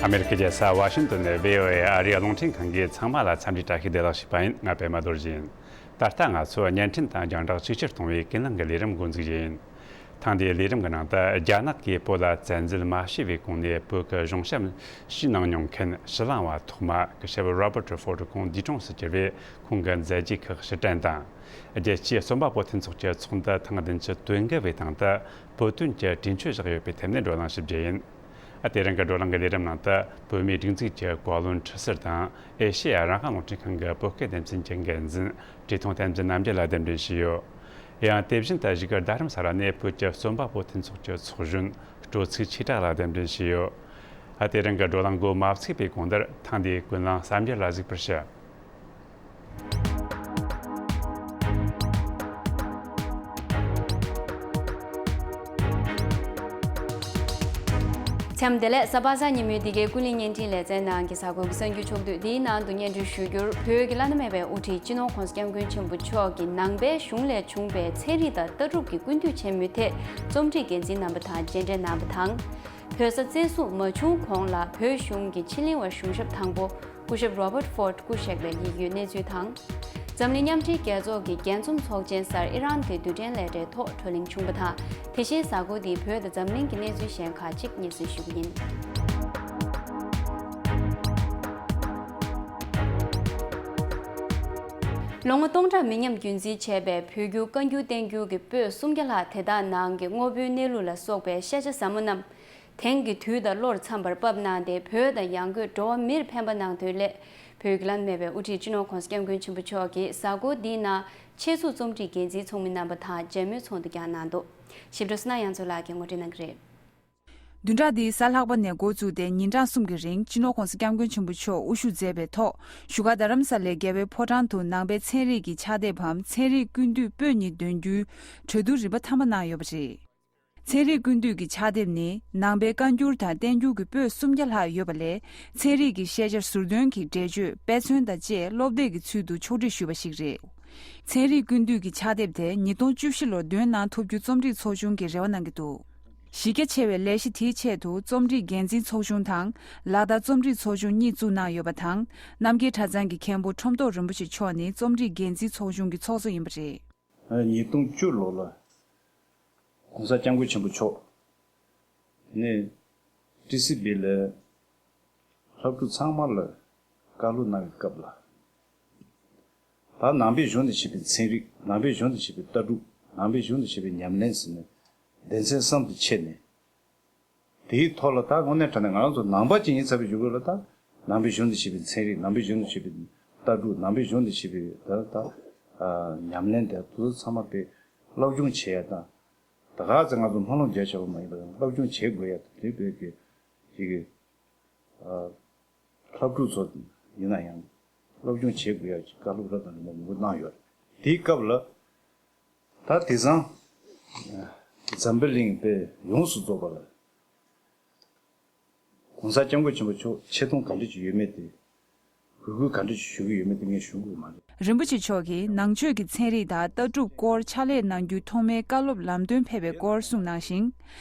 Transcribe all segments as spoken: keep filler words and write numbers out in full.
ཨ་མེ་རི་ཁའི་རྒྱལ་ས་ཝ་ཤིང་ཏོན་ནས་བྷི་ཨོ་ཨེ་ཨ་རིའི་རླུང་འཕྲིན་ཁང་གིས་ཚང་མ་ལ་འཚམས་འདྲི་བཀྲ་ཤིས་བདེ་ལེགས་ཞུས་པ་ཡིན། ང་པད་མ་རྡོ་རྗེ་ཡིན། ད་ལྟ་ང་ཚོ་བརྙན་འཕྲིན་དང་རྒྱང་བསྒྲགས་ཆིག་ཁྲིར་གཏོང་བའི་ཀུན་གླེང་གི་ལས་རིམ་འགོ་འཛུགས་རྒྱུ་ཡིན། ཐེངས་འདིའི་ལས་རིམ་གྱི་ནང་དུ། རྒྱ་ནག་གིས་བོད་ལ་བཙན་འཛུལ་མ་བྱས་པའི་གོང་ནས་བོད་ཀྱི་གཞུང་ཞབས་ཞུས་གནང་མྱོང་མཁན་ཕྱི་གླིང་བ་ཐོག་མ་སྐུ་ཞབས་Robert Ford ཁོང་འདས་གྲོངས་སུ་གྱུར་བས། ཁོང་གི་མཛད་རྗེས་ཁག་ཕྱིར་དྲན་དང་། རྒྱལ་སྤྱིའི་རྩོམ་པ་པོ་མཐུན་ཚོགས་ཀྱི་ཚོགས་འདུ་ཐེངས་བདུན་ཅུ་དོན་དགུ་བའི་སྟེང་དུ་བོད་དོན་གྱི་གྲོས་ཆོད་བཞག་ཡོད་པའི་ཐད་ནས་བགྲོ་གླེང་ཞུ་རྒྱུ་ཡིན། ཨ། དེ་རིང་གི་བགྲོ་གླེང་གི་ལས་རིམ་ནང་དུ། བོད་མིའི་སྒྲིག་འཛུགས་ཀྱི་བཀའ་བློན་ཁྲི་ཟུར་དང་། ཨེ་ཤེ་ཡ་རང་དབང་རླུང་འཕྲིན་ཁང་གི་བོད་སྐད་སྡེ་ཚན་གྱི་འགན་འཛིན་བཀྲས་མཐོང་བསྟན་འཛིན་རྣམ་རྒྱལ་ལ་གདན་འདྲེན་ཞུས་ཡོད། ཡང་དེ་བཞིན་དུ་བཞུགས་སྒར་རྡ་རམ་ས་ལ་ནས་བོད་ཀྱི་རྩོམ་པ་པོ་མཐུན་ཚོགས་ཀྱི་ཚོགས་གཞོན་སྤྲོ་ཚིགས་ཆོས་གྲགས་ལ་གདན་འདྲེན་ཞུས་ཡོད། ཨ། དེ་རིང་གི་བགྲོ་གླེང་འགོ་མ་ཚུགས་པའི་གོང་དུ། ཐེངས་འདིའི་ཀུན་གླེང་གསར་འགྱུར་ལ་གཟིགས་པར་ཞུ། འཚམས་བདེ་ལེགས། གཟའ་པ་སངས་ཉིན་མོའི་འདི་གའི་ཀུན་གླེང་བརྙན་འཕྲིན་ལེ་ཚན་ནང་གི་གཟའ་འཁོར་གྱི་གསར་འགྱུར་ཕྱོགས་བསྡུས་འདིའི་ནང་དུ་སྙན་སྒྲོན་ཞུ་རྒྱུར། བོད་ཀྱི་བླ་ན་མེད་པའི་དབུ་ཁྲིད་སྤྱི་ནོར་༸གོང་ས་༸སྐྱབས་མགོན་ཆེན་པོ་མཆོག་གིས་ནང་པའི་གཞུང་ལས་བྱུང་བའི་ཚན་རིག་དང་ལྟ་གྲུབ་ཀྱི་སྐུ་མདུན་ཆེན་མོའི་ཐད་རྩོམ་སྒྲིག་འགན་འཛིན་རྣམ་པ་དང་མཇལ་འཕྲད་གནང་བ་དང་། བོད་ས་བཙན་བཟུང་མ་བྱུང་གོང་ལ་བོད་གཞུང་གི་ཕྱི་གླིང་བ་གཞུང་ཞབས་དང་པོ་སྐུ་ཞབས་Robert Ford སྐུ་གཤེགས་པའི་ཡིད་སྐྱོའི་གནས་ཚུལ་དང་། འཛམ་གླིང་མཉམ་འབྲེལ་རྒྱལ་ཚོགས་ཀྱི་རྒྱས་འཛོམས་ཚོགས་ཆེན་སར་ཨི་རན་གྱི་རྡུལ་ཕྲན་ལས་གྲྭའི་ཐོག་བགྲོ་གླེང་བྱུང་བ་དང་། དེ་བཞིན་གཟའ་འཁོར་འདིའི་བོད་དང་འཛམ་གླིང་གི་གནས་ཚུལ་གཞན་ཁག་ཅིག་སྙན་སེང་ཞུ་གི་ཡིན། ལོ་ངོ་སྟོང་ཕྲག་མི་ཉམས་རྒྱུན་འཛིན་བྱས་པའི་བོད་བསྒྱུར་བཀའ་འགྱུར་བསྟན་འགྱུར་གྱི་པོད་སུམ་བརྒྱ་ལྷག་དེ་དག་ནང་གི་དངོས་པོའི་གནས་ལུགས་ལ་སོགས་པའི་ཤེས་བྱ་ཟབ་མོ་རྣམས། དེང་གི་དུས་དང་བློར་འཚམ་པར་ཕབ་གནང་སྟེ། བོད་དང་ཡང་སྒོས་འགྲོ་བ་མིར་ཕན་པ་གནང་དོན་སླད། བོད་ཀྱི་བླ་ན་མེད་པའི་དབུ་ཁྲིད་སྤྱི་ནོར་༸གོང་ས་༸སྐྱབས་མགོན་ཆེན་པོ་མཆོག་གིས་གཟའ་འཁོར་འདིའི་ནང་ཆེད་འཛུགས་རྩོམ་སྒྲིག་འགན་འཛིན་ཚོགས་མི་རྣམ་པ་དང་མཇལ་མོལ་ཚོགས་འདུ་ཀྱང་གནང་འདུག། ཞིབ་ཕྲ་བསོད་ནམས་དབྱངས་མཚོ་ལགས་ཀྱིས་ངོ་སྤྲོད་གནང་གི་རེད། བདུན་ཕྲག་འདིའི་གཟའ་ལྷག་པ་ནས་འགོ་བཙུགས་ཏེ་ཉིན་གྲངས་གསུམ་གྱི་རིང་སྤྱི་ནོར་༸གོང་ས་༸སྐྱབས་མགོན་ཆེན་པོ་མཆོག་དབུ་བཞུགས་མཛད་པའི་ཐོག་བཞུགས་སྒར་རྡ་རམ་ས་ལའི་རྒྱལ་བའི་ཕོ་བྲང་དུ་ནང་པའི་ཚན་རིག་གི་ཕྱག་དེབ་བམ་ཚན་རིག་ཀུན་བཏུས་པོད་གཉིས་འདོན་རྒྱུའི་གྲོས་བསྡུར་རིམ་པ་ཐ་མ་གནང་ཡོད་པ་རེད། ཚན་རིག་ཀུན་བཏུས་ཀྱི་ཕྱག་དེབ་ནི་ནང་པའི་བཀའ་འགྱུར་དང་བསྟན་འགྱུར་གྱི་པོད་སུམ་བརྒྱ་ལྷག་ཡོད་པ་ལས། ཚན་རིག་གི་ཤེས་བྱ་ཟུར་འདོན་གྱི་འགྲེལ་བརྗོད། དཔེ་མཚོན་དང་བཅས་སློབ་དེབ་ཀྱི་ཚུལ་དུ་ཕྱོགས་སྒྲིག་ཞུས་པ་ཞིག་རེད། ཚན་རིག་ཀུན་བཏུས་ཀྱི་ཕྱག་དེབ་དེ་ཉིས་སྟོང་བཅུ་བཞི་ལོར་འདོན་གནང་ཐུབ་རྒྱུ་རྩོམ་སྒྲིག་ཚོགས་ཆུང་གིས་རེ་བ་གནང་གི་འདུག། གཞི་རྒྱ་ཆེ་བའི་ལས་གཞི་དེའི་ཆེད་དུ་རྩོམ་སྒྲིག་འགན་འཛིན་ཚོགས་ཆུང་དང་། ལག་བསྟར་རྩོམ་སྒྲིག་ཚོགས་ཆུང་གཉིས་བཙུགས་གནང་ཡོད་པ་དང་། རྣམ་རྒྱལ་གྲྭ་ཚང་གི་མཁན་པོ་ཁྲོམ་ཐོག་རིན་པོ་ཆེ་མཆོག་ནི་རྩོམ་སྒྲིག་འགན་འཛིན་ཚོགས་ཆུང་གི་ཚོགས་གཙོ་ཡིན་པ་རེད། ཉིས་སྟོང་བཅུ་ལོ་ལ་༸གོང་ས་༸སྐྱབས་མགོན་ཆེན་པོ་མཆོག་ནས་ཊི་སི་བི་ལ་སློབ་ཕྲུག་ཚང་མ་ལ་བཀའ་སློབ་གནང་བའི་སྐབས་ལ། ད་ནང་པའི་གཞུང་དང་བཅས་པའི་ཚན་རིག་ནང་པའི་གཞུང་དང་བཅས་པའི་ལྟ་གྲུབ། ནང་པའི་གཞུང་དང་བཅས་པའི་ཉམས་ལེན་ཟེར་ནས་སྡེ་ཚན་གསུམ་དུ་ཕྱེ་ནས། དེའི་ཐོག་ལ་ད་དངོས་གནས་དྲང་གནས་ང་རང་ཚོ་ནང་པ་ཅིག་ཡིན་ཚར་བའི་གཞུག་གུ་ལ། ད་ནང་པའི་གཞུང་དང་བཅས་པའི་ཚན་རིག་ནང་པའི་གཞུང་དང་བཅས་པའི་ལྟ་གྲུབ། ནང་པའི་གཞུང་དང་བཅས་པའི་ད་ད་ཨ་ཉམས་ལེན་དེ་ཚོ་ཚང་མ་དཔེ་སློབ་སྦྱོང་བྱེད་ཡ་དང་། ད་ག་ཚོད་ང་ཚོ་སྨོན་ལམ་རྒྱག་ཆོག་པ་མ་ཡིན་པ་དང་། སློབ་སྦྱོང་བྱེད་དགོས་ཡ་དང་། དེ་བས་ཀྱི་ཅིག་གི་ཨ་སློབ་ཕྲུག་ཚོ་ཡིན་ན་ཡང་སློབ་སྦྱོང་བྱེད་དགོས་ཡ་ཅིག་བཀའ་སློབ་རབ་དང་རིམ་པ་མང་པོ་གནང་ཡོད་རེད། དེའི་སྐབས་ལ། ད་དེང་སང་འཛམ་བུ་གླིང་དཔེ་ཡོངས་སུ་རྫོགས་པ་ལ་༸གོང་ས་༸སྐྱབས་མགོན་ཆེན་པོ་མཆོག་ཆེ་མཐོང་ག་འདྲ་ཅིག་ཡོད་མེད་དེ། གུས་བཀུར་ག་འདྲ་ཅིག་ཞུ་གི་ཡོད་མེད་དེ་ངས་ཞུ་དགོས་མ་རེད། རིན་པོ་ཆེ་མཆོག་གིས་ནང་ཆོས་ཀྱི་ཚན་རིག་དང་ལྟ་གྲུབ་སྐོར་ཕྱག་ལས་གནང་རྒྱུའི་ཐོག་མའི་བཀའ་སློབ་ལམ་སྟོན་ཕེབས་པའི་སྐོར་གསུངས་གནང་ཞིང་།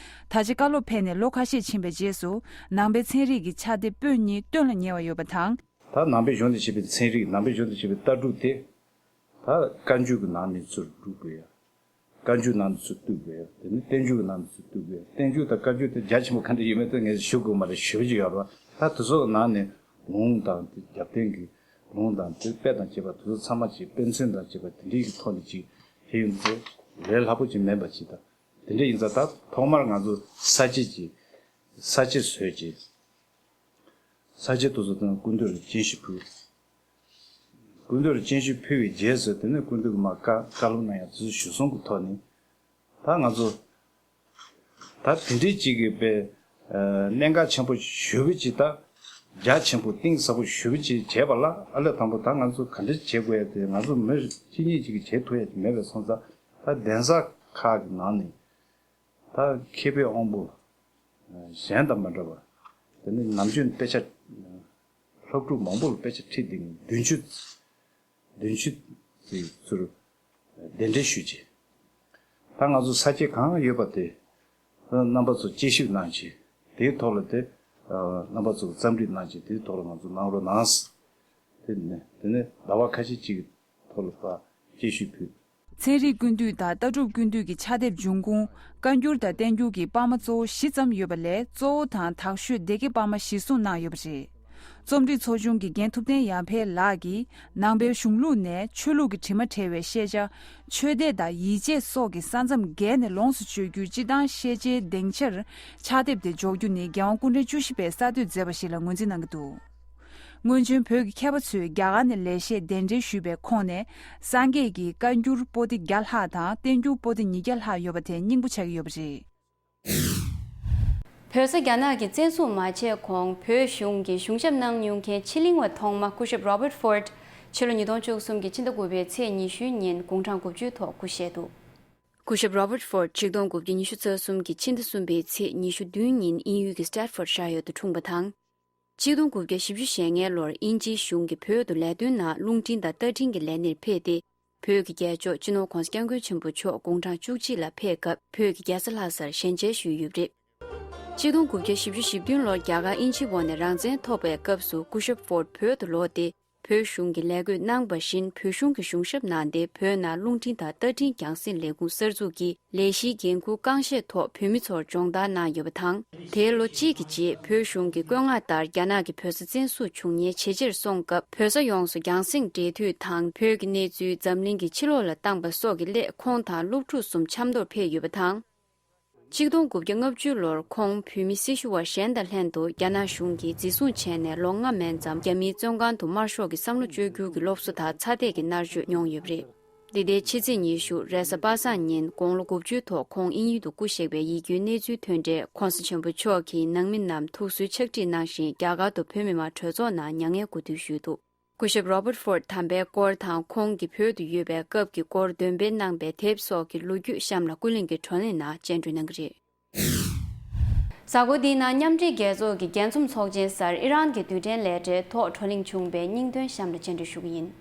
ད་ཆ་བཀའ་སློབ་ཕེབས་ནས་ལོ་ཁ་ཤས་ཕྱིན་པའི་རྗེས་སུ་ནང་པའི་ཚན་རིག་གི་ཕྱག་དེབ་པོད་གཉིས་བཏོན་ལ་ཉེ་བ་ཡོད་པ་དང་། ད་ནང་པའི་གཞུང་དང་བཅས་པའི་ཚན་རིག་ནང་པའི་གཞུང་དང་བཅས་པའི་ལྟ་གྲུབ་དེ། ད་བཀའ་འགྱུར་གྱི་ནང་ནས་ཚུར་སྒྲུབ་དགོས་ཡ། བཀའ་འགྱུར་ནང་དུ་ཚུར་བཏུས་དགོས། དེ་ནས་བསྟན་འགྱུར་གྱི་ནང་དུ་ཚུར་བཏུས་དགོས། བསྟན་འགྱུར་དང་བཀའ་འགྱུར་དེ་རྒྱ་ཆེན་པོ་ག་འདྲ་ཡོད་མེད་དེ་ངས་ཞུ་དགོས་མ་རེད། ཞེ་པོ་ཅིག་ཡོད་རེད་པ། ད་དེ་ཚོ་ནང་ནས་ལུང་དང་དེ་རྒྱབ་རྟེན་གྱི་ལུང་དང་དེ་དཔེ་དང་བཅས་པ་དེ་ཚོ་ཚང་མ་ཅིག་དཔེ་མཚོན་དང་བཅས་པ་དེ་འདྲའི་གི་ཐོག་ནས་ཅིག་དེ་ཡིན་ཚེ་ལས་སླ་པོ་ཅིག་མིན་པ་ཅིག་དང་། དེ་འདྲ་ཡིན་ཙང་ད་ཐོག་མར་ང་ཚོ་ས་བཅད་ཅིག་ས་བཅད་བཟོས་ཅིག་ས་བཅད་དེ་ཚོ་དང་སྐུ་མདུན་ལ་སྤྱན་ཞུ་ཕུལ། སྐུ་མདུན་ལ་སྤྱན་ཞུ་ཕུལ་བའི་རྗེས་སུ། དེ་ནས་སྐུ་མདུན་གྱིས་མར་བཀའ་བཀའ་སློབ་གནང་ཡ་དེ་ཚོ་ཞུ་སོང་གི་ཐོག་ནས། ད་ང་ཚོ་ད་དེ་འདྲའི་ཅིག་གི་དཔེ་གནད་འགག་ཆེན་པོ་ཞེ་པོ་ཅིག་ད་རྒྱ་ཆེན་པོ་གཏིང་ཟབ་པོ་ཞེ་པོ་ཅིག་བྱས་པ་ལ། ཨ་ལས་དང་པོ་ད་ང་ཚོ་ག་འདྲ་བྱེད་དགོས་ཡ་དེ་ང་ཚོ་མི་གཅིག་གཉིས་ཅིག་གིས་བྱེད་ཐུབ་ཡ་དེ་མེད་པ་སོང་ཙང་། ད་གདན་ས་ཁག་གི་ནང་ནས་ད་མཁས་པའི་དབང་པོ་གཞན་དང་མ་འདྲ་བར། དེ་ནས་ནམ་རྒྱུན་དཔེ་ཆ་སློབ་ཕྲུག་མང་པོ་ལ་དཔེ་ཆ་ཁྲིད་བསྡད་མཁན་བདུན་ཅུ་བདུན་ཅུ་ཙམ་ཚུར་གདན་འདྲེན་ཞུས་བྱས། ད་ང་ཚོ་ས་བཅད་གང་ཡོད་པ་དེ་རྣམ་པ་ཚོ་དཔྱད་ཞིབ་གནང་བྱས། དེའི་ཐོག་ལ་དེ་ རྣམ་པ་ཚོ་གིས་རྩོམ་སྒྲིག་གནང་བྱས་དེའི་ཐོག་ལ་ང་ཚོ་གནང་རོགས་གནང་། དེ་ནས་དེ་ནས་ཟླ་བ་ཁ་ཤས་ཅིག་གི་ཐོག་ལ་ཕར་དཔྱད་ཞིབ་ཕུལ། ཚན་རིག་ཀུན་བཏུས་དང་ལྟ་གྲུབ་ཀུན་བཏུས་ཀྱི་ཕྱག་དེབ་འབྱུང་ཁུངས་བཀའ་འགྱུར་དང་བསྟན་འགྱུར་གྱི་པར་མ་གཙོ་བོ་བཞི་ཙམ་ཡོད་པ་ལས། གཙོ་བོ་དང་དག་ཤོས་སྡེ་དགེ་པར་མ་གཞིར་བཟུང་གནང་ཡོད་པ་རེད། རྩོམ་སྒྲིག་ཚོགས་ཆུང་གི་རྒན་ཐུབ་བསྟན་ཡར་འཕེལ་ལགས་ཀྱིས། ནང་པའི་གཞུང་ལུགས་ནས་ཆོས་ལུགས་ཀྱི་དྲི་མ་བྲལ་བའི་ཤེས་བྱ། ཆོས་དད་དང་ཡིད་ཆེས་སོགས་ཀྱི་ས་མཚམས་བརྒལ་ནས་ལོངས་སུ་སྤྱོད་རྒྱུའི་སྤྱིར་བཏང་ཤེས་བྱའི་སྡིངས་ཆར་ཕྱག་དེབ་དེ་འཇོག་རྒྱུ་ནི་རྒྱལ་དབང་སྐུ་ཕྲེང་བཅུ་བཞི་པས་གསར་གཏོད་མཛད་པ་ཞིག་ལ་ངོས་འཛིན་གནང་གི་འདུག་སྔོན་བྱོན་བོད་ཀྱི་མཁས་པ་ཚོས་རྒྱ་གར་ནས་ལེགས་བཤད་གདན་འདྲེན་ཞུས་པའི་ཁོངས་ནས། སངས་རྒྱས་ཀྱི་བཀའ་འགྱུར་པོ་ཏི་བརྒྱ་ལྷག་དང་བསྟན་འགྱུར་པོ་ཏི་ཉིས་བརྒྱ་ལྷག་ཡོད་པ་དེ་སྙིང་པོ་ཆགས་ཀྱི་ཡོད་པ་རེད། བོད་ས་རྒྱ་ནག་གིས་བཙན་བཟུང་མ་བྱས་གོང་བོད་གཞུང་གི་གཞུང་ཞབས་གནང་མྱོང་མཁན་ཕྱི་གླིང་བ་ཐོག་མ་སྐུ་ཞབས་Robert Ford ཕྱི་ལོ་ཉིས་སྟོང་བཅུ་གསུམ་གྱི་ཕྱི་ཟླ་དགུ་པའི་ཚེས་ཉི་ཤུ་ཉིན་དགུང་གྲངས་དགུ་བཅུའི་ཐོག་སྐུ་གཤེགས་འདུག་སྐུ་ཞབས་Robert Ford ཆིག་སྟོང་དགུ་བརྒྱ་ཉི་ཤུ་རྩ་གསུམ་གྱི་ཕྱི་ཟླ་གསུམ་པའི་ཚེས་ཉི་ཤུ་བདུན་ཉིན་དབྱིན་ཡུལ་གྱི་Stratford་ཤར་ཡུལ་དུ་འཁྲུངས་པ་དང་། ཆིག་སྟོང་དགུ་བརྒྱ་བཞི་བཅུ་ཞེ་ལྔའི་ལོར་དབྱིན་ཇིའི་གཞུང་གིས་བོད་དུ་ལས་དོན་ནང་རླུང་འཕྲིན་དང་ལྟ་འཕྲིན་གྱི་ལས་གནས་ཕེབས་ཏེ། བོད་ཀྱི་རྒྱལ་མཆོག་སྤྱི་ནོར་༧གོང་ས་༧སྐྱབས་མགོན་ཆེན་པོ་མཆོག་དགུང་གྲངས་བཅུ་གཅིག་ལ་ཕེབས་སྐབས་བོད་ཀྱི་རྒྱལ་ས་ལྷ་སར་ཞལ་མཇལ་ཞུས་ཡོད་པ་རེད། ཆིག་སྟོང་དགུ་བརྒྱ་བཞི་བཅུ་ཞེ་བདུན་ལོར་རྒྱ་གར་དབྱིན་ཇིའི་འོག་ནས་རང་བཙན་ཐོབ་པའི་སྐབས་སུ་སྐུ་ཞབས་Ford་བོད་དུ་ལོག་སྟེ། བོད་གཞུང་གིས་ལས་བགོས་གནང་བ་བཞིན་བོད་གཞུང་གི་གཞུང་ཞབས་གནང་སྟེ། བོད་ནང་རླུང་འཕྲིན་དང་ལྟ་འཕྲིན་རྒྱང་སྲིང་ལས་ཁུངས་གསར་འཛུགས་ཀྱི་ལས་གཞིའི་འགན་འཁུར་རྐང་ཤད་ཐོག་བོད་མི་ཚོར་སྦྱོང་བརྡར་གནང་ཡོད་པ་དང་། དེའི་ལོ་གཅིག་གི་རྗེས་བོད་གཞུང་གི་བཀོད་མངགས་ལྟར་རྒྱ་ནག་གིས་བོད་ས་བཙན་བཟུང་བྱུང་ཉེན་ཇེ་ཆེར་སོང་སྐབས། བོད་ས་ཡོངས་སུ་རྒྱང་སྲིང་འབྲེལ་མཐུད་དང་བོད་ཀྱི་གནས་ཚུལ་འཛམ་གླིང་གི་ཕྱི་ལོགས་ལ་བཏང་པ་སོགས་ཀྱི་སླད་ཁོང་དང་སློབ་ཕྲུག་གསུམ་ཆབ་མདོར་ཕེབས་ཡོད་པ་དང་། ཆིག་སྟོང་དགུ་བརྒྱ་ལྔ་བཅུ་ལོར་ཁོང་བོད་མི་སྲི་ཞུ་བ་གཞན་དང་ལྷན་དུ་རྒྱ་ནག་གཞུང་གིས་འཛིན་བཟུང་བྱས་ནས་ལོ་ལྔ་མན་ཙམ་རྒྱ་མིའི་བཙོན་ཁང་དུ་དམར་ཤོག་གི་བསམ་བློ་བཅོས་བསྒྱུར་གྱི་སློབ་གསོ་དང་ཚ་འདེད་ཀྱི་མནར་གཅོད་མྱོང་ཡོད་པ་རེད། འདི་ཟླའི་ཕྱི་ཚེས་ཉི་ཤུ་རེས་གཟའ་པ་སངས་ཉིན་དགུང་ལོ་དགུ་བཅུའི་ཐོག་ཁོང་དབྱིན་ཡུལ་དུ་སྐུ་གཤེགས་པའི་ཡིད་སྐྱོའི་གནས་ཚུལ་ཐོན་འཕྲལ། ༧གོང་ས་ཆེན་པོ་མཆོག་གིས་ནང་མི་རྣམས་ཐུགས་གསོའི་ཕྱག་བྲིས་གནང་བཞིན། རྒྱ་གར་དུ་བོད་མི་མང་གྲོས་ཚོགས་ནང་མྱ་ངན་གུས་འདུད་ཞུས་འདུག་སྐུ་ཞབས་Robert Ford་དམ་པའི་སྐོར་དང་ཁོང་གིས་བོད་དུ་ཡོད་པའི་སྐབས་ཀྱི་སྐོར་འདོན་སྤེལ་གནང་པའི་དེབ་སོགས་ཀྱི་ལོ་རྒྱུས་གཤམ་ལ་ཀུན་གླེང་གི་བགྲོ་གླེང་ནང་སྤྱན་འགྲོལ་གནང་གི་རེད། གཟའ་འཁོར་འདིའི་ནང་མཉམ་འབྲེལ་རྒྱལ་ཚོགས་ཀྱི་རྒྱས་འཛོམས་ཚོགས་ཆེན་སར་ཨི་རན་གྱི་རྡུལ་ཕྲན་ལས་གྲྭའི་ཐོག་བགྲོ་གླེང་བྱུང་བའི་སྙིང་དོན་གཤམ་ལ་སྤྱན་འགྲོལ་ཞུ་གི་ཡིན།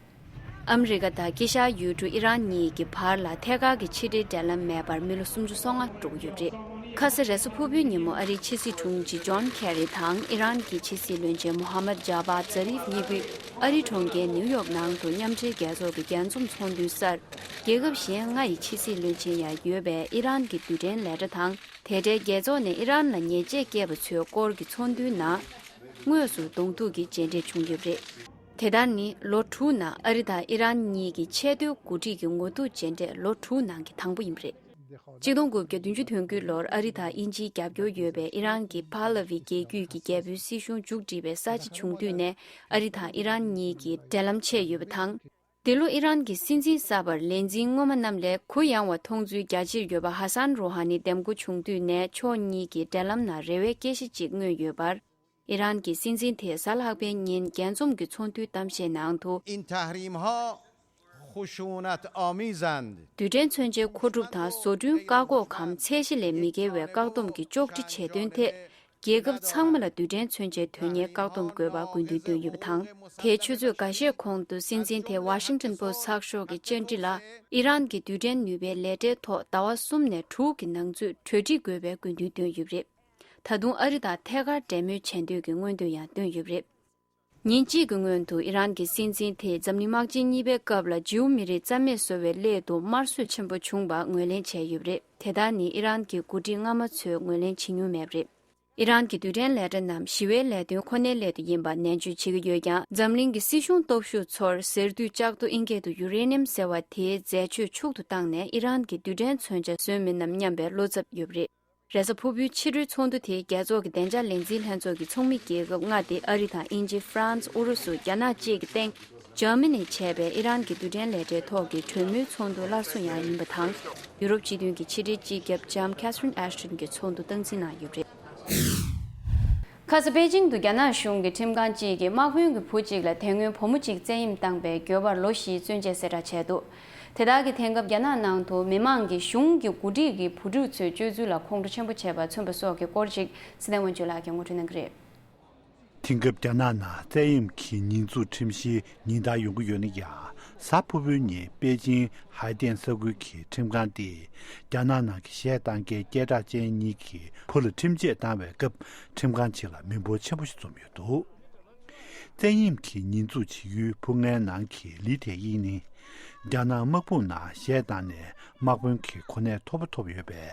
ཨ་མི་རི་ཀ་དང་དཀྱིལ་ཤར་ཡུལ་གྲུ་ཨི་རན་གཉིས་ཀྱི་བར་ལ་ཐད་ཀར་གྱི་ཕྱི་འབྲེལ་འབྲེལ་ལམ་མེད་པར་མི་ལོ་སུམ་ཅུ་སོ་ལྔ་འགྲོ་གི་ཡོད་པ་རེད། ཁ་ས་རེས་གཟའ་ཕུར་བུའི་ཉིན་མོ་ཨ་རིའི་ཕྱི་སྲིད་དྲུང་ཆེ་ཇོན་ཁེ་རི་དང་ཨི་རན་གྱི་ཕྱི་སྲིད་བློན་ཆེན་མོ་ཧ་མད་ཇ་བྷ་ཛ་རིབ་གཉིས་པོས་ཨ་རིའི་གྲོང་ཁྱེར་ནིའུ་ཡོག་ནང་དུ་མཉམ་འབྲེལ་རྒྱལ་ཚོགས་ཀྱི་རྒྱས་འཛོམས་ཚོགས་འདུའི་སར། རྒྱལ་ཁབ་གཞན་ལྔ་ཡི་ཕྱི་སྲིད་བློན་ཆེན་ཡང་ཡོད་པའི་ཨི་རན་གྱི་རྡུལ་ཕྲན་ལས་གྲྭ་དང་། དེ་འབྲེལ་རྒྱལ་ཚོགས་ནས་ཨི་རན་ལ་ཉེས་ཆད་བཀལ་བ་ཚོའི་སྐོར་གྱི་ཚོགས་འདུའི་ནང་དངོས་སུ་གདོང་ཐུག་གི་མཇལ་འཕྲད་བྱུང་ཡོད་པ་རེད། དེ་ལྟར་ནི་ལོ་དྲུག་ནང་ཨ་རི་དང་ཨི་རན་གཉིས་ཀྱི་ཆེས་མཐོའི་འགོ་ཁྲིད་ཀྱི་ངོ་ཐུག་མཇལ་འཕྲད་ལོ་དྲུག་ནང་གི་དང་པོ་ཡིན་པ་རེད། ཆིག་སྟོང་དགུ་བརྒྱ་བདུན་ཅུ་དོན་དགུ་ལོར་ཨ་རི་དང་དབྱིན་ཇིའི་རྒྱབ་སྐྱོར་ཡོད་པའི་ཨི་རན་གྱི་ཕ་ལ་ཝི་རྒྱལ་རྒྱུད་ཀྱི་རྒྱལ་པོའི་སྲིད་གཞུང་མཇུག་བསྒྲིལ་བའི་ས་བྱི་བྱུང་དུས་ནས་ཨ་རི་དང་ཨི་རན་གཉིས་ཀྱི་འབྲེལ་ལམ་ཆད་ཡོད་པ་དང་། འདི་ལོ་ཨི་རན་གྱི་སྲིད་འཛིན་གསར་པར་ལས་འཛིན་སྔོན་མ་རྣམས་ལས་གུ་ཡངས་བ་མཐོང་ཚུལ་རྒྱ་ཆེར་ཡོད་པ་ཧ་སན་རོ་ཧ་ནི་འདེམས་བསྐོ་བྱུང་དུས་ནས་ཕྱོགས་གཉིས་ཀྱི་འབྲེལ་ལམ་ནང་རེ་བའི་སྐད་ཆ་གཅིག་མངོན་ཡོད་པར། ཨི་རན་གྱི་སྲིད་འཛིན་དེས་གཟའ་ལྷག་པའི་ཉིན་རྒྱས་འཛོམས་ཀྱི་ཚོགས་འདུའི་གཏམ་བཤད་ནང་དུ། این تحریم‌ها خشونت‌آمیزند. རྡུལ་ཕྲན་མཚོན་ཆའི་མཁོ་སྒྲུབ་དང་བཟོ་སྐྲུན་བཀག་འགོག་གམ་ཚད་གཞི་ལས་མི་བརྒལ་བའི་བཀག་སྡོམ་གྱི་གཅོག་འཕྲི་བྱེད་དོན་ཐད། རྒྱལ་ཁབ་ཚང་མ་ལ་རྡུལ་ཕྲན་མཚོན་ཆའི་དོན་གཉེར་བཀག་སྡོམ་དགོས་པར་དགོས་འདུན་བཏོན་ཡོད་པ་དང་། དེའི་ཆུ་ཚོད་འགའ་ཤས་གོང་དུ་སྲིད་འཛིན་དེས་ཝ་ཤིང་ཏོན་པོ་སི་ཚགས་ཤོག་གི་བཅར་འདྲི་ལ། ཨི་རན་གྱི་རྡུལ་ཕྲན་ནུས་པའི་ལས་གྲྭའི་ཐོག་ཟླ་བ་གསུམ་ནས་དྲུག་གི་ནང་ཚུད་གྲོས་འགྲིག་དགོས་པའི་དགོས་འདུན་བཏོན་ཡོད་པ་རེད། ད་དུང་ཨ་རི་དང་ཐད་ཀར་འབྲེལ་མོལ་བྱེད་འདོད་ཀྱི་སྔོན་འདོད་ཡང་བཏོན་ཡོད་པ་རེད། ཉིན་གཅིག་གི་སྔོན་དུ་ཨི་རན་གྱི་སྲིད་འཛིན་དེས་འཛམ་གླིང་དམག་ཆེན་གཉིས་པའི་སྐབས་ལ་ཇིའུ་མི་རིགས་རྩ་མེད་བཟོ་བའི་སླད་དུ་དམར་གསོད་ཆེན་པོ་བྱུང་བ་ངོས་ལེན་བྱས་ཡོད་པ་རེད། དེ་ལྟར་ནི་ཨི་རན་གྱི་འགོ་ཁྲིད་སྔ་མ་ཚོས་ངོས་ལེན་བྱེད་མྱོང་མེད་པ་རེད། ཨི་རན་གྱི་རྡུལ་ཕྲན་ལས་གྲྭ་རྣམས་ཞི་བའི་ལས་དོན་ཁོ་ནའི་སླད་དུ་ཡིན་པ་ནན་བརྗོད་བྱེད་ཀྱི་ཡོད་ཀྱང་། འཛམ་གླིང་གི་སྲིད་གཞུང་སྟོབས་ཤུགས་ཚོར་ཟེར་དུས་ལྕགས་རྡོ་ཨིན་སྐད་དུ་ཡུ་རེ་ནི་ཡམ་ཟེར་བ་དེའི་འཛད་སྤྱོད་ཕྱུག་ཏུ་བཏང་ནས་ཨི་རན་གྱི་རྡུལ་ཕྲན་མཚོན་ཆ་བཟོས་མིན་ནམ་སྙམ་པའི་བློ་འཚབ་ཡོད་པ་རེད། རེས་གཟའ་ཕུར་བུའི་ཕྱི་དྲོའི་ཚོགས་འདུ་དེ་རྒྱལ་ཚོགས་ཀྱི་བདེ་འཇགས་ལས་འཛིན་ལྷན་ཚོགས་ཀྱི་ཚོགས་མི་རྒྱལ་ཁབ་ལྔ་སྟེ་ཨ་རི་དང་དབྱིན་ཇི། ཧྥ་རན་སི། ཨུ་རུ་སུ། རྒྱ་ནག་བཅས་ཀྱི་སྟེང་འཇར་མ་ནི་བྱས་པའི་ཨི་རན་གྱི་རྡུལ་ཕྲན་ལས་གྲྭའི་ཐོག་གི་གྲོས་མོལ་ཚོགས་འདུ་སླར་གསོ་ཡང་ཡིན་པ་དང་། ཡུ་རོབ་སྤྱི་མཐུན་གྱི་ཕྱི་དྲིལ་སྤྱི་ཁྱབ་ལྕམ་Catherine Ashton་གྱིས་ཚོགས་འདུ་སྟངས་འཛིན་གནང་ཡོད་པ་རེད། ཁ་ས་པེ་ཅིང་དུ་རྒྱ་ནག་གཞུང་གི་ཁྲིམས་ཁང་གཅིག་གིས་དམག་དཔོན་གྱི་བུ་གཅིག་ལ་དེ་སྔོན་བུ་མོ་གཅིག་བཙན་གཡེམ་བཏང་པའི་འགྱོད་པར་ལོ་བཞིའི་བཙོན་འཇལ་གསལ་བསྒྲགས་བྱས་འདུག་དེ་དག་གི་དེང་སྐབས་རྒྱ་ནག་ནང་དུ་མི་མང་གིས་གཞུང་གི་འགོ་ཁྲིད་ཀྱི་བུ་ཕྲུག་ཚོའི་སྤྱོད་ཚུལ་ལ་ཁོང་ཁྲོ་ཆེན་པོ་བྱས་པ་མཚོན་པ་སོགས་ཀྱི་སྐོར་ཞིག་ཚེ་བརྟན་དབང་ཕྱུག་ལགས་ཀྱིས་ངོ་སྤྲོད་གནང་གི་རེད། དེང་སྐབས་རྒྱ་ནག་ནང་བཙན་གཡེམ་གྱི་ཉེས་འཛུགས་ཁྲིམས་གཞི་ཉིན་ལྟར་ཡོང་གི་ཡོད་ན་ཡང་། གཟའ་ཕུར་བུའི་ཉིན་པེ་ཅིང་ཧའེ་ཏན་ས་ཁུལ་གྱི་ཁྲིམས་ཁང་དེས་རྒྱ་ནག་ནང་གི་གཞས་བཏང་མཁན་སྐད་གྲགས་ཅན་གཉིས་ཀྱི་བུ་ལ་ཁྲིམས་ཆད་བཏང་བའི་སྐབས། ཁྲིམས་ཁང་ཕྱི་ལ་མི་འབོར་ཆེན་པོ་ཞིག་འཛོམས་ཡོད་འདུག། བཙན་གཡེམ་གྱི་ཉེས་འཛུགས་བྱེད་ཡུལ་བུ་ལྔའི་ནང་གི་ལི་ཐེ་དབྱིན་ནི། རྒྱ་ནག་དམག་དཔུང་ནང་གཞས་བཏང་ནས་དམག་དཔོན་གྱི་གོ་གནས་མཐོ་པོ་ཐོབ་ཡོད་པའི་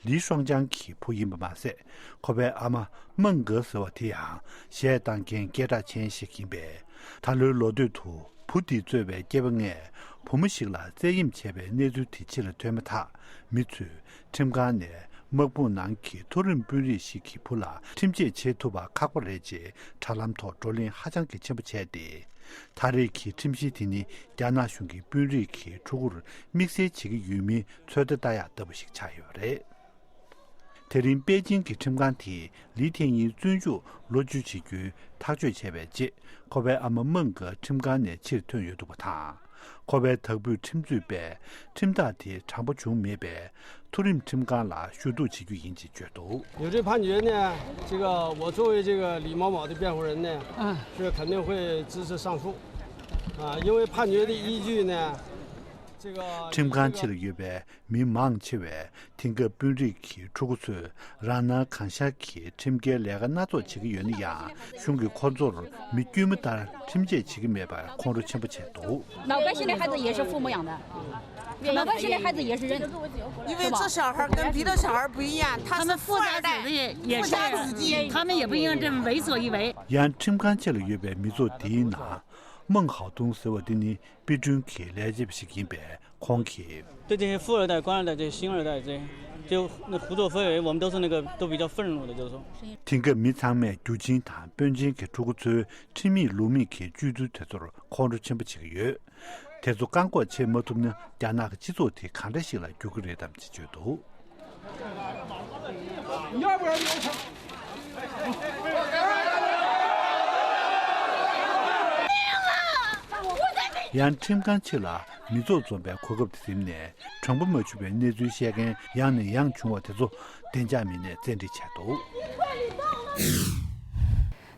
ལི་ཧྲོང་ཅང་གི་བུ་ཡིན་པ་མ་ཟད། ཁོ་པའི་ཨ་མ་མང་ག་ཟེར་བ་དེ་ཡང་གཞས་བཏང་མཁན་སྐད་གྲགས་ཅན་ཞིག་ཡིན་པས། ད་ལོའི་ལོ་སྟོད་དུ་བུ་དེས་གཙོས་པའི་སྐྱེས་པ་ལྔས་བུ་མོ་ཞིག་ལ་བཙན་གཡེམ་བྱས་པའི་གནས་ཚུལ་དེ་ཕྱི་ལ་ཐོན་མ་ཐག་མི་ཚོས་ཁྲིམས་ཁང་ནས་དམག་དཔུང་ནང་གི་མཐོ་རིམ་དཔོན་རིགས་ཤིག་གི་བུ་ལ་ཁྲིམས་ཆད་བཅད་ཐུབ་པ་ཁག་པོ་རེད་ཅེས་དྲ་ལམ་ཐོག་བགྲོ་གླེང་ཧ་ཅང་གི་ཆེན་པོ་བྱས་ཏེ། ད་རེས་ཀྱི་ཁྲིམས་གཞི་དེ་ནི་རྒྱ་ནག་གཞུང་གིས་དཔོན་རིགས་ཀྱི་ཕྲུ་གུར་དམིགས་བསལ་བྱེད་ཀྱི་ཡོད་མིན་ཚོད་ལྟ་ལྟ་ཡག་ལྟ་བུ་ཞིག་ཆགས་ཡོད་པ་རེད། དེ་རིང་པེ་ཅིང་གི་ཁྲིམས་ཁང་དེས་ལི་ཐེ་ཡིན་བཙོན་འཇུག་ལོ་བཅུ་བྱེད་རྒྱུའི་ཐག་གཅོད་བྱས་པའི་རྗེས། ཁོ་པའི་ཨ་མ་མང་ག་ཁྲིམས་ཁང་ནས་ཕྱིར་ཐོན་ཡོད་འདུག་པ་དང་། ཁོ་པའི་དྭགས་པོའི་ཁྲིམས་རྩོད་པས་ཁྲིམས་ཐག་དེ་དྲང་པོ་བྱུང་མེད་པས། མཐོ་རིམ་ཁྲིམས་ཁང་ལ་ཞུ་གཏུག་བྱེད་རྒྱུ་ཡིན་ཅེས་བརྗོད་འདུག། 有这判决呢，这个我作为这个李某某的辩护人呢，嗯，是肯定会支持上诉，啊，因为判决的依据呢，这个 ཁྲིམས་ཁང་ཕྱི་ལ་ཡོད་པའི་མི་མང་ཆེ་བས་དེང་སྐབས་དཔོན་རིགས་ཀྱི་ཕྲུ་གུ་ཚོས་རང་སྣང་གང་ཤར་གྱིས་ཁྲིམས་འགལ་ལས་ཀ་སྣ་ཚོགས་བྱེད་ཀྱི་ཡོད་ན་ ཡང་། གཞུང་གིས་ཁོ་ཚོར་མི་དཀྱུས་མ་ལྟར་ཁྲིམས་ཆད་བྱེད་ཀྱི་མེད་པར་ཁོང་ཁྲོ་ཆེན་པོ་བྱས་འདུག། 老百姓的孩子也是父母养的，老百姓的孩子也是人，因为这小孩跟别的小孩不一样，他是富二代，富家子弟。他们也不应该这么为所欲为。 ཡང་ཁྲིམས་ཁང་ཕྱི་ལ་ཡོད་པའི་མི་ཚོགས་དེའི་ནང་མང་ཧའོ་ཏུང་ཟེར་བ་དེ་ནི་དཔེ་སྐྲུན་གྱི་ལས་བྱེད་པ་ཞིག་ཡིན་པས། ཁོང་གིས། 对这些富二代、官二代、这些星二代，这些就那胡作非为，我们都是那个都比较愤怒的，就是说。 དེང་སྐབས་མི་ཚང་མས་རྒྱུ་ཆེན་དང་དཔོན་ཆེན་གྱི་ཕྲུ་གུ་ཚོའི་ཁྲིམས་མེད་ལུགས་མེད་ཀྱི་སྤྱོད་ཚུལ་དེ་ཚོར་ཁོང་ཁྲོ་ཆེན་པོ་བྱེད་ཀྱི་ཡོད། དེ་ཚོ་བཀག་འགོག་བྱེད་མ་ཐུབ་ན། རྒྱ་ནག་གི་སྤྱི་ཚོགས་དེ་གང་འདྲ་ཞིག་ལ་འགྱུར་གྱི་རེད་དམ་ཅེས་བརྗོད་འདུག། ཡང་ཁྲིམས་ཁང་ཕྱི་ལ་མི་ཚོགས་འཛོམས་པའི་གོ་སྐབས་དེ་ཟིན་ནས། དྲང་པོ་མ་བྱུང་བའི་གནས་ཚུལ་བཤད་མཁན་ཡང་ནས་ཡང་བྱུང་བ་དེ་ཚོ་བདེ་འཇགས་མི་སྣས་བཙན་ཁྲིད་བྱས་འདུག།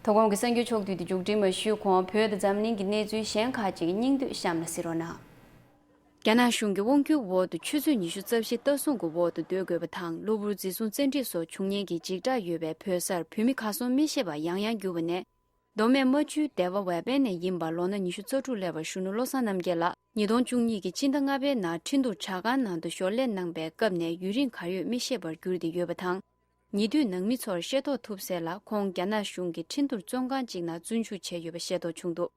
དོ་དགོང་གི་གསར་འགྱུར་ཕྱོགས་བསྡུས་དེ་མཇུག་སྒྲིལ་མ་ཞུས་གོང་། བོད་དང་འཛམ་གླིང་གི་གནས་ཚུལ་གཞན་ཁག་ཅིག་གི་སྙིང་བསྡུས་གཤམ་ལ་གཟིགས་རོགས་གནང་། རྒྱ་ནག་གཞུང་གི་དབང་སྒྱུར་འོག་ཏུ་ཆུ་ཚོད་ཉི་ཤུ་རྩ་བཞི་ལྟ་སྲུང་གི་འོག་ཏུ་སྡོད་དགོས་པ་དང་། གློ་བུར་འཛིན་བཟུང་བཙན་ཁྲིད་སོགས་བྱུང་ཉེན་གྱི་འཇིགས་སྐྲག་ཡོད་པའི་བོད་སར་བོད་མི་གར་སོང་མི་ཤེས་པ་ཡང་ཡང་གྱུར་བ་ནས། མདོ་སྨད་རྨ་ཆུའི་སྡེ་བ་ཝེ་པན་ནས་ཡིན་པ་ལོ་ན་ཉི་ཤུ་རྩ་དྲུག་སླེབས་པ་གཞོན་ནུ་བློ་བཟང་རྣམ་རྒྱལ་ལགས། ཉིས་སྟོང་བཅུ་གཉིས་ཀྱི་སྤྱི་ཟླ་ལྔ་པའི་ནང་ཁྲིན་ཏུར་དྲ་ཁང་ནང་དུ་ཞོར་ལས་གནང་པའི་སྐབས་ནས་ཡུན་རིང་གར་ཡོད་མི་ཤེས་པར་གྱུར་ཏེ་ཡོད་པ་དང་། ཉེ་དུས་ནང་མི་ཚོར་ཤེས་རྟོགས་ཐུབ་གསལ་ལ། ཁོང་རྒྱ་ནག་གཞུང་གི་ཁྲིན་ཏུར་བཙོན་ཁང་ཅིག་ནང་བཙོན་འཇུག་བྱས་ཡོད་པ་ཤེས་རྟོགས་བྱུང་འདུག།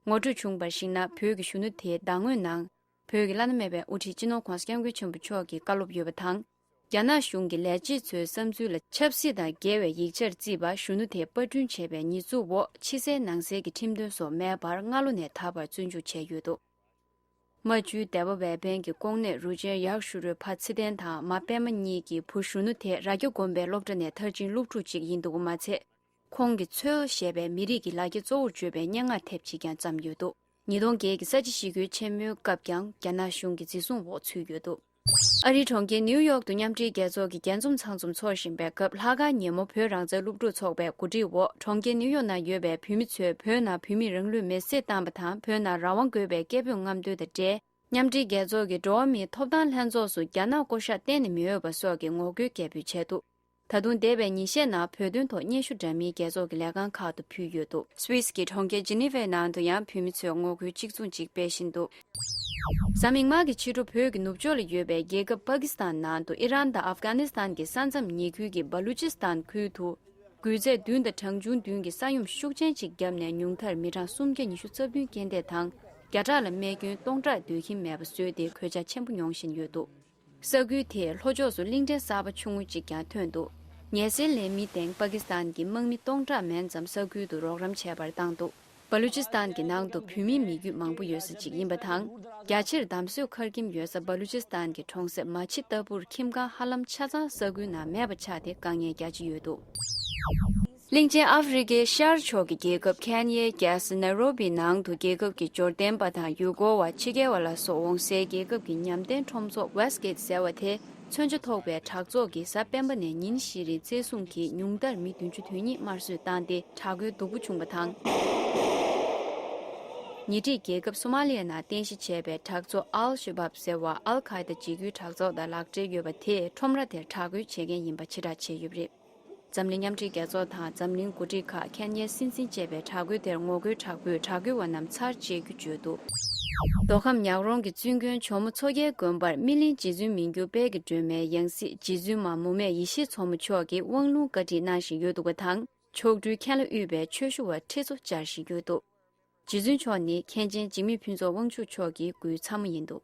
ངོ་སྤྲོད་བྱུང་བར་གཞིགས་ན། བོད་ཀྱི་གཞོན་ནུ་དེའི་ཟླ་ངོའི་ནང་། བོད་ཀྱི་བླ་ན་མེད་པའི་དབུ་ཁྲིད་སྤྱི་ནོར་༧གོང་ས་༧སྐྱབས་མགོན་ཆེན་པོ་མཆོག་གིས་བཀའ་སློབ་ཡོད་པ་དང་། རྒྱ་ནག་གཞུང་གི་ལས་བྱེད་ཚོའི་བསམ་ཚུལ་ལ་ཆབ་སྲིད་དང་འགལ་བའི་ཡིག་ཆར་བརྩིས་པ་གཞོན་ནུ་དེས་པར་སྐྲུན་བྱས་པའི་ཉེས་འཛུགས་འོག་ཕྱི་གསལ་ནང་གསལ་གྱི་ཁྲིམས་དོན་སོགས་མེད་པར་སྔ་ལོ་ནས་ད་བར་བཙོན་འཇུག་བྱས་ཡོད་འདུག། རྨ་ཆུའི་སྡེ་བ་ཝེ་པན་གྱི་ཀོང་ནད་རུ་ཆེན་ཡག་ཤུ་རུའི་ཕ་ཚེ་བརྟན་དང་མ་པད་མ་གཉིས་ཀྱི་བུ་གཞོན་ནུ་དེ་རྭ་རྒྱ་དགོན་པའི་སློབ་གྲྭ་ནས་མཐར་ཕྱིན་སློབ་ཕྲུག་ཅིག་ཡིན་འདུག་པ་མ་ཚད། ཁོང་གིས་ཚོའོ་ཞེས་པའི་མི་རིགས་ཀྱི་ལ་རྒྱ་གཙོ་བོར་བརྗོད་པའི་སྙན་ངག་དེབ་ཅིག་ཀྱང་བརྩམས་ཡོད་འདུག། ཉིས་སྟོང་བརྒྱད་ཀྱི་ས་བྱི་ཞི་རྒོལ་ཆེན་མོའི་སྐབས་ཀྱང་རྒྱ་ནག་གཞུང་གི་འཛིན་བཟུང་འོག་ཚུད་ཡོད་འདུག། ཨ་རིའི་གྲོང་ཁྱེར་ནིའུ་ཡོག་ཏུ་མཉམ་འབྲེལ་རྒྱལ་ཚོགས་ཀྱི་རྒྱས་འཛོམས་ཚང་འཛོམས་འཚོགས་བཞིན་པའི་སྐབས། ལྷ་ཁང་ཉིན་མོ་བོད་རང་བཙན་སློབ་ཕྲུག་ཚོགས་པའི་གོ་སྒྲིག་འོག་གྲོང་ཁྱེར་ནིའུ་ཡོག་ནང་ཡོད་པའི་བོད་མི་ཚོས་བོད་ནང་བོད་མིས་རང་ལུས་མེར་སྲེག་བཏང་བ་དང་། བོད་ནང་རང་དབང་དགོས་པའི་སྐད་འབོད་རྔམ་སྟོན་དང་འབྲེལ། མཉམ་འབྲེལ་རྒྱལ་ཚོགས་ཀྱི་འགྲོ་བ་མིའི་ཐོབ་ཐང་ལྷན་ཚོགས་སུ་རྒྱ་ནག་བསྐོ་བཞག་གཏན་ནས་མི་འོས་པ་སོགས་ཀྱི་ངོ་རྒོལ་སྐད་འབོད་བྱས་འདུག། ད་དུང་འདས་པའི་ཉིན་ཤས་ནང་བོད་དོན་ཐོག་སྙན་ཞུ་འདྲ་མིན་རྒྱལ་ཚོགས་ཀྱི་ལས་ཁང་ཁག་ཏུ་ཕུལ་ཡོད་འདུག། སུད་སི་གི་གྲོང་ཁྱེར་ཇི་ནི་ཝའི་ནང་དུ་ཡང་བོད་མི་ཚོས་ངོ་རྒོལ་གཅིག་མཚུངས་གཅིག་སྤེལ་བཞིན་འདུག། གཟའ་མིག་དམར་གྱི་ཕྱི་དྲོ་བོད་ཀྱི་ནུབ་ཕྱོགས་ལ་ཡོད་པའི་རྒྱལ་ཁབ་པ་ཀི་སི་ཐན་ནང་དུ་ཨི་རན་དང་ཨབ་གྷ་ནི་སི་ཐན་གྱི་ས་མཚམས་ཉེ་ཁུལ་གྱི་བ་ལུ་ཅི་སི་ཐན་ཁུལ་དུ། འགུལ་ཚད་བདུན་དང་གྲངས་ཆུང་བདུན་གྱི་ས་ཡོམ་ཤུགས་ཆེན་ཅིག་བརྒྱབ་ནས། ཉུང་མཐར་མི་གྲངས་སུམ་བརྒྱ་ཉི་ཤུ་རྩ་བདུན་རྐྱེན་འདས་དང་། བརྒྱ་ཕྲག་ལ་རྨས་སྐྱོན་སྟོང་ཕྲག་སྡོད་ཁྱིམ་མེད་པ་བཟོས་ཏེ། གོད་ཆག་ཆེན་པོ་མྱོང་བཞིན་ཡོད་འདུག། ས་ཁུལ་དེའི་ལྷོ་ཕྱོགས་སུ་གླིང་ཕྲན་གསར་པ་ཆུང་ངུ་གཅིག་ཀྱང་ཐོན་འདུག། ཉེན་སེལ་ལས་མིའི་སྟེང་པ་ཀི་སི་ཐན་གྱི་དམག་མི་སྟོང་ཕྲག་མན་ཙམ་ས་ཁུལ་དུ་རོགས་རམ་བྱེད་པར་བཏང་འདུག། བ་ལུ་ཅི་སི་ཐན་གྱི་ནང་དུ་བོད་མིའི་མི་རྒྱུད་མང་པོ་ཡོད་ས་ཅིག་ཡིན་པ་དང་། རྒྱ་ཆེར་འདམ་གསོད་མཁར་ཁྱིམ་ཡོད་ས་བ་ལུ་ཅི་སི་ཐན་གྱི་གྲོང་གསེབ་མ་ཆི་ཏ་པུར་ཁྱིམ་ཁང་ཧ་ལམ་ཆ་ཚང་ས་ཁུལ་ནང་མེད་པ་ཆགས་ཏེ། དཀའ་ངལ་རྒྱ་ཆེ་ཡོད་འདུག། གླིང་ཆེན་ཨ་ཧྥེ་རི་ཁའི་ཤར་ཕྱོགས་ཀྱི་རྒྱལ་ཁབ་ཁེན་ཡའི་རྒྱལ་ས་ནེ་རོ་བི་ནང་དུ། རྒྱལ་ཁབ་ཀྱི་འབྱོར་ལྡན་པ་དང་ཡུལ་སྐོར་བ། ཕྱི་རྒྱལ་བ་ལ་སོགས་འོང་སའི་རྒྱལ་ཁབ་ཀྱི་ཉམས་ལྡན་ཁྲོམ་ཚོགས་Westgate ཟེར་བ་དེ། མཚོན་ཆ་ཐོགས་པའི་དྲག་ཚོགས་ཀྱིས་གཟའ་སྤེན་པ་ནས་ཉིན་བཞི་རིང་བཙན་བཟུང་གིས། ཉུང་མཐར་མི་བདུན་ཅུ་དོན་གཉིས་དམར་གསོད་བཏང་སྟེ། དྲག་རྒོལ་སྡུག་པོ་བྱུང་བ་དང་། ཉེ་འཁྲིས་རྒྱལ་ཁབ་སོ་མ་ལི་ཡ་ནང་རྟེན་གཞི་བྱས་པའི་དྲག་ཚོགས་ཨལ་ཤ་བབ་ཟེར་བ་ཨལ་ཁ་ཡེ་ད་འཇིགས་སྐུལ་དྲག་ཚོགས་དང་ལག་འབྲེལ་ཡོད་པ་དེས་ཁྲོམ་ར་དེར་དྲག་རྒོལ་བྱེད་མཁན་ཡིན་པ་ཕྱིར་བསྒྲགས་བྱས་ཡོད་པ་རེད། འཛམ་གླིང་མཉམ་འབྲེལ་རྒྱལ་ཚོགས་དང་འཛམ་གླིང་འགོ་ཁྲིད་ཁག་ཁེན་ཡའི་སྲིད་འཛིན་བཅས་པའི་དྲག་རྒོལ་དེར་ངོ་རྒོལ་དྲག་པོས་དྲག་རྒོལ་བ་རྣམས་ཚར་བཅད་རྒྱུ་བརྗོད་འདུག་མདོ་ཁམས་ཉག་རོང་གི་བཙུན་དགོན་ཇོ་མོ་མཚོ་རྒྱལ་དགོན་པར་སྨིན་གླིང་རྗེ་བཙུན་མི་འགྱུར་དཔལ་གྱི་སྒྲོན་མའི་ཡང་སྲིད་རྗེ་བཙུན་མ་མུ་མེད་ཡེ་ཤེས་མཚོ་མོ་མཆོག་གིས་དབང་ལུང་བཀའ་ཁྲིད་གནང་བཞིན་ཡོད་འདུག་པ་དང་། མཆོག་སྤྲུལ་མཁན་བླ་དབུས་པའི་ཆོས་ཞུ་བ་ཁྲི་ཚོ་བཅར་བཞིན་ཡོད་འདུག་རྗེ་བཙུན་མཆོག་ནི་མཁན་ཆེན་འཇིགས་མེད་ཕུན་ཚོགས་དབང་ཕྱུག་མཆོག་གི་སྐུའི་ཚ་མོ་ཡིན་འདུག་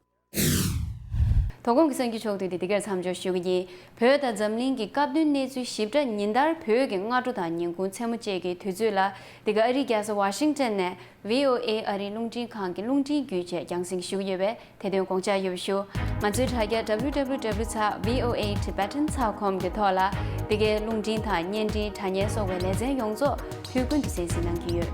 དོ་དགོང་གི་གསར་འགྱུར་ཕྱོགས་བསྡུས་དེ་འདི་གར་མཚམས་འཇོག་ཞུ་གི་ཡིན། བོད་དང་འཛམ་གླིང་གི་སྐབས་བསྟུན་གནས་ཚུལ་ཞིབ་ཕྲ་ཉིན་ལྟར་བོད་ཀྱི་སྔ་དྲོ་དང་ཉིན་གུང་མཚན་མོ་བཅས་ཀྱི་དུས་ཚོད་ལ། འདི་ག་ཨ་རིའི་རྒྱལ་ས་ཝ་ཤིང་ཏན་ནས་བྷི་ཨོ་ཨེ་ཨ་རིའི་རླུང་འཕྲིན་ཁང་གི་རླུང་འཕྲིན་བརྒྱུད་བཅས་རྒྱང་སྲིང་ཞུ་གི་ཡོད་པས། དེ་དོན་དགོངས་འཇགས་ཡོད་པ་ཞུ། ང་ཚོའི་དྲ་རྒྱ་W W W dot V O A Tibetan dot com གི་ཐོག་ལ། འདི་གའི་རླུང་འཕྲིན་དང་བརྙན་འཕྲིན་དྲ་བརྙན་སོགས་པའི་ལེ་ཚན་ཡོངས་རྫོགས་དུས་ཀུན་དུ་གསན་གཟིགས་གནང་གི་ཡོད།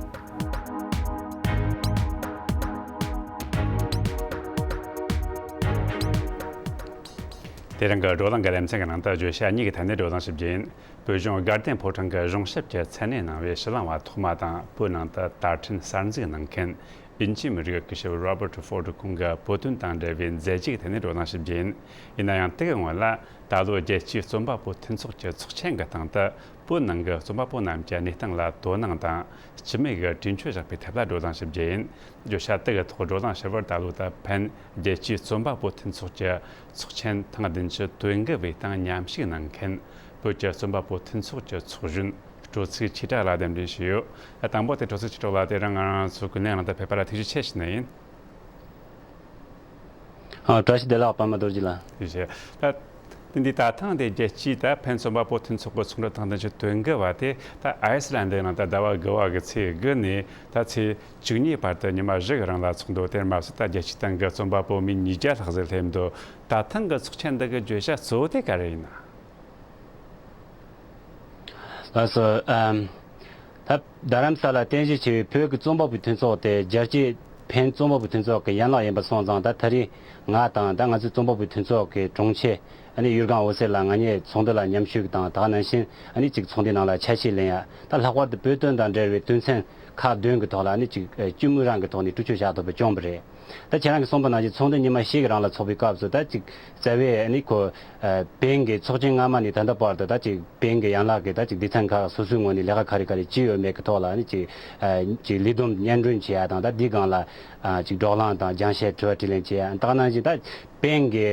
དེ་རིང་གི་བགྲོ་གླེང་གི་ལེ་ཚན་གྱི་ནང་དུ་བརྗོད་བྱ་གཉིས་ཀྱི་ཐད་ནས་བགྲོ་གླེང་ཞིབ་རྒྱས་ཡིན། བོད་ལྗོངས་དགའ་ལྡན་ཕོ་བྲང་གི་གཞུང་ཞབས་ཀྱི་མཚན་གནས་གནང་བའི་ཕྱི་གླིང་བ་ཐོག་མ་དང་བོད་ནང་དུ་དར་འཕྲིན་གསར་འཛུགས་གནང་མཁན་དབྱིན་ཇིའི་མི་རིགས་སྐུ་ཞབས་Robert Ford ཁོང་གི་བོད་དོན་དང་འབྲེལ་བའི་མཛད་རྗེས་ཀྱི་ཐད་ནས་བགྲོ་གླེང་ཞིབ་རྒྱས་ཡིན། ཡིན་ན་ཡང་དེ་གི་སྔོན་ལ་ད་ལོ་རྒྱལ་སྤྱིའི་རྩོམ་པ་པོ་མཐུན་ཚོགས་ཀྱི་ཚོགས་ཆེན་གྱི་སྟེང་དུ་བོད་ནང་གི་རྩོམ་པ་པོ་རྣམས་ཀྱི་གནས་སྟངས་ལ་དོ་སྣང་དང་སྤྱི་མོས་ཀྱི་གྲོས་ཆོད་བཞག་པའི་ཐད་ལ་བགྲོ་གླེང་ཞིབ་རྒྱས་ཡིན། བརྗོད་བྱ་དེ་གི་ཐོག་བགྲོ་གླེང་ཞུ་བར་ད་ལོ་ད་ཕན་རྒྱལ་སྤྱིའི་རྩོམ་པ་པོ་མཐུན་ཚོགས་ཀྱི་ཚོགས་ཆེན་ཐེངས་བདུན་ཅུ་དོན་དགུ་བའི་སྟེང་མཉམ་ཞུགས་གནང་མཁན་བོད་ཀྱི་རྩོམ་པ་པོ་མཐུན་ཚོགས་ཀྱི་ཚོགས་གཞོན་སྤྲོ་ཚིགས་ཆོས་གྲགས་ལགས་གདན་འདྲེན་ཞུས་ཡོད། དང་པོ་དེ་སྤྲོ་ཚིགས་ཆོས་གྲགས་ལགས་དེ་རིང་ང་རང་ཚོ་ཀུན་གླེང་ནང་དུ་ཕེབས་པ་ལ་ཐུགས་རྗེ་ཆེ་ཞུ་ནི་ཡིན། ཨ། བཀྲ་ཤིས་བདེ་ལེགས་པདྨ་རྡོ་རྗེ་ལགས། ཐུགས་རྗེ་ཆེ། ད་དེ་འདི་ད་ཐེངས་དེ་རྒྱལ་སྤྱིའི་ད་ཕན་རྩོམ་པ་པོ་མཐུན་ཚོགས་ཀྱི་ཚོགས་འདུ་ཐེངས་བདུན་ཅུ་དོན་དགུ་བ་དེ་ད་ཨའི་སི་ལན་ཌི་ནང་ད་ཟླ་བ་དགུ་བ་གི་ཚེས་དགུ་ནས་ད་ཚེས་བཅུ་གཉིས་བར་དུ་ཉི་མ་བཞི་གི་རིང་ལ་ཚོགས་འདུ་དེར་མ་ཟད་ད་རྒྱལ་སྤྱིའི་སྟེང་གི་རྩོམ་པ་པོ་མི་ཉིས་བརྒྱ་ལྷག་ཟིག་སླེབས་འདུག་ད་ཐེངས་གི་ཚོགས་ཆེན་འདི་གི་བརྗོད་བྱ་གཙོ་བོ་དེ་ག་རེ་ཡིན་ན། ལགས་སོ། ཨམ། ད་རྡ་རམ་ས་ལ་རྟེན་གཞི་བྱས་པའི་བོད་ཀྱི་རྩོམ་པ་པོའི་མཐུན་ཚོགས་དེ་རྒྱལ་སྤྱིའི་ཕན་རྩོམ་པ་པོའི་མཐུན་ཚོགས་ཀྱི་ཡན་ལག་ཡིན་པ་སོང་ཙང་། ད་ད་རེས་ང་དང་ད་ང་ཚོའི་རྩོམ་པ་པོའི་མཐུན་ཚོགས་ཀྱི་དྲུང་ཆེ་ཨ་ནི་ཡུལ་སྒང་འོད་ཟེར་ལགས་ང་གཉིས་ཚོགས་འདུ་ལ་མཉམ་ཞུགས་དང་། ད་ག་ནང་བཞིན་ཨ་ནི་ཅིག་ཚོགས་འདུའི་ནང་ལ་ཆ་ཤས་ལེན་ཡ། ད་ལྷག་པར་དུ་བོད་དོན་དང་འབྲེལ་བའི་དོན་ཚན་ཁག་བདུན་གྱི་ཐོག་ལ་ཨ་ནི་ཅིག་སྤྱི་མོས་རང་གི་ཐོག་ནས་གྲོས་ཆོད་བཞག་ཐུབ་པ་བྱུང་བ་རེད། ད་ཁྱེད་རང་གིས་གསུངས་པ་ནང་བཞིན་ཚོགས་འདུ་ཉི་མ་བཞི་གི་རིང་ལ་ཚོགས་པའི་སྐབས་སུ། ད་ཅིག་རྩ་བའི་ཨ་ནི་ཁོ་ཨ་བོད་ཀྱི་ཚོགས་ཆེན་སྔ་མ་ནས་ད་ལྟ་བར་དུ་ད་ཅིག་བོད་ཀྱི་ཡན་ལག་གི་ད་ཅིག་སྡེ་ཚན་ཁག་སོ་སོའི་ངོས་ནས་ལས་ཀ་ག་རེ་ག་རེ་བྱས་ཡོད་མེད་ཀྱི་ཐོག་ལ་ཨ་ནི་ཅིག་ཨ་ཅིག་ལས་བསྡོམས་སྙན་སྒྲོན་བྱེད་ཡ་དང་། ད་འདིའི་སྒང་ལ་ཨ་ཅིག་བགྲོ་གླེང་དང་སྦྱང་བཤད་དྲི་བ་དྲིས་ལན་བྱེད་ཡ། ད་ག་ནང་བཞིན་ད་བོད་ཀྱི་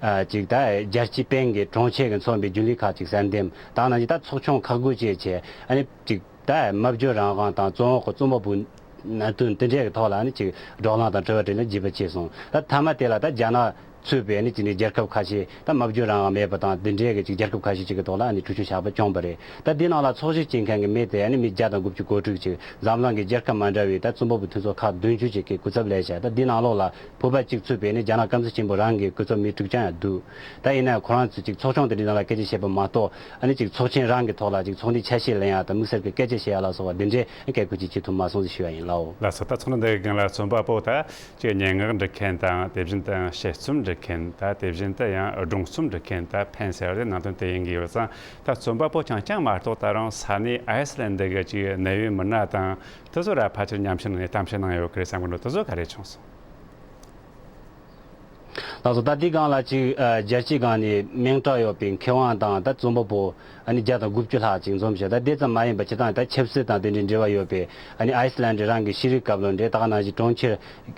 ཨ་ཅིག་ད་རྒྱལ་སྤྱིའི་བོད་ཀྱི་དྲུང་ཆེ་གི་མཚོན་པའི་རྒྱུན་ལས་ཁག་ཅིག་གསར་འདེམས། ད་ག་ནང་བཞིན་ད་ཚོགས་ཆུང་ཁག་བགོས་བཅས་བྱས་ཨ་ནི་ཅིག་ད་སྨྲ་བརྗོད་རང་དབང་དང་བཙོན་འོག་གི་རྩོམ་པ་པོའི་གནད་དོན་དེ་འདྲའི་གི་ཐོག་ལ་ཨ་ནི་ཅིག་བགྲོ་གླེང་དང་དྲི་བ་དྲིས་ལན་བྱས་པ་བྱས་སོང་། ད་མཐའ་མ་དེ་ལ་ད་རྒྱ་ནག་ཚུད་པའི་ཨ་ནི་ཅིག་ནི་རྒྱལ་ཁབ་ཁ་ཤས། ད་སྨྲ་བརྗོད་རང་དབང་མེད་པ་དང་དེ་འདྲའི་གི་ཅིག་རྒྱལ་ཁབ་ཁ་ཤས་ཅིག་གི་ཐོག་ལ་ཨ་ནི་གྲོས་ཆོད་བཞག་པ་བྱུང་བ་རེད། ད་འདི་ནང་ལ་ཚོགས་ཞུགས་བྱེད་མཁན་གྱི་མི་དེ་ཨ་ནི་མི་བརྒྱ་དང་དགུ་བཅུ་གོ་དྲུག་ཅིག་འཛམ་གླིང་གི་རྒྱལ་ཁབ་མ་འདྲ་བའི་ད་རྩོམ་པ་པོ་མཐུན་ཚོགས་ཁག་བདུན་ཅུ་ཅིག་གི་སྐུ་ཚབ་ལས་བྱ། ད་འདི་ནང་ལོགས་ལ་བོད་པ་གཅིག་ཚུད་པའི་ཨ་ནི་རྒྱ་ནག་སྐམ་ས་ཆེན་པོ་རང་གི་སྐུ་ཚབ་མི་དྲུག་ཅུ་ཡང་འདུག་ད་ཡིན་ན་ཡང་ཁོ་རང་ཚོས་ཅིག་ཚོགས་ཆུང་དེ་འདྲའི་ནང་ལ་སྐད་ཆ་བཤད་པ་མ་གཏོགས། ཨ་ནི་ཅིག་ཚོགས་ཆེན་རང་གི་ཐོག་ལ་ཅིག་ཚོགས་འདུའི་ཆ་ཤས་ལེན་ཡ་དང་དམིགས་བསལ་གྱི་སྐད་ཆ་བཤད་ཡ་ལ་སོགས་པ་འདི་འདྲའི་སྐད་སྐུལ་ཅིག་བྱེད་ཐུབ་མ་སོང་ཟེར་ཞུ་ཡ་ཡིན་ལགས། ལགས་སོ། ད་ཚོགས་འདུ་འདི་གི་སྒང་ལ་རྩོམ་པ་པོ་ད་ཅིག་སྙན་ངག་འབྲི་མཁན་དང་། དེ་བཞིན་དུ་ཡང་དཔྱད་རྩོམ་འབྲི་མཁན། ད་དེ་བཞིན་དུ་ཡང་སྒྲུང་རྩོམ་འབྲི་མཁན། ད་ཕན་ཟེར་བ་དེ་ནང་དོན་དེ་ཡིན་གྱི་ཡོད་ཙང་། ད་རྩོམ་པ་པོ་རྐྱང་རྐྱང་མ་གཏོགས་ད་རུང་ས་གནས་ཨའི་སི་ལན་ཌི་གི་ཅིག་གནད་ཡོད་མི་སྣ་དང་དེ་ཚོ་ར་ཕལ་ཆེར་མཉམ་ཞུགས་གནང་ནས་གཏམ་བཤད་གནང་ཡོད་ཀྱི་རེད་བསམ་གྱི་འདུག་དེ་ཚོ་ག་རེ་བྱུང་སོང་། ལགས་སོ། ད་འདི་སྒང་ལ་ཅིག་ཨ་རྒྱལ་སྤྱིའི་སྒང་ནས་མིང་གྲགས་ཡོད་པའི་མཁས་དབང་དང་ད་རྩོམ་པ་པོ་ཨ་ནི་བརྒྱ་དང་དགུ་བཅུ་ལྷག་ཅིག་འཛོམས་བྱས། ད་དེ་ཙམ་མ་ཡིན་པ་སྤྱིར་བཏང་ད་ཆབ་སྲིད་དང་དེ་འདྲའི་འབྲེལ་བ་ཡོད་པའི་ཨ་ནི་ཨའི་སི་ལན་ཌི་རང་གི་ཤེས་རིག་བཀའ་བློན་རེད། ད་ག་ནང་བཞིན་གྲོང་ཁྱེར་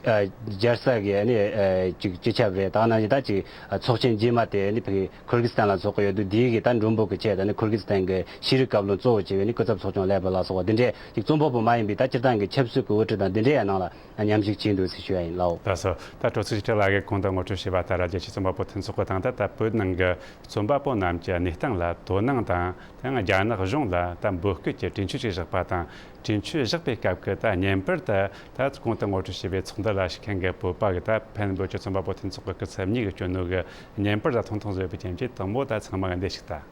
ཨ་རྒྱལ་ས་གི་ཨ་ནི་ཨ་ཅིག་སྤྱི་ཁྱབ་རེད། ད་ག་ནང་བཞིན་ད་ཅིག་ཨ་ཚོགས་ཆེན་རྗེས་མ་དེ་ཨ་ནི་ཕ་གི་ཁུར་གི་སི་ཐན་ལ་འཚོགས་ཀྱི་ཡོད་འདུག་དེའི་གི་ད་མགྲོན་པོ་གི་ཆེད་དུ་ཨ་ནི་ཁུར་གི་སི་ཐན་གི་ཤེས་རིག་བཀའ་བློན་གཙོ་བོ་བྱས་པའི་ཨ་ནི་སྐུ་ཚབ་ཚོགས་ཆུང་ལས་པ་ལ་སོགས་པ་འདི་འདྲའི་ཅིག་རྩོམ་པ་པོ་མ་ཡིན་པའི་ད་སྤྱིར་བཏང་གི་ཆབ་སྲིད་ཀྱི་དབུ་ཁྲིད་དང་འདི་འདྲའི་ཡང་ནང་ལ་མཉམ་ཞུགས་བྱས་འདུག་ཟེར་ཞུ་ཡ་ཡིན་ལགས། ལགས་སོ། ད་སྤྲོ་ཚིགས་ཆོས་གྲགས་ལགས་ཀྱིས་གོང་དུ་ངོ་སྤྲོད་བྱས་པ་ལྟར་རྒྱལ་སྤྱིའི་རྩོམ་པ་པོ་མཐུན་ཚོགས་ཀྱི་སྟེང་དུ་ད་བོད་ནང་གི་རྩོམ་པ་པོ་རྣམས་ཀྱི་གནས་སྟངས་ལ་དོ་སྣང་དང་། དེ་ཡང་རྒྱ་ནག་གཞུང་ལ་ད་འབོད་སྐུལ་གྱི་གྲོས་ཆོད་ཅིག་བཞག་པ་དང་། གྲོས་ཆོད་བཞག་པའི་སྐབས་ཀྱི་ད་བརྙན་པར་དེ་ད་གོང་དུ་ངོ་སྤྲོད་བྱས་པའི་ཚོགས་འདུ་ལ་ཞུགས་མཁན་གྱི་བོད་པ་གི་ད་ཕན་བོད་ཀྱི་རྩོམ་པ་པོ་མཐུན་ཚོགས་ཀྱི་སྐུ་ཚབ་གཉིས་ཀྱིས་བསྐྱོན་ནོ་གི་བརྙན་པར་ད་ཐུང་ཐུང་བཟོས་པའི་རྐྱེན་གྱིས་དང་པོ་ད་ཚང་མ་གི་འདི་ཞིག་ལྟ།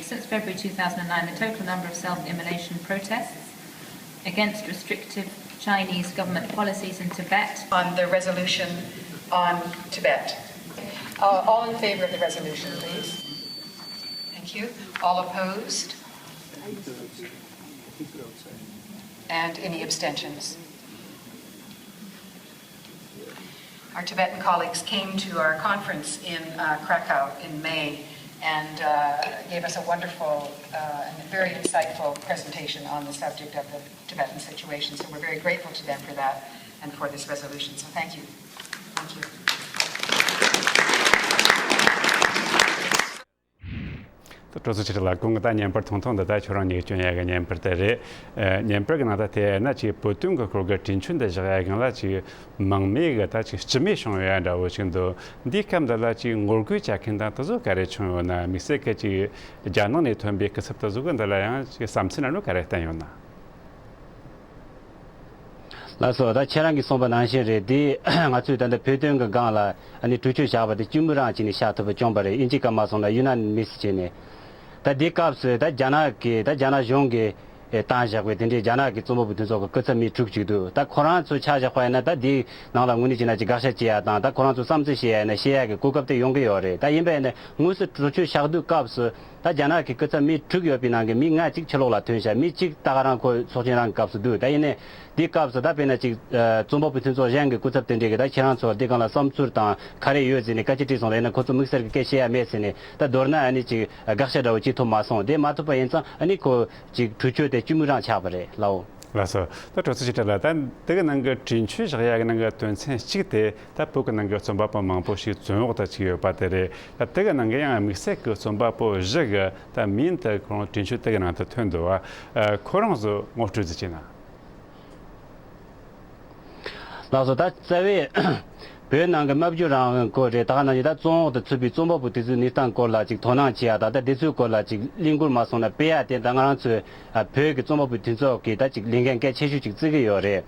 Since February two thousand and nine, the total number of self-immolation protests against restrictive Chinese government policies in Tibet. On the resolution on Tibet. Uh, all in favor of the resolution, please. Thank you. All opposed? And any abstentions? Our Tibetan colleagues came to our conference in uh, Krakow in May and uh, gave us a wonderful uh, and very insightful presentation on the subject of the Tibetan situation. So we're very grateful to them for that and for this resolution. So thank you. Thank you. ད་སྤྲོ་ཚོགས་ཆེ་ཁྲི་ལགས། གོང་གི་ད་བརྙན་པར་ཐུང་ཐུང་འདི་ད་ཁྱོད་རང་ཉིད་སྐྱོན་ཡ་གི་བརྙན་པར་དེ་རེད། ཨ། བརྙན་པར་གི་ནང་ད་དེ་ན་ཅིག་བོད་དོན་གི་སྐོར་གི་གྲོས་ཆོད་འདི་བཞག་ཡ་གང་ལ་ཅིག་མང་མོས་གི་ད་ཅིག་སྤྱི་མོས་བྱུང་ཡོད་ཡ་འདྲ་བོ་ཞིག་འདུག་འདིའི་སྐབས་འདི་ལ་ཅིག་ངོ་རྒོལ་བྱ་མཁན་དང་དེ་ཚོ་ག་རེ་བྱུང་ཡོད་ན། དམིགས་བསལ་གི་ཅིག་རྒྱ་ནག་ནས་ཐོན་པའི་སྐུ་ཚབ་དེ་ཚོ་གི་འདི་ལ་ཡང་ཅིག་བསམ་ཚུལ་ནང་ལོགས་ག་རེ་བསྟན་ཡོད་ན། ལགས་སོ། ད་ཁྱེད་རང་གིས་གསུངས་པ་ནང་བཞིན་རེད། དེ་ང་ཚོས་ད་ལྟ་བོད་དོན་གྱི་སྒང་ལ་ཨ་ནི་གྲོས་ཆོད་བཞག་པ་དེ་སྤྱི་མོས་རང་བྱས་ནས་བཞག་ཐུབ་པ་བྱུང་བ་རེད། དབྱིན་ཇིའི་སྐད་མ་སོང་ན་ཡུ་ན་མི་སི་བྱས་ནས། ད་དེའི་སྐབས་སུ་ད་རྒྱ་ནག་གིས་ད་རྒྱ་ནག་གཞུང་གིས་བཏང་བཞག་པའི་དེ་འདྲའི་རྒྱ་ནག་གི་རྩོམ་པ་པོ་དེ་ཚོ་གི་སྐུ་ཚབ་མི་དྲུག་ཅིག་འདུག་ད་ཁོ་རང་ཚོ་ཆ་བཞག་པ་ཡིན་ན་ད་དེའི་ནང་ལ་དངོས་གནས་བྱས་ན་ཅིག་དགག་བྱ་བྱེད་ཡ་དང་། ད་ཁོ་རང་ཚོ་བསམ་ཚུལ་བཤད་ཡ་ཡིན་ན་བཤད་ཡ་གི་གོ་སྐབས་དེ་ཡོང་གི་ཡོད་རེད། ད་ཡིན་པ་ཡིན་ན་དངོས་སུ་གྲོས་ཆོད་བཞག་དུས་སྐབས་སུ། ད་རྒྱ་ནག་གི་སྐུ་ཚབ་མི་དྲུག་ཡོད་པའི་ནང་གི་མི་ལྔ་ཅིག་ཕྱི་ལོགས་ལ་ཐོན་ཤག་མི་གཅིག་ད་ག་རང་ཁོ་ཚོགས་ཆེན་རང་གི་སྐབས་སུ་འདུག་ད་ཡིན་ནའི་འདིའི་སྐབས་སུ་ད་དཔེར་ན་ཅིག་རྩོམ་པ་པོའི་མཐུན་ཚོགས་གཞན་གྱི་སྐུ་ཚབ་དེ་འདྲས་ཀྱིས་ད་ཁྱེད་རང་ཚོར་འདི་སྒང་ལ་བསམ་ཚུལ་དང་ག་རེ་ཡོད་ཟེར་ནས་བཀའ་ཁྱེར་དྲིས་སོང་། ད་ཡིན་ན་ཁོ་ཚོ་དམིགས་བསལ་གྱི་སྐད་བཤད་ཡ་མེད་ཟེར་ནས། ད་མདོར་ན་ཨ་ནི་ཅིག་དགག་བྱ་འདྲ་བོ་བྱེད་ཐུབ་མ་སོང་། དེ་མ་ཐུབ་པ་ཡིན་ཙང་ཨ་ནི་ཁོ་ཅིག་གྲོས་ཆོད་དེ་སྤྱི་མོས་རང་ཆགས་པ་རེད་ལགས། ལགས་སོ། ད་སྤྲོ་ཚོགས་ཆེ་ཁྲི་ལགས། ད་འདི་གི་ནང་གི་གྲོས་ཆོད་བཞག་ཡ་གི་ནང་གི་དོན་ཚན་གཅིག་དེ། ད་བོད་ཀྱི་ནང་གི་རྩོམ་པ་པོ་མང་པོ་ཞིག་བཙོན་འོག་ཏུ་བཅུག་ཡོད་པ་དེ་རེད། ད་དེ་གི་ནང་གི་ཡང་དམིགས་བསལ་གྱི་རྩོམ་པ་པོ་བཞི་གི་ད་མིང་དེ་ཁོ་རང་གྲོས་ཆོད་དེ་གི་ནང་དུ་ཐོན་འདུག་བ། ཁོ་རང་ཚོ་ངོ་སྤྲོད་ཅིག་བྱས་ན། ལགས་སོ། ད་རྩ་བའི་བོད་ནང་གི་སྨྲ་བརྗོད་རང་དབང་སྐོར་རེད། ད་ག་ནང་བཞིན་ད་བཙོན་འོག་ཏུ་ཚུད་པའི་རྩོམ་པ་པོ་དེ་ཚོའི་གནས་སྟངས་སྐོར་ལ་ཅིག་དོ་སྣང་བྱེད་ཡ་དང་། ད་དེ་ཚོའི་སྐོར་ལ་ཅིག་གླེང་སྐོར་མ་སོང་ན་སྤེལ་ཡ་དེ་ད་ང་རང་ཚོའི་བོད་ཀྱི་རྩོམ་པ་པོའི་མཐུན་ཚོགས་ཀྱི་ད་ཅིག་ལས་འགན་གལ་ཆེ་ཤོས་ཅིག་བརྩི་གི་ཡོད་རེད།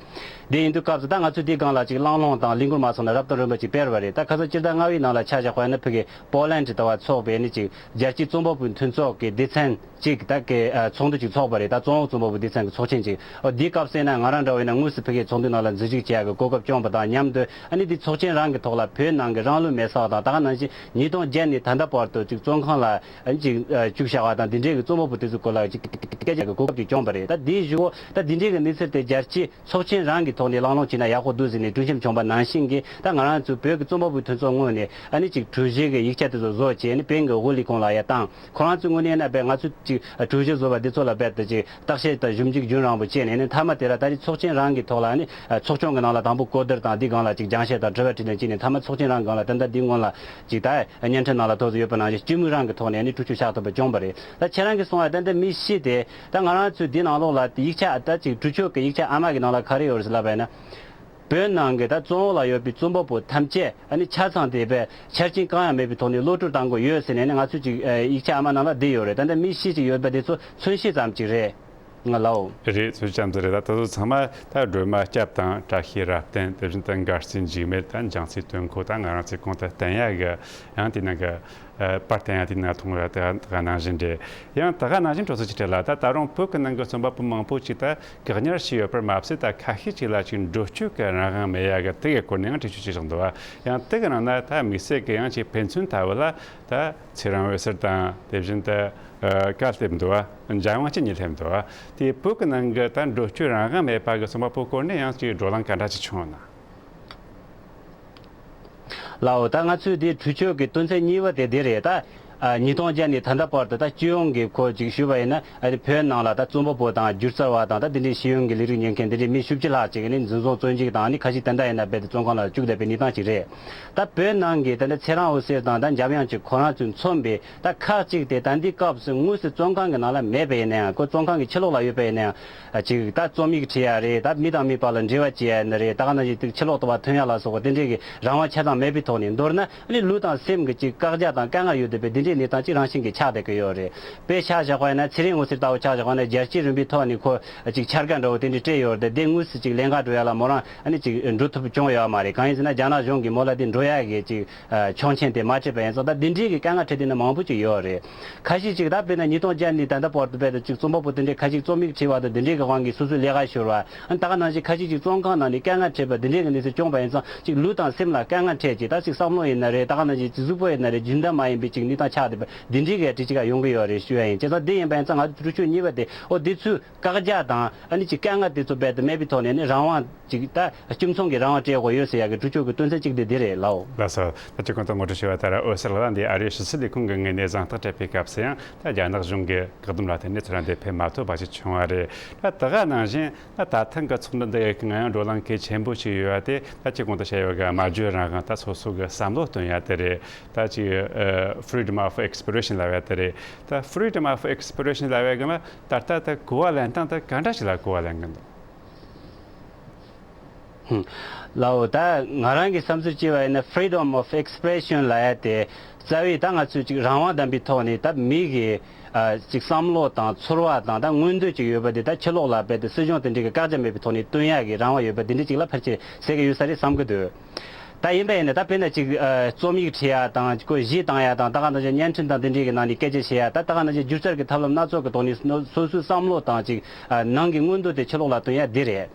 དེ་ཡིན་དུས་སྐབས་སུ་ད་ང་ཚོས་དེའི་སྒང་ལ་ཅིག་གླེང་སློང་དང་གླེང་སྐོར་མ་སོང་ན་རབ་དང་རིམ་པ་ཅིག་སྤེལ་བ་རེད། ད་ཁ་སང་སྤྱི་ཟླ་ལྔ་པའི་ནང་ལ་ཆ་བཞག་པ་ཡིན་ན་ཕ་གི་པོ་ལན་ཌི་ལྟ་བུ་ཚོགས་པས་ནི་ཅིག་རྒྱལ་སྤྱིའི་རྩོམ་པ་པོའི་མཐུན་ཚོགས་ཀྱི་སྡེ་ཚན་གཅིག་ད་གི་ཚོགས་འདུ་གཅིག་ཚོགས་པ་རེད། ད་བཙོན་འོག་རྩོམ་པ་པོ་སྡེ་ཚན་གྱི་ཚོགས་ཆེན་གཅིག་འོ་འདིའི་སྐབས་སུ་ཡིན་ན་ང་རང་འདྲ་བོ་ཡིན་ན་དངོས་སུ་ཕ་གིའི་ཚོགས་འདུ་ནང་ལ་འཛུལ་ཞུགས་བྱེད་ཡག་གི་གོ་སྐབས་བྱུང་བ་དང་མཉམ་དུ། ཨ་ནི་འདི་ཚོགས་ཆེན་རང་གི་ཐོག་ལ་བོད་ནང་གི་རང་ལུས་མེར་བསྲེགས་དང་། ད་ག་ནང་བཞིན་ཉིས་སྟོང་བརྒྱད་ནས་ད་ལྟ་བར་དུ་ཅིག་བཙོན་ཁང་ལ་ཨ་ནི་ཅིག་བཅུག་བཞག་པ་དང་། འདི་འདྲའི་གི་རྩོམ་པ་པོ་དེ་ཚོའི་སྐོར་ལ་ཅིག་སྐད་ཆ་གི་གོ་སྐབས་ཅིག་བྱུང་བ་རེད། ད་འདིའི་གཞུག་གུ་ད་འདི་འདྲའི་གི་གནས་ཚུལ་དེ་རྒྱལ་སྤྱིའི་ཚོགས་ཆེན་རང་གི་ཐོག་ནས་གླེང་སློང་བྱས་ན་ཡག་པོ་འདུག་ཟེར་ནས་གྲོས་འཆམ་བྱུང་བ་ནང་བཞིན་གྱི། ད་ང་རང་ཚོའི་བོད་ཀྱི་རྩོམ་པ་པོའི་མཐུན་ཚོགས་ངོས་ནས་ཨ་ནི་ཅིག་གྲོས་གཞི་གི་ཡིག་ཆ་དེ་ཚོ་བཟོ་བྱས་ནས་བོད་ཀྱི་ཧོ་ལི་ཁོང་ལ་ཡར་བཏང་། ཁོ་རང་ཚོའི་ངོས་ནས་ཡིན་ན་རྦད་ང་ཚོས་ཅིག་གྲོས་གཞི་བཟོ་བ་འདི་ཚོ་ལ་རྦད་དེ་ཅིག་བརྟག་དཔྱད་དང་ཞིབ་འཇུག་རྒྱུན་རིང་པོ་བྱས་ནས་ནི། མཐའ་མ་དེ་ལ་ད་རེས་ཚོགས་ཆེན་རང་གི་ཐོག་ལ་ནི་ཚོགས་ཆུང་གི་ནང་ལ་དང་པོ་གོ་བསྡུར་དང་། འདི་སྒང་ལ་ཅིག་སྦྱང་བཤད་དང་དྲི་བ་དྲིས་ལན་བྱས་ནས། མཐའ་མ་ཚོགས་ཆེན་རང་སྒང་ལ་ད་ལྟ་འདི་སྔོན་ལ་ཅིག་ད་བརྙན་འཕྲིན་ནང་ལ་ཐོག་ཏུ་ཡོད་པ་ནང་བཞིན་སྤྱི་མོས་རང་གི་ཐོག་ནས་ནི་གྲོས་ཆོད་བཞག་ཐུབ་པ་བྱུང་བ་རེད། ད་ཁྱེད་རང་གིས་གསུངས་པ་ད་ལྟ་མི་བཞི་དེ་ད་ང་རང་ཚོའི་འདི་ནང་ལོགས་ལ་ཡིག་ཆ་ད་ཅིག་གྲོས་ཆོད་ཀྱི་ཡིག་ཆ་ཨ་མ་གི་ནང་ལ་ག་རེ་ཡོད་རེད་ཟེར་ལབ་པ་ཡིན་ན། བོད་ནང་གི་ད་བཙོན་འོག་ལ་ཡོད་པའི་རྩོམ་པ་པོ་ཐམས་ཅད་ཨ་ནི་ཆ་ཚང་དེ་བས་ཆ་རྐྱེན་གང་ཡང་མེད་པའི་ཐོག་ནས་གློད་བཀྲོལ་གཏང་དགོས་ཡོད་ཟེར་ནས་ནི་ང་ཚོས་ཅིག་ཡིག་ཆ་ཨ་མ་ནང་ལ་བསྡུས་ཡོད་རེད། ད་ལྟ་མི་བཞི་ཅིག་ཡོད་པ་དེ་ཚོ་མཚོན་བྱེད་ཙམ་ཅིག་རེད། ང་ལའོ། རེད། ཚོད་ཙམ་ཟིག་རེད། ད་དེ་ཚོ་ཚང་མ་ད་སྒྲོལ་མ་སྐྱབས་དང་། བཀྲ་ཤིས་རབ་བརྟན། དེ་བཞིན་དུ་མགར་རྩེ་འཇིགས་མེད། ད་འཇང་རྩེ་སྟོན་ཁོ། ད་ང་རང་ཚོས་གོང་དུ་བསྟན་ཡ་གི་ཡང་དེ་ནང་གི་པར་བསྟན་ཡ་དེ་ནང་མཐོང་བ་ད་ག་ནང་བཞིན་རེད། ཡང་ད་ག་ནང་བཞིན་སྤྲོ་ཚོགས་ཆེ་ཁྲི་ལགས། ད་ད་རུང་བོད་ཀྱི་ནང་གི་རྩོམ་པ་པོ་མང་པོ་ཅིག་ད་བཀག་ཉར་བྱས་ཡོད་པར་མ་ཟད། ད་ཁ་ཤས་ཅིག་ལ་ཅིག་འགྲོ་སྐྱོད་ཀྱི་རང་དབང་མེད་ཡ་གི་དེ་གི་སྐོར་ནས་ཡང་འགྲེལ་བརྗོད་བྱས་བཞག་འདུག་བ། ཡང་དེ་གི་ནང་ན་ད་དམིགས་བསལ་གྱི་ཡང་ཅིག་ཕན་ཚུན་ལྟ་བུ་ལ་ད་ཚེ་རིང་འོད་ཟེར་དང་། དེ་བཞིན་དུ་ཨ་བཀའ་སླེབས་འདུག་བ། འཇམ་དབྱངས་སྐྱིད་གཉིས་སླེབས་འདུག་བ། དེ་བོད་ཀྱི་ནང་གི་ད་འགྲོ་སྐྱོད་རང་དབང་མེད་པ་གི་རྩོམ་པ་པོའི་སྐོར་ནས་ཡང་ཅིག་བགྲོ་གླེང་ག་འདྲ་ཅིག་བྱུང་ཡོད་ན། ལའོ། ད་ང་ཚོས་འདི་གྲོས་ཆོད་ཀྱི་དོན་ཚན་གཉིས་པ་དེ་འདི་རེད། ད་ཨ་ཉིས་སྟོང་བརྒྱད་ནས་ད་ལྟ་བར་དུ་ད་སྤྱི་ཡོངས་ཀྱི་ཁོ་ཅིག་ཞུས་པ་ཡིན་ན། ཨ་ནི་བོད་ནང་ལ་ད་རྩོམ་པ་པོ་དང་སྒྱུ་རྩལ་བ་དང་། ད་དེ་འདྲའི་ཤེས་ཡོན་གྱི་ལས་རིགས་གཉེར་མཁན་དེ་འདྲའི་མི་བཅུ་བཞི་ལྷག་ཅིག་ནི་འཛིན་བཟུང་བཙོན་འཇུག་དང་། ཨ་ནི་ཁ་ཤས་ད་ལྟ་ཡིན་ན་རྦད་དེ་བཙོན་ཁང་ལ་བཅུག་བསྡད་པའི་གནས་སྟངས་ཅིག་རེད། ད་བོད་ནང་གི་ད་ལྟ་ཚེ་རིང་འོད་ཟེར་དང་ད་འཇམ་དབྱངས་སྐྱིད་ཁོ་རང་ཚོས་མཚོན་པའི་ད་ཁག་ཅིག་དེ་ད་འདི་སྐབས་སུ་དངོས་སུ་བཙོན་ཁང་གི་ནང་ལ་མེད་པ་ཡིན་ན་ཡང་། ཁོ་བཙོན་ཁང་གི་ཕྱི་ལོགས་ལ་ཡོད་པ་ཡིན་ན་ཡང་། ཅིག་ད་རྩོམ་ཡིག་བྲིས་ཡ་རེད། ད་མི་དང་མི་བར་ལ་འབྲེལ་བ་བྱེད་ཡ་ཡིན་ན་རེད། ད་ག་ནང་བཞིན་ཅིག་ཕྱི་ལོགས་དུ་བ་ཐོན་ཡ་ལ་སོགས་པ་དེ་འདྲའི་གི་རང་དབང་ཆ་ཚང་མེད་པའི་ཐོག་ནས། མདོར་ན་ཨ་ནི་ལུས་དང་སེམས་ཀྱི་ཅིག་བཀག་རྒྱ་དང་དཀའ་ངལ་ཡོད་བསྡད་པའི་དེ་འདྲའི་གནས་སྟངས་ཅིག་རང་བཞིན་གྱིས་ཆགས་བསྡད་ཀྱི་ཡོད་རེད། དཔེ་ཆ་བཞག་པ་ཡིན་ན་ཚེ་རིང་འོད་ཟེར་ལྟ་བུ་ཆ་བཞག་པ་ཡིན་ན་རྒྱལ་སྤྱིའི་རིམ་པའི་ཐོག་ནས་ཁོ་ཅིག་འཆར་སྒང་འདྲ་བོ་དེ་འདྲ་སྤྲད་ཡོད་རེད་དེ། དེ་དངོས་སུ་ཅིག་ལེན་ག་འགྲོ་ཡ་ལ་མོ་རང་ཨ་ནི་ཅིག་འགྲོ་ཐུབ་བྱུང་ཡོད་མ་རེད། གང་ཡིན་ཟེར་ན་རྒྱ་ནག་གཞུང་གིས་མོ་ལ་དེ་འགྲོ་ཡ་གི་ཅིག་ཆོག་མཆན་དེ་མ་སྤྲད་པ་ཡིན་ཙང་། ད་འདི་འདྲའི་གི་དཀའ་ངལ་འཕྲད་དེ་ནི་མང་པོ་ཅིག་ཡོད་རེད། ཁ་ཤས་ཅིག་ད་དཔེར་ན་ཉིས་སྟོང་བརྒྱད་ནས་ད་ལྟ་བར་དུ་རྦད་དེ་ཅིག་རྩོམ་པ་པོ་དེ་འདྲའི་ཁ་ཤས་རྩོམ་ཡིག་བྲིས་པ་དང་དེ་འདྲའི་གི་དབང་གིས་སོ་སོའི་ལས་ཀ་ཤོར་བ། ཨ་ནི་ད་ག་ནང་བཞིན་ཁ་ཤས་ཅིག་བཙོན་ཁང་ནང་ནས་དཀའ་ངལ་འཕྲད་པ་དེ་འདྲའི་གི་གནས་ཚུལ་བྱུང་བ་ཡིན་ཙང་། ཅིག་ལུས་དང་སེམས་ལ་དཀའ་ངལ་འཕྲད་ཅིག་ད་ཅིག་བསམ་བློ་ཡིན་ན་རེད། ད་ག་ནང་བཞིན་ཅིག་གཟུགས་པོ་ཡིན་ན་རེད། རྒྱུན་ལྡན་མ་ཡིན་པའི་ཅིག་གནས་སྟངས་ ཆགས་བསྡད་པ་འདི་འདྲའི་གི་དྲི་ཅིག་ཡོང་གི་ཡོད་རེད་ཞུ་ཡ་ཡིན། བྱས་ཙང་འདི་ཡིན་པ་ཡིན་ཙང་ང་ཚོ་འབྲུག་ཆོས་གཉིས་པ་དེ་ཨོ་འདི་ཚོས་བཀག་རྒྱ་དང་ཨ་ནི་ཅིག་དཀའ་ངལ་དེ་ཚོ་རྦད་དེ་མེད་པའི་ཐོག་ནས་ནི་རང་དབང་ཅིག་ད་སྤྱི་མཚུངས་ཀྱི་རང་དབང་སྤྲད་དགོས་ཡོད་ཟེར་ཡ་གི་གྲོས་ཆོད་ཀྱི་དོན་ཚན་གཅིག་དེ་འདི་རེད་ལགས། ལགས་སོ། ད་ཅི་གོང་དུ་ངོ་སྤྲོད་ཞུས་པ་ལྟར་འོད་གསལ་ལགས་འདི་ཨ་རིའི་ཕྱི་སྲིད་ལས་ཁུངས་ཀྱི་ངོས་ནས་གཟེངས་རྟགས་སྤྲད་པའི་སྐབས་སུ་ཡང་ད་རྒྱ་ནག་གཞུང་གི་བཀག་སྡོམ་ལ་བརྟེན་ནས་ཚུར་འདིར་ཕེབས་མ་ཐུབ་པ་ཞིག་བྱུང་བ་རེད། ད་ད་ག་ནང་བཞིན་ད་ད་ཐེངས་ཀྱི་ཚོགས་འདུ་འདི་ཡི་ནང་ཡང་བགྲོ་གླེང་གལ་ཆེན་པོ་ཞིག་ཡོད་པ་དེ་ད་ཅི་གོང་དུ་བཤད་ཡོད་གི་སྨྲ་བརྗོད་རང་དབང་ད་སོ་སོ་གི་བསམ་བློ་སྟོན་ཡ་དེ་རེད། ད་ཅི་ཨ་freedom of expression ལབ་ཡ་དེ་རེད། ད་freedom of expression ལབ་ཡ་གི་ལ་ད་ལྟ་ད་གོ་བ་ལེན་སྟངས་ད་ག་འདྲ་ཞིག་ལ་གོ་བ་ལེན་གི་འདུག། ཧུམ། ལའོ། ད་ང་རང་གི་བསམ་ཚུལ་བྱས་པ་ཡིན་ན་freedom of expression ལབ་ཡ་དེ་རྩ་བའི་ད་ང་ཚོས་ཅིག་རང་དབང་ལྡན་པའི་ཐོག་ནས་ད་མི་གི་ཨ་ཅིག་བསམ་བློ་དང་ཚོར་བ་དང་ད་མངོན་འདོད་ཅིག་ཡོད་པ་དེ་ད་ཕྱི་ལོགས་ལ་རྦད་དེ་སྲིད་གཞུང་དེ་འདྲའི་གི་བཀག་རྒྱ་མེད་པའི་ཐོག་ནས་སྟོན་ཡ་གི་རང་དབང་ཡོད་པ་དེ་འདྲ་ཅིག་ལ་ཕལ་ཆེར་ཟེར་གི་ཡོད་ས་རེད་བསམ་གི་འདུག། ད་ཡིན་པ་ཡིན་ན་ད་དཔེར་ན་ཅིག་ཨ་རྩོམ་ཡིག་བྲིས་ཡ་དང་ཁོ་གཞས་བཏང་ཡ་དང་ད་ག་ནང་བཞིན་བརྙན་འཕྲིན་དང་དེ་འདྲའི་གི་ནང་ནས་སྐད་ཆ་བཤད་ཡ་ད་ད་ག་ནང་བཞིན་སྒྱུ་རྩལ་གྱི་ཐབས་ལམ་སྣ་ཚོགས་ཀྱི་ཐོག་ནས་སོ་སོའི་བསམ་བློ་དང་ཅིག་ཨ་ནང་གི་མངོན་འདོད་དེ་ཕྱི་ལོགས་ལ་སྟོན་ཡ་འདི་རེད།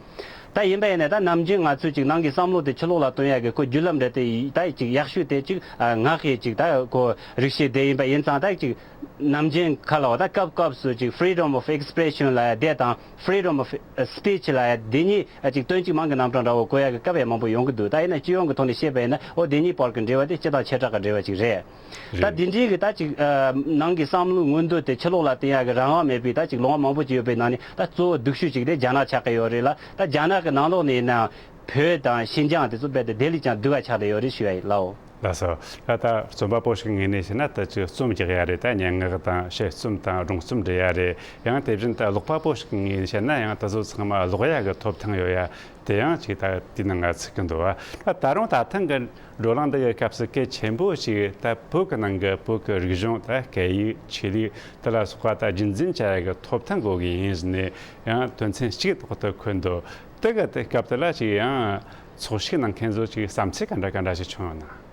ད་ཡིན་པ་ཡིན་ན་ད་ནམ་རྒྱུན་ང་ཚོས་ཅིག་ནང་གི་བསམ་བློ་དེ་ཕྱི་ལོགས་ལ་སྟོན་ཡ་གི་ཁོ་བརྒྱུད་ལམ་རེད་དེ་ད་ཅིག་ཡག་ཤོས་དེ་ཅིག་ཨ་ངག་གི་ཅིག་ད་ཁོ་རིག་གཞས་དེ་ཡིན་པ་ཡིན་ཙང་ད་ཅིག་ནམ་རྒྱུན་ཁ་ལ་བ་ད་སྐབས་སྐབས་སུ་ཅིག་freedom of expression ལབ་ཡ་དེ་དང་freedom of speech ལབ་ཡ་དེ་གཉིས་ཅིག་དོན་གཅིག་མིང་གི་རྣམ་གྲངས་འདྲ་བོ་གོ་ཡ་གི་སྐབས་ཡང་མང་པོ་ཡོང་གི་འདུག། ད་ཡིན་ན་སྤྱི་ཡོངས་ཀྱི་ཐོག་ནས་བཤད་པ་ཡིན་ན་ཨོ་དེ་གཉིས་བར་གྱི་འབྲེལ་བ་དེ་སྤྱི་དང་བྱེ་བྲག་གི་འབྲེལ་བ་ཅིག་རེད། ད་རེད། དེ་འདྲའི་གི་ད་ཅིག་ཨ་ནང་གི་བསམ་བློའི་མངོན་འདོད་དེ་ཕྱི་ལོགས་ལ་བསྟན་ཡ་གི་རང་དབང་མེད་པའི་ད་ཅིག་ལུང་པ་མང་པོ་ཅིག་ཡོད་པའི་ནང་ནས་ད་གཙོ་བོ་སྡུག་ཤོས་ཅིག་དེ་རྒྱ་ནག་ཆགས་ཀྱི་ཡོད་རེད་ལ། ད་རྒྱ་ནག་གི་ནང་ལོགས་ནས་ཡིན་ན་བོད་དང་ཤིན་ཅང་དེ་ཚོ་རྦད་དེ་དེ་ལས་ཀྱང་སྡུག་ག་ཆགས་བསྡད་ཡོད་རེད་ཞུ་ཡ་ཡིན་ལགས། ལགས་སོ། ད་ལྟ་རྩོམ་པ་པོ་ཞིག་ངོས་ནས་བཤད་ན་ད་ཅིག་རྩོམ་རྒྱག་ཡ་རེད། ད་སྙན་ངག་དང་དཔྱད་རྩོམ་དང་སྒྲུང་རྩོམ་འབྲི་ཡ་རེད། ཡང་དེ་བཞིན་ད་ཀློག་པ་པོ་ཞིག་ངོས་ནས་བཤད་ན་ཡང་ད་གཟོད་ཚང་མ་ཀློག་ཡ་གི་ཐོབ་ཐང་ཡོད་ཡ། དེ་ཡང་ཅིག་ད་དེའི་ནང་ང་ཚུད་ཀྱི་འདུག་བ། ད་ད་རུང་ད་ཐེངས་ཀྱི་བགྲོ་གླེང་འདི་ཡི་སྐབས་སུ་གལ་ཆེན་པོ་ཞིག་ད་བོད་ཀྱི་ནང་གི་བོད་ཀྱི་རིག་གཞུང་ད་སྐད་ཡིག་ཆོས་ལུགས་དེ་ལ་སོགས་པ་ད་རྒྱུན་འཛིན་བྱ་ཡ་གི་ཐོབ་ཐང་དགོས་གི་ཡིན་ཟེར་ནས་ཡང་དོན་ཚན་གཅིག་ཐོག་ཏུ་འཁོད་འདུག། དེ་གི་དེ་སྐབས་དེ་ལ་ཅིག་ཡང་ཚོགས་ཞུགས་གནང་མཁན་ཚོ་ཅིག་བསམ་ཚུལ་ག་འདྲ་ག་འདྲ་ཞིག་བྱུང་ཡོད་ན།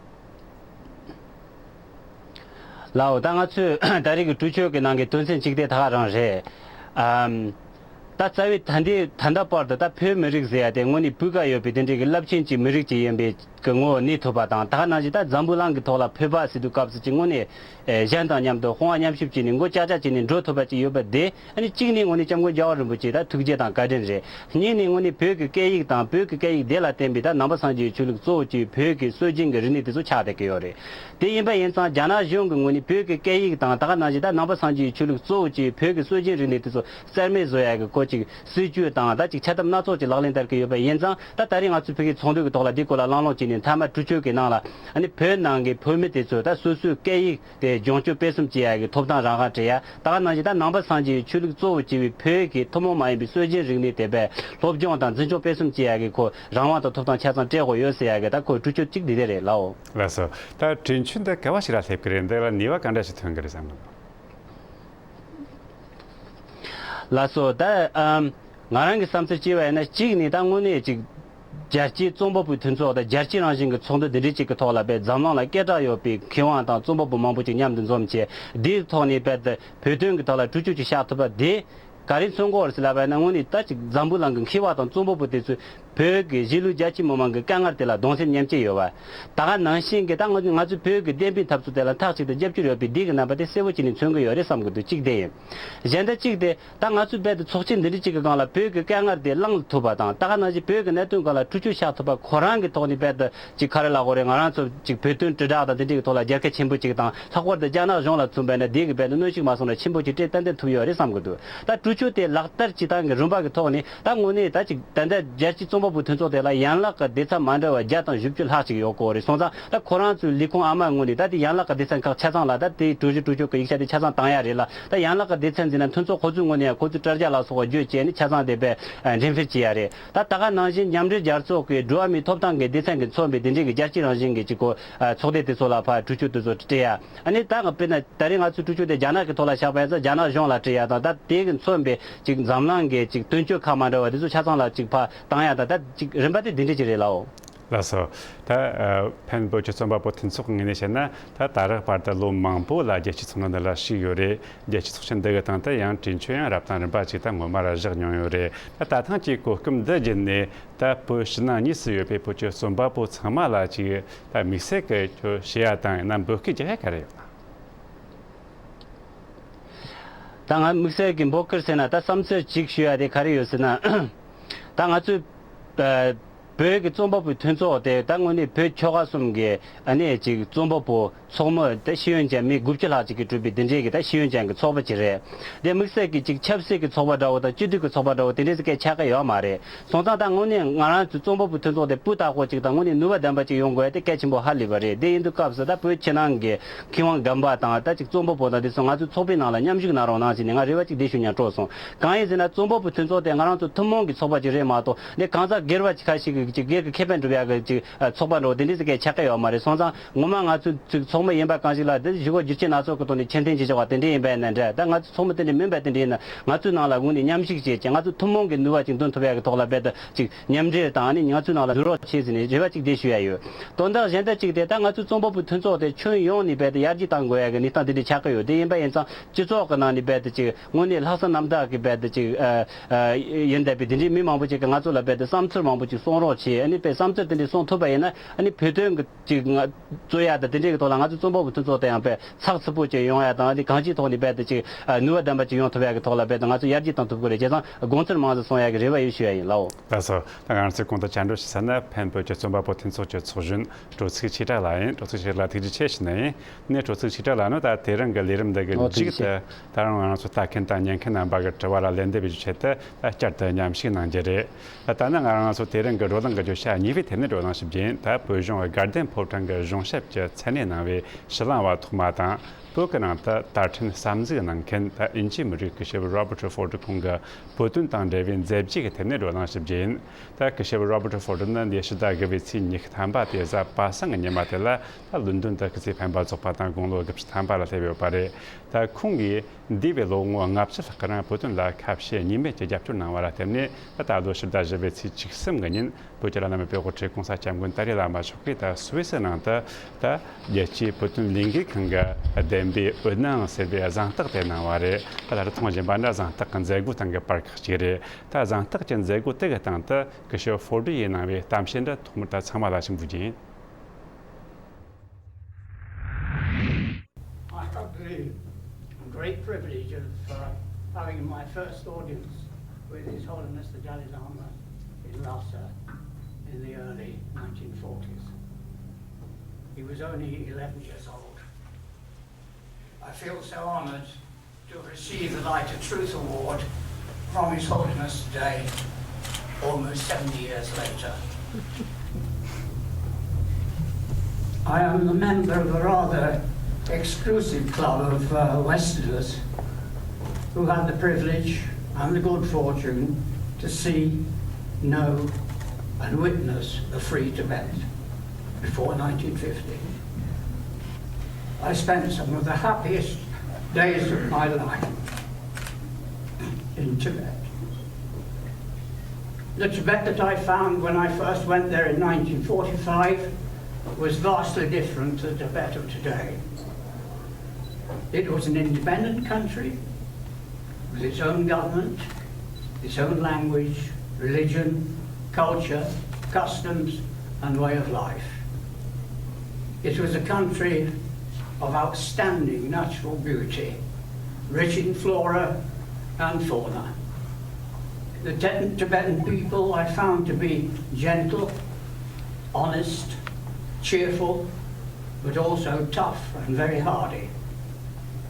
ལའོ། ད་ང་ཚོས་ད་རེས་ཀྱི་གྲོས་ཆོད་ཀྱི་ནང་གི་དོན་ཚན་གཅིག་དེ་ད་ག་རང་རེད། ཨམ། ད་རྩ་བའི་ད་ལྟའི་ད་ལྟ་བར་དུ་ད་བོད་མི་རིགས་ཟེར་ཡ་དེ་དངོས་གནས་བོད་ཀ་ཡོད་པའི་དེ་འདྲའི་གི་རླབས་ཆེན་གྱི་མི་རིགས་ཅིག་ཡིན་པའི་གི་ངོ་བོ་གནས་ཐུབ་པ་དང་ད་ག་ནང་བཞིན་ད་འཛམ་བུ་གླིང་གི་ཐོག་ལ་བོད་པ་ཟེར་དུས་སྐབས་སུ་ཅིག་དངོས་གནས་ཨེ་གཞན་དང་མཉམ་དུ་དཔུང་པ་མཉམ་གཤིབ་བྱས་ནས་མགོ་ལྕག་ལྕག་བྱས་ནས་འགྲོ་ཐུབ་པ་ཅིག་ཡོད་པ་དེ། ཨ་ནི་གཅིག་ནས་དངོས་གནས་སྐྱབས་མགོན་རྒྱལ་བ་རིན་པོ་ཆེ་ད་ཐུགས་རྗེ་དང་བཀའ་དྲིན་རེད། གཉིས་ནས་དངོས་གནས་བོད་ཀྱི་སྐད་ཡིག་དང་བོད་ཀྱི་སྐད་ཡིག་དེ་ལ་བརྟེན་པའི་ད་ནང་པ་སངས་རྒྱས་ཆོས་ལུགས་གཙོ་བོ་བྱས་བོད་ཀྱི་སྲོལ་རྒྱུན་གྱི་རིག་གནས་དེ་ཚོ་ཆགས་བསྡད་ཀྱི་ཡོད་རེད། དེ་ཡིན་པ་ཡིན་ཙང་རྒྱ་ནག་གཞུང་གི་ངོས་ནས་བོད་ཀྱི་སྐད་ཡིག་དང་ད་ག་ནང་བཞིན་ད་ནང་པ་སངས་རྒྱས་ཆོས་ལུགས་གཙོ་བོ་བྱས་བོད་ཀྱི་སྲོལ་རྒྱུན་རིག་གནས་དེ་ཚོ་རྩ་མེད་བཟོ་ཡ་གི་སྐོར་ཅིག་སྲིད་ཇུས་དང་ད་ཅིག་འཆར་གཏམ་སྣ་ཚོགས་ཅིག་ལག་ལེན་བསྟར་གྱི་ཡོད་པ་ཡིན་ཙང་ད་ད་རེས་ང་ཚོས་ཕ་གིའི་ཚོགས་འདུ་གི་ཐོག་ལ་འདིའི་སྐོར་ལ་གླེང་སློང་བྱས་ནས་མཐའ་མ་གྲོས་ཆོད་ཀྱི་ནང་ལ་ཨ་ནི་བོད་ནང་གི་བོད་མི་དེ་ཚོས་ད་སོ་སོའི་སྐད་ཡིག་དེ་སྦྱོང་སྤྱོད་སྤེལ་གསུམ་བྱེད་ཡ་གི་ཐོབ་ཐང་རང་དབང་སྤྲད་ཡ། ད་ག་ནང་བཞིན་ད་ནང་པ་སངས་རྒྱས་ཆོས་ལུགས་གཙོ་བོ་བྱས་པའི་བོད་ཀྱི་ཐུན་མོང་མ་ཡིན་པའི་སྲོལ་རྒྱུན་རིག་གནས་དེ་བས་སློབ་སྦྱོང་དང་འཛིན་སྐྱོང་སྤེལ་གསུམ་བྱེད་ཡ་གི་ཁོ་རང་དབང་དང་ཐོབ་ཐང་ཆ་ཚང་སྤྲད་དགོས་ཡོད་ཟེར་ཡ་གི་ད་ཁོའི་གྲོས་ཆོད་གཅིག་འདི་དེ་རེད་ལགས། ལགས་སོ། ད་གྲོས་ཆོད་འདི་ག་བ་ཞིག་ལ་སླེབས་ཀྱི་རེད། འདི་ལ་ནུས་པ་ག་འདྲ་ཞིག་ཐོན་གྱི་རེད་བསམ་གི་འདུག། ལགས་སོ། ད་ཨམ། ང་རང་གི་བསམ་ཚུལ་བྱས་པ་ཡིན་ན་གཅིག་ནས་ད་དངོས་གནས་ཅིག་རྒྱལ་སྤྱིའི་རྩོམ་པ་པོའི་མཐུན་ཚོགས་དང་རྒྱལ་སྤྱི་རང་བཞིན་གྱི་ཚོགས་འདུ་འདི་འདྲའི་ཅིག་གི་ཐོག་ལ་དཔེ་འཛམ་གླིང་ལ་སྐད་གྲགས་ཡོད་པའི་མཁས་དབང་དང་རྩོམ་པ་པོ་མང་པོ་ཅིག་མཉམ་དུ་འཛོམས་བྱས་འདིའི་ཐོག་ནས་དཔེ་བོད་དོན་གྱི་ཐོག་ལ་གྲོས་ཆོད་ཅིག་བཞག་ཐུབ་པ་དེ་ག་རེ་མཚོན་གྱི་ཡོད་རེད་ཟེར་ལབ་པ་ཡིན་ན་དངོས་གནས་ད་ཅིག་འཛམ་བུ་གླིང་གི་མཁས་པ་དང་རྩོམ་པ་པོ་དེ་ཚོས་བོད་ཀྱི་གཞིས་ལུས་རྒྱ་ཆེ་མི་མང་གི་དཀའ་ངལ་དེ་ལ་གདུང་སེམས་མཉམ་སྐྱེད་ཡོད་པ། ད་ག་ནང་བཞིན་གྱི་ད་ང་ང་ཚོའི་བོད་ཀྱི་བདེན་པའི་འཐབ་རྩོད་དེ་ལ་མཐའ་གཅིག་ཏུ་རྒྱབ་སྐྱོར་ཡོད་པའི་འདི་གི་རྣམ་པ་དེ་གསལ་པོ་བྱས་ནས་མཚོན་གྱི་ཡོད་རེད་བསམ་གྱི་འདུག་གཅིག་དེ་ཡིན། གཞན་དག་གཅིག་དེ། ད་ང་ཚོས་རྦད་དེ་ཚོགས་ཆེན་འདི་འདྲ་གཅིག་གི་སྒང་ལ་བོད་ཀྱི་དཀའ་ངལ་དེ་གླེང་ཐུབ་པ་དང་ད་ག་ནང་བཞིན་བོད་ཀྱི་གནད་དོན་སྒང་ལ་གྲོས་ཆོད་བཞག་ཐུབ་པ་ཁོ་རང་གི་ཐོག་ནས་རྦད་དེ་ཅིག་ག་རེ་ལབ་དགོས་རེད། ང་རང་ཚོ་ཅིག་བོད་དོན་དྲིལ་བསྒྲགས་དང་དེ་འདྲ་གི་ཐོག་ལ་རྒྱལ་ཁ་ཆེན་པོ་ཅིག་དང་ལྷག་པར་དུ་རྒྱ་ནག་གཞུང་ལ་མཚོན་པ་ཡིན་ན་དེ་གི་རྦད་དེ་གནོན་ཤུགས་མ་སོང་ན་ཆེན་པོ་ཅིག་སྤྲད་ཏན་ཏན་ཐུབ་ཡོད་རེད་བསམ་གི་འདུག་ད་གྲོས་ཆོད་དེ་ལག་བསྟར་བྱེད་སྟངས་ཀྱི་རིམ་པ་གི་ཐོག་ནས་ད་དངོས་གནས་ད་ཅིག་ད་ལྟ་རྒྱལ་སྤྱིའི་རྩོམ་པ་པོའི་མཐུན་ཚོགས་དེ་ལ་ཡན་ལག་གི་སྡེ་ཚན་མ་འདྲ་བ་བརྒྱ་དང་བཞི་བཅུ་ལྷག་ཅིག་ཡོད་གི་རེད། སོང་ཙང་ད་ཁོ་རང་ཚོའི་ལས་ཁུངས་ཨ་མ་ངོས་ནས་ད་དེ་ཡན་ལག་གི་སྡེ་ཚན་ཁག་ཆ་ཚང་ལ་ད་དེའི་གྲོས་གཞི་གྲོས་ཆོད་ཀྱི་ཡིག་ཆ་དེ་ཆ་ཚང་བཏང་ཡ་རེད་ལ། ད་ཡན་ལག་གི་སྡེ་ཚན་ཟེར་ན་མཐུན་ཚོགས་ཁོ་ཚོའི་ངོས་ནས་ཡང་ཁོ་ཚོའི་དྲ་རྒྱ་ལ་སོགས་བརྒྱུད་བྱས་ནས་ཆ་ཚང་དེ་དཔེ་འགྲེམས་སྤེལ་བྱེད་ཡ་རེད། ད་ད་ག་ནང་བཞིན་མཉམ་འབྲེལ་རྒྱལ་ཚོགས་ཀྱི་འགྲོ་བ་མིའི་ཐོབ་ཐང་གི་སྡེ་ཚན་གྱིས་མཚོན་པའི་དེ་འདྲའི་གི་རྒྱལ་སྤྱི་རང་བཞིན་གྱི་ཅིག་གོ་ཚོགས་སྡེ་དེ་ཚོ་ལ་ཕར་གྲོས་ཆོད་དེ་ཚོ་སྤྲད་ཡ། ཨ་ནི་ད་དཔེར་ན་ད་རེས་ང་ཚོའི་གྲོས་ཆོད་དེ་རྒྱ་ནག་གི་ཐོག་ལ་བཞག་པ་ཡིན་ཙང་རྒྱ་ནག་གཞུང་ལ་སྤྲད་ཡ་དང་ད་དེ་གི་མཚོན་པའི་ཅིག་འཛམ་གླིང་གི་ཅིག་དོན་གཅོད་ཁག་མ་འདྲ་བ་དེ་ཚོ་ཆ་ཚང་ལ་ཅིག་ཕར་བཏང་ཡ་དང་ད་ཅིག་རིམ་པ་དེ་དེ་འདྲ་ཅིག་རེད་ལགས། ལགས་སོ། ད་ཨ་ཕན་བོད་ཀྱི་རྩོམ་པ་པོ་མཐུན་ཚོགས་ཀྱི་ངོས་ནས་བཤད་ན་ད་ད་རག་བར་དུ་ལོ་མང་པོ་ལ་རྒྱལ་སྤྱིའི་ཚོགས་འདུ་འདི་ལ་ཞུགས་ཡོད་རེད། རྒྱལ་སྤྱིའི་ཚོགས་ཆེན་འདི་གི་སྟེང་དུ་ཡང་གྲོས་ཆོད་ཡང་རབ་དང་རིམ་པ་ཅིག་ད་སྔོན་མ་ར་བཞག་མྱོང་ཡོད་རེད། ད་ད་ཐེངས་ཀྱི་གོ་སྐབས་འདི་བརྒྱུད་ནས་ད་བོད་ཕྱི་ནང་གཉིས་སུ་ཡོད་པའི་བོད་ཀྱི་རྩོམ་པ་པོ་ཚང་མ་ལ་ཅིག་ད་དམིགས་བསལ་གྱི་ཁྱོད་ཞུ་ཡ་དང་ཡང་ན་འབོད་སྐུལ་རྒྱག་ཡ་ག་རེ་ཡོད་ན། ད་ང་དམིགས་བསལ་གྱི་འབོད་སྐུལ་ཟེར་ན་ད་བསམ་ཚུལ་གཅིག་ཞུ་ཡ་དེ་ག་རེ་ཡོད་ཟེར་ན། ད་ང་ཚོའི་བོད་ཀྱི་རྩོམ་པ་པོའི་མཐུན་ཚོགས་དེ་ད་དངོས་གནས་བོད་ཆོལ་ཁ་གསུམ་གྱི་ཨ་ནི་ཅིག་རྩོམ་པ་པོ་ཚོགས་མི་ད་ཤེས་ཡོན་ཅན་མི་དགུ་བཅུ་ལྷག་ཅིག་གིས་གྲུབ་པའི་དེ་འདྲའི་གི་ད་ཤེས་ཡོན་ཅན་གྱི་ཚོགས་པ་ཅིག་རེད། དེ་དམིགས་བསལ་གྱི་ཅིག་ཆབ་སྲིད་ཀྱི་ཚོགས་པ་འདྲ་བོ་དང་སྤྱི་འཐུས་ཀྱི་ཚོགས་པ་འདྲ་བོ་དེ་འདྲའི་ཟིག་གས་ཆགས་ཀྱི་ཡོད་མ་རེད། སོང་ཙང་ད་དངོས་གནས་ང་རང་ཚོའི་རྩོམ་པ་པོའི་མཐུན་ཚོགས་དེ་སྤུས་དག་པོ་ཅིག་དང་དངོས་གནས་ནུས་པ་ལྡན་པ་ཅིག་ཡོང་དགོས་ཡ་དེ་གལ་ཆེན་པོ་ཧ་ལས་པ་རེད། དེ་ཡིན་དུས་སྐབས་སུ་ད་བོད་ཕྱི་ནང་གི་མཁས་དབང་རྒན་པ་དང་ད་ཅིག་རྩོམ་པ་པོ་དང་དེ་ཚོ་ང་ཚོའི་ཚོགས་པའི་ནང་ལ་མཉམ་ཞུགས་གནང་རོགས་གནང་ཟེར་ནས་ང་རེ་བ་ཅིག་དེ་ཞུ་སྙིང་བྲོ་སོང་། གང་ཡིན་ཟེར་ན་རྩོམ་པ་པོའི་མཐུན་ཚོགས་དེ་ང་རང་ཚོ་ཐུན་མོང་གི་ཚོགས་པ་ཅིག་རེད་མ་གཏོགས་འདི་གང་ཟག་སྒེར་བ་ཅིག་ཁ་ཤས་ཀྱི་ཅིག་སྒེར་གྱི་ཁེ་ཕན་སྒྲུབ་ཡ་གི་ཅིག་ཚོགས་པ་འགྲོ་དེ་འདྲ་ཟིག་གས་ཆགས་ཀྱི་ཡོད་མ་རེད། སོང་ཙང་ངོ་མ་ང་ཚོའི་ཚོགས་མི་ཡིན་པ་གང་ཞིག་ལ་དེ་བཞུགས་སྒོ་བསྒྱུར་བཅོས་སྣ་ཚོགས་ཀྱི་ཐོག་ནས་ཕྱིར་འཐེན་བྱེད་ཆོག་པ་དེ་འདྲ་ཡིན་པ་ཡིན་ན་འདྲ། ད་ང་ཚོའི་ཚོགས་མི་དེ་འདྲ་མིན་པ་དེ་འདྲ་ཡིན་ན་ང་ཚོའི་ནང་ལ་དངོས་གནས་མཉམ་ཞུགས་བྱེད་ཅིང་ང་ཚོའི་ཐུན་མོང་གི་ནུས་པ་ཅིག་འདོན་ཐུབ་ཡ་གི་ཐོག་ལ་རྦད་དེ་ཅིག་མཉམ་འབྲེལ་དང་ནི་ང་ཚོའི་ནང་ལ་བསྡུ་རོགས་བྱེད་ཟེར་ནས་རེ་བ་ཅིག་དེ་ཞུ་ཡ་ཡོད། དོན་དག་གཞན་དག་ཅིག་དེ་ད་ང་ཚོའི་རྩོམ་པ་པོའི་མཐུན་ཚོགས་དེ་ཁྱོན་ཡོངས་ནས་རྦད་དེ་ཡར་རྒྱས་གཏང་དགོས་ཡ་གི་གནས་སྟངས་དེ་འདྲ་ཆགས་ཀྱི་ཡོད། དེ་ཡིན་པ་ཡིན་ཙང་སྤྱི་ཚོགས་ཀྱི་ནང་ནས་རྦད་དེ་ཅིག་དངོས་གནས་ལྷག་བསམ་རྣམ་དག་གི་རྦད་དེ་ཅིག་ཨ་ཨ་ཡིན་བསྡད་པའི་དེ་འདྲའི་མི་མང་པོ་ཅིག་གིས་ང་ཚོ་ལ་རྦད་དེ་བསམ་ཚུལ་མང་པོ་ཅིག་གསུང་རོགས་བྱེད། ཨ་ནི་དཔེ་བསམ་ཚུལ་དེ་འདྲ་གསུང་ཐུབ་པ་ཡིན་ན་ཨ་ནི་བོད་དོན་གྱི་ཅིག་ང་རྩོད་ཡ་དང་དེ་འདྲའི་གི་ཐོག་ལ་ང་ཚོ་རྩོམ་པ་པོའི་མཐུན་ཚོགས་དེ་ཡང་དཔེ་ཚགས་ཚུད་པོ་ཅིག་ཡོང་ཡ་དང་དེ་གང་ཅིའི་ཐོག་ནས་རྦད་དེ་ཅིག་ཨ་ནུས་པ་ལྡན་པ་ཅིག་ཡོང་ཐུབ་ཡ་གི་ཐོག་ལ་རྦད་དེ་ང་ཚོ་ཡར་རྒྱས་གཏང་ཐུབ་ཀྱི་རེད། བྱས་ཙང་དགོངས་ཚུལ་མང་ཙམ་གསུང་ཡ་གི་རེ་བ་ཡོད་ཞུ་ཡ་ཡིན་ལགས། ལགས་སོ། ད་ང་རང་ཚོས་གོང་དུ་བཅར་འདྲི་ཞུས་ཚར་ན་ཕན་བོད་ཀྱི་རྩོམ་པ་པོ་མཐུན་ཚོགས་ཀྱི་ཚོགས་གཞོན་དྲོ་ཚིགས་ཆོས་གྲགས་ལགས་ཡིན། དྲོ་ཚིགས་ཆོས་གྲགས་ལགས་ཐུགས་རྗེ་ཆེ་ཞུ་ནི་ཡིན། ནས་དྲོ་ཚིགས་ཆོས་གྲགས་ལགས་ནི་ད་དེ་རིང་གི་ལས་རིམ་འདི་གི་ཨོ་ཐུགས་མཇུག་རྗེ་ཆེ། ཏུ་ད་རུང་ང་རང་ཚོ་ལྟ་མཁན་དང་ཉན་མཁན་རྣམ་པ་གི་དྲི་བ་ལ་ལན་འདེབས་ཞུ་ཆེད་དུ་ད་བསྐྱར་དུ་མཉམ་ཞུགས་གནང་རྒྱུ་རེད། ད་ལྟ་ན་ང་རང་ཚོ་དེ་རིང་གི་བགྲོ་གླེང་གི་བརྗོད་བྱ་གཉིས་པའི་ཐད་ནས་བགྲོ་གླེང་ཞུ་རྒྱུ་ཡིན། ད་བོད་གཞུང་དགའ་ལྡན་ཕོ་བྲང་གི་གཞུང་ཞབས་ཀྱི་མཚན་གནས་གནང་བའི་ཕྱི་གླིང་བ་ཐོག་མ་དང་། བོད་ཀྱི་ནང་དུ་དར་ཕྲན་གསར་འཛུགས་གནང་མཁན་ད་དབྱིན་ཇིའི་མི་རིགས་སྐུ་ཞབས་Robert Ford ཁོང་གི་བོད་དོན་དང་འབྲེལ་བའི་མཛད་རྗེས་ཀྱི་ཐད་ནས་བགྲོ་གླེང་ཞུ་རྒྱུ་ཡིན། ད་སྐུ་ཞབས་Robert Ford ནི་འདས་ཕྱི་ཟླ་དགུ་པའི་ཚེས་ཉི་ཤུ་ཐམ་པ་སྟེ་གཟའ་པ་སངས་ཀྱི་ཉི་མ་དེ་ལ་ད་ལོན་ཌོན་དུ་སྐུ་ཚེ་འཕེན་པ་རྫོགས་པ་དང་དགུང་ལོ་དགུ་བཅུ་ཐམ་པ་ལ་སླེབས་ཡོད་པ་རེད། ད་ཁོང་གིས་འདས་པའི་ལོ་ངོ་ལྔ་བཅུ་ལྷག་གི་རིང་བོད་དོན་ལ་ཁ་ཞེ་གཉིས་མེད་ཀྱི་རྒྱབ་སྐྱོར་གནང་བ་ལ་བརྟེན་ནས་ད་ད་ལོ་ཕྱི་ཟླ་བཞི་པའི་ཚེས་བཅུ་གསུམ་གྱི་ཉིན་བོད་ཀྱི་བླ་ན་མེད་པའི་དབུ་ཁྲིད་གོང་ས་སྐྱབས་མགོན་ཏཱ་ལའི་བླ་མ་མཆོག་གིས་ད་སུད་སི་ནང་དུ་ད་རྒྱལ་སྤྱིའི་བོད་དོན་ལས་འགུལ་ཁང་གི་བདེན་པའི་འོད་སྣང་ཟེར་བའི་གཟེངས་རྟགས་དེ་གནང་བ་རེད། ད་ལྟ་མཐོང་བཞིན་པ་འདྲ་གཟེངས་རྟགས་ཀྱི་མཛད་སྒོ་སྟེང་གི་པར་ཁག་ཅིག་རེད། ད་གཟེངས་རྟགས་ཀྱི་མཛད་སྒོ་དེ་གི་སྟེང་དུ་སྐུ་ཞབས་ཧྥོར་ཌི་ཡིས་གནང་བའི་གཏམ་བཤད་འདི་ཐོག་མར་ད་ཚང་མ་ལ་ཞིབ་འཇུག་རྒྱུ་ཡིན། I had the great privilege of uh, having my first audience with His Holiness the Dalai Lama in Lhasa in the early nineteen forties. He was only eleven years old. I feel so honored to have received the Light of Truth Award from His Holiness today, almost seventy years later. I am a member of a rather exclusive club of uh, Westerners who had the privilege and the good fortune to see, know, and witness a free Tibet before nineteen fifty. I spent some of the happiest days of my life in Tibet. The Tibet that I found when I first went there in nineteen forty-five was vastly different to the Tibet of today. It was an independent country with its own government, its own language, religion, culture, customs, and way of life. It was a country of outstanding natural beauty, rich in flora and fauna. The Tibetan people I found to be gentle, honest, cheerful, but also tough and very hardy.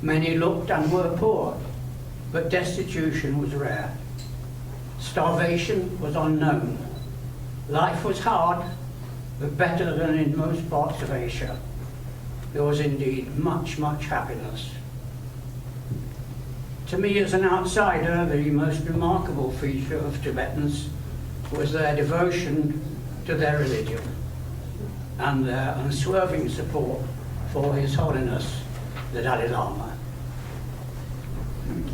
Many looked and were poor, but destitution was rare. Starvation was unknown. Life was hard, but better than in most parts of Asia. There was indeed much, much happiness. To me, as an outsider, the most remarkable feature of Tibetans was their devotion to their religion and their unswerving support for His Holiness the Dalai Lama.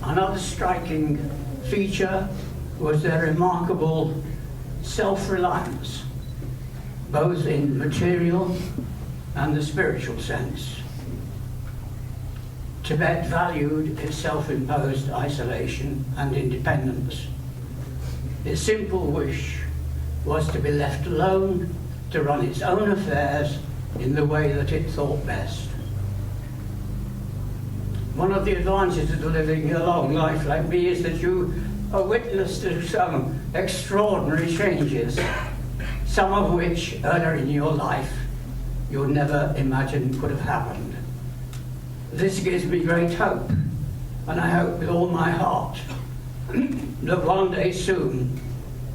Another striking feature was their remarkable self reliance, both in material and the spiritual sense. Tibet valued its self imposed isolation and independence. Its simple wish was to be left alone to run its own affairs in the way that it thought best. One of the advantages of living a long life like me is that you are witness to some extraordinary changes, some of which earlier in your life you never imagined could have happened. This gives me great hope, and I hope with all my heart that one day soon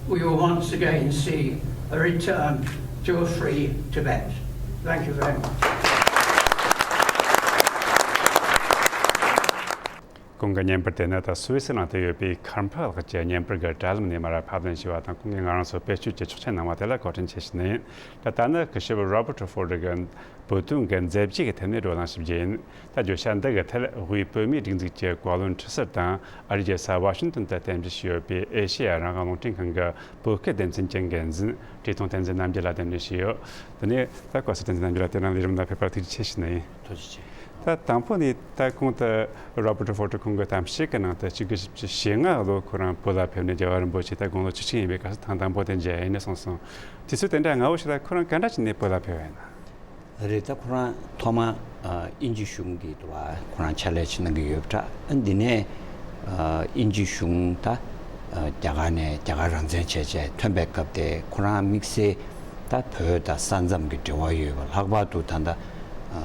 we will once again see a return to a free Tibet. Thank you very much. ཁོང་གི་བརྙན་པར་དེ་ནི་ད་སུད་སི་ནང་དུ་ཡོད་པའི་ཁར་ཕ་ལགས་ཀྱི་བརྙན་པར་གྱི་དྲ་ལམ་ནས་མར་ཕབ་ལེན་ཞུས་པ་དང་། ཁོང་གིས་ང་རང་ཚོར་བེད་སྤྱོད་ཀྱི་ཆོག་མཆན་གནང་བ་དེ་ལ་བཀའ་དྲིན་ཆེ་ཞུ་ནི་ཡིན། ད་ལྟ་ནི་སྐུ་ཞབས་Robert Ford གི་བོད་དོན་གྱི་མཛད་རྗེས་ཀྱི་ཐད་ནས་བགྲོ་གླེང་ཞུ་རྒྱུ་ཡིན། ད་བརྗོད་བྱ་འདི་གི་ཐད་དབུས་བོད་མིའི་སྒྲིག་འཛུགས་ཀྱི་བཀའ་བློན་ཁྲི་ཟུར་དང་ཨ་རིའི་རྒྱལ་ས་ཝ་ཤིང་ཏོན་དུ་རྟེན་གཞི་བྱས་ཡོད་པའི་ཨེ་ཤེ་ཡ་རང་དབང་རླུང་འཕྲིན་ཁང་གི་བོད་སྐད་སྡེ་ཚན་གྱི་འགན་འཛིན་བཀྲས་མཐོང་བསྟན་འཛིན་རྣམ་རྒྱལ་ལགས་གདན་འདྲེན་ཞུས་ཡོད། དེ་ནས་ད་བཀའ་ཟུར་བསྟན་འཛིན་རྣམ་རྒྱལ་ལགས་དེ་རིང་ལས་རིམ་ནང་ཕེབས་པར་ཐུགས་རྗེ་ཆེ་ཞུ་ནི་ཡིན། ཐུགས་རྗེ་ཆེ། ད་དང་པོ་ནས་ད་གོང་དུ་Robert Ford ཁོང་གི་གཏམ་བཤད་ཀྱི་ནང་དུ་གཅིག་དགུ་བཞི་བཅུ་ཞེ་ལྔ་ལོ་ཁོ་རང་བོད་ལ་ཕེབས་ནས་རྒྱལ་བ་རིན་པོ་ཆེ་ད་དགུང་ལོ་བཅུ་གཅིག་ཡིན་པའི་སྐབས་སུ་ཐེངས་དང་པོ་དེ་མཇལ་ཡིན་ནས་གསུངས་སོང་། དུས་ཚོད་དེ་འདྲ་སྔ་བོ་ཞིག་ལ་ཁོ་རང་ག་འདྲ་བྱས་ནས་བོད་ལ་ཕེབས་པ་ཡིན་ན། རེད། ད་ཁོ་རང་ཐོག་མ་ཨ་དབྱིན་ཇི་གཞུང་གིས་དུ་བ་ཁོ་རང་ཕྱག་ལས་བྱེད་གནང་གི་ཡོད་པ་འདྲ། ཨ་འདི་ནས་ཨ་དབྱིན་ཇི་གཞུང་ད་ཨ་རྒྱ་གར་ནས་རྒྱ་གར་རང་བཙན་བྱས་བྱས་ཐོན་པའི་སྐབས་དེ་ཁོ་རང་དམིགས་བསལ་ད་བོད་དང་ས་མཚམས་ཀྱི་འབྲེལ་བ་ཡོད་པ། ལྷག་པར་དུ་ད་ལྟ་ཨ་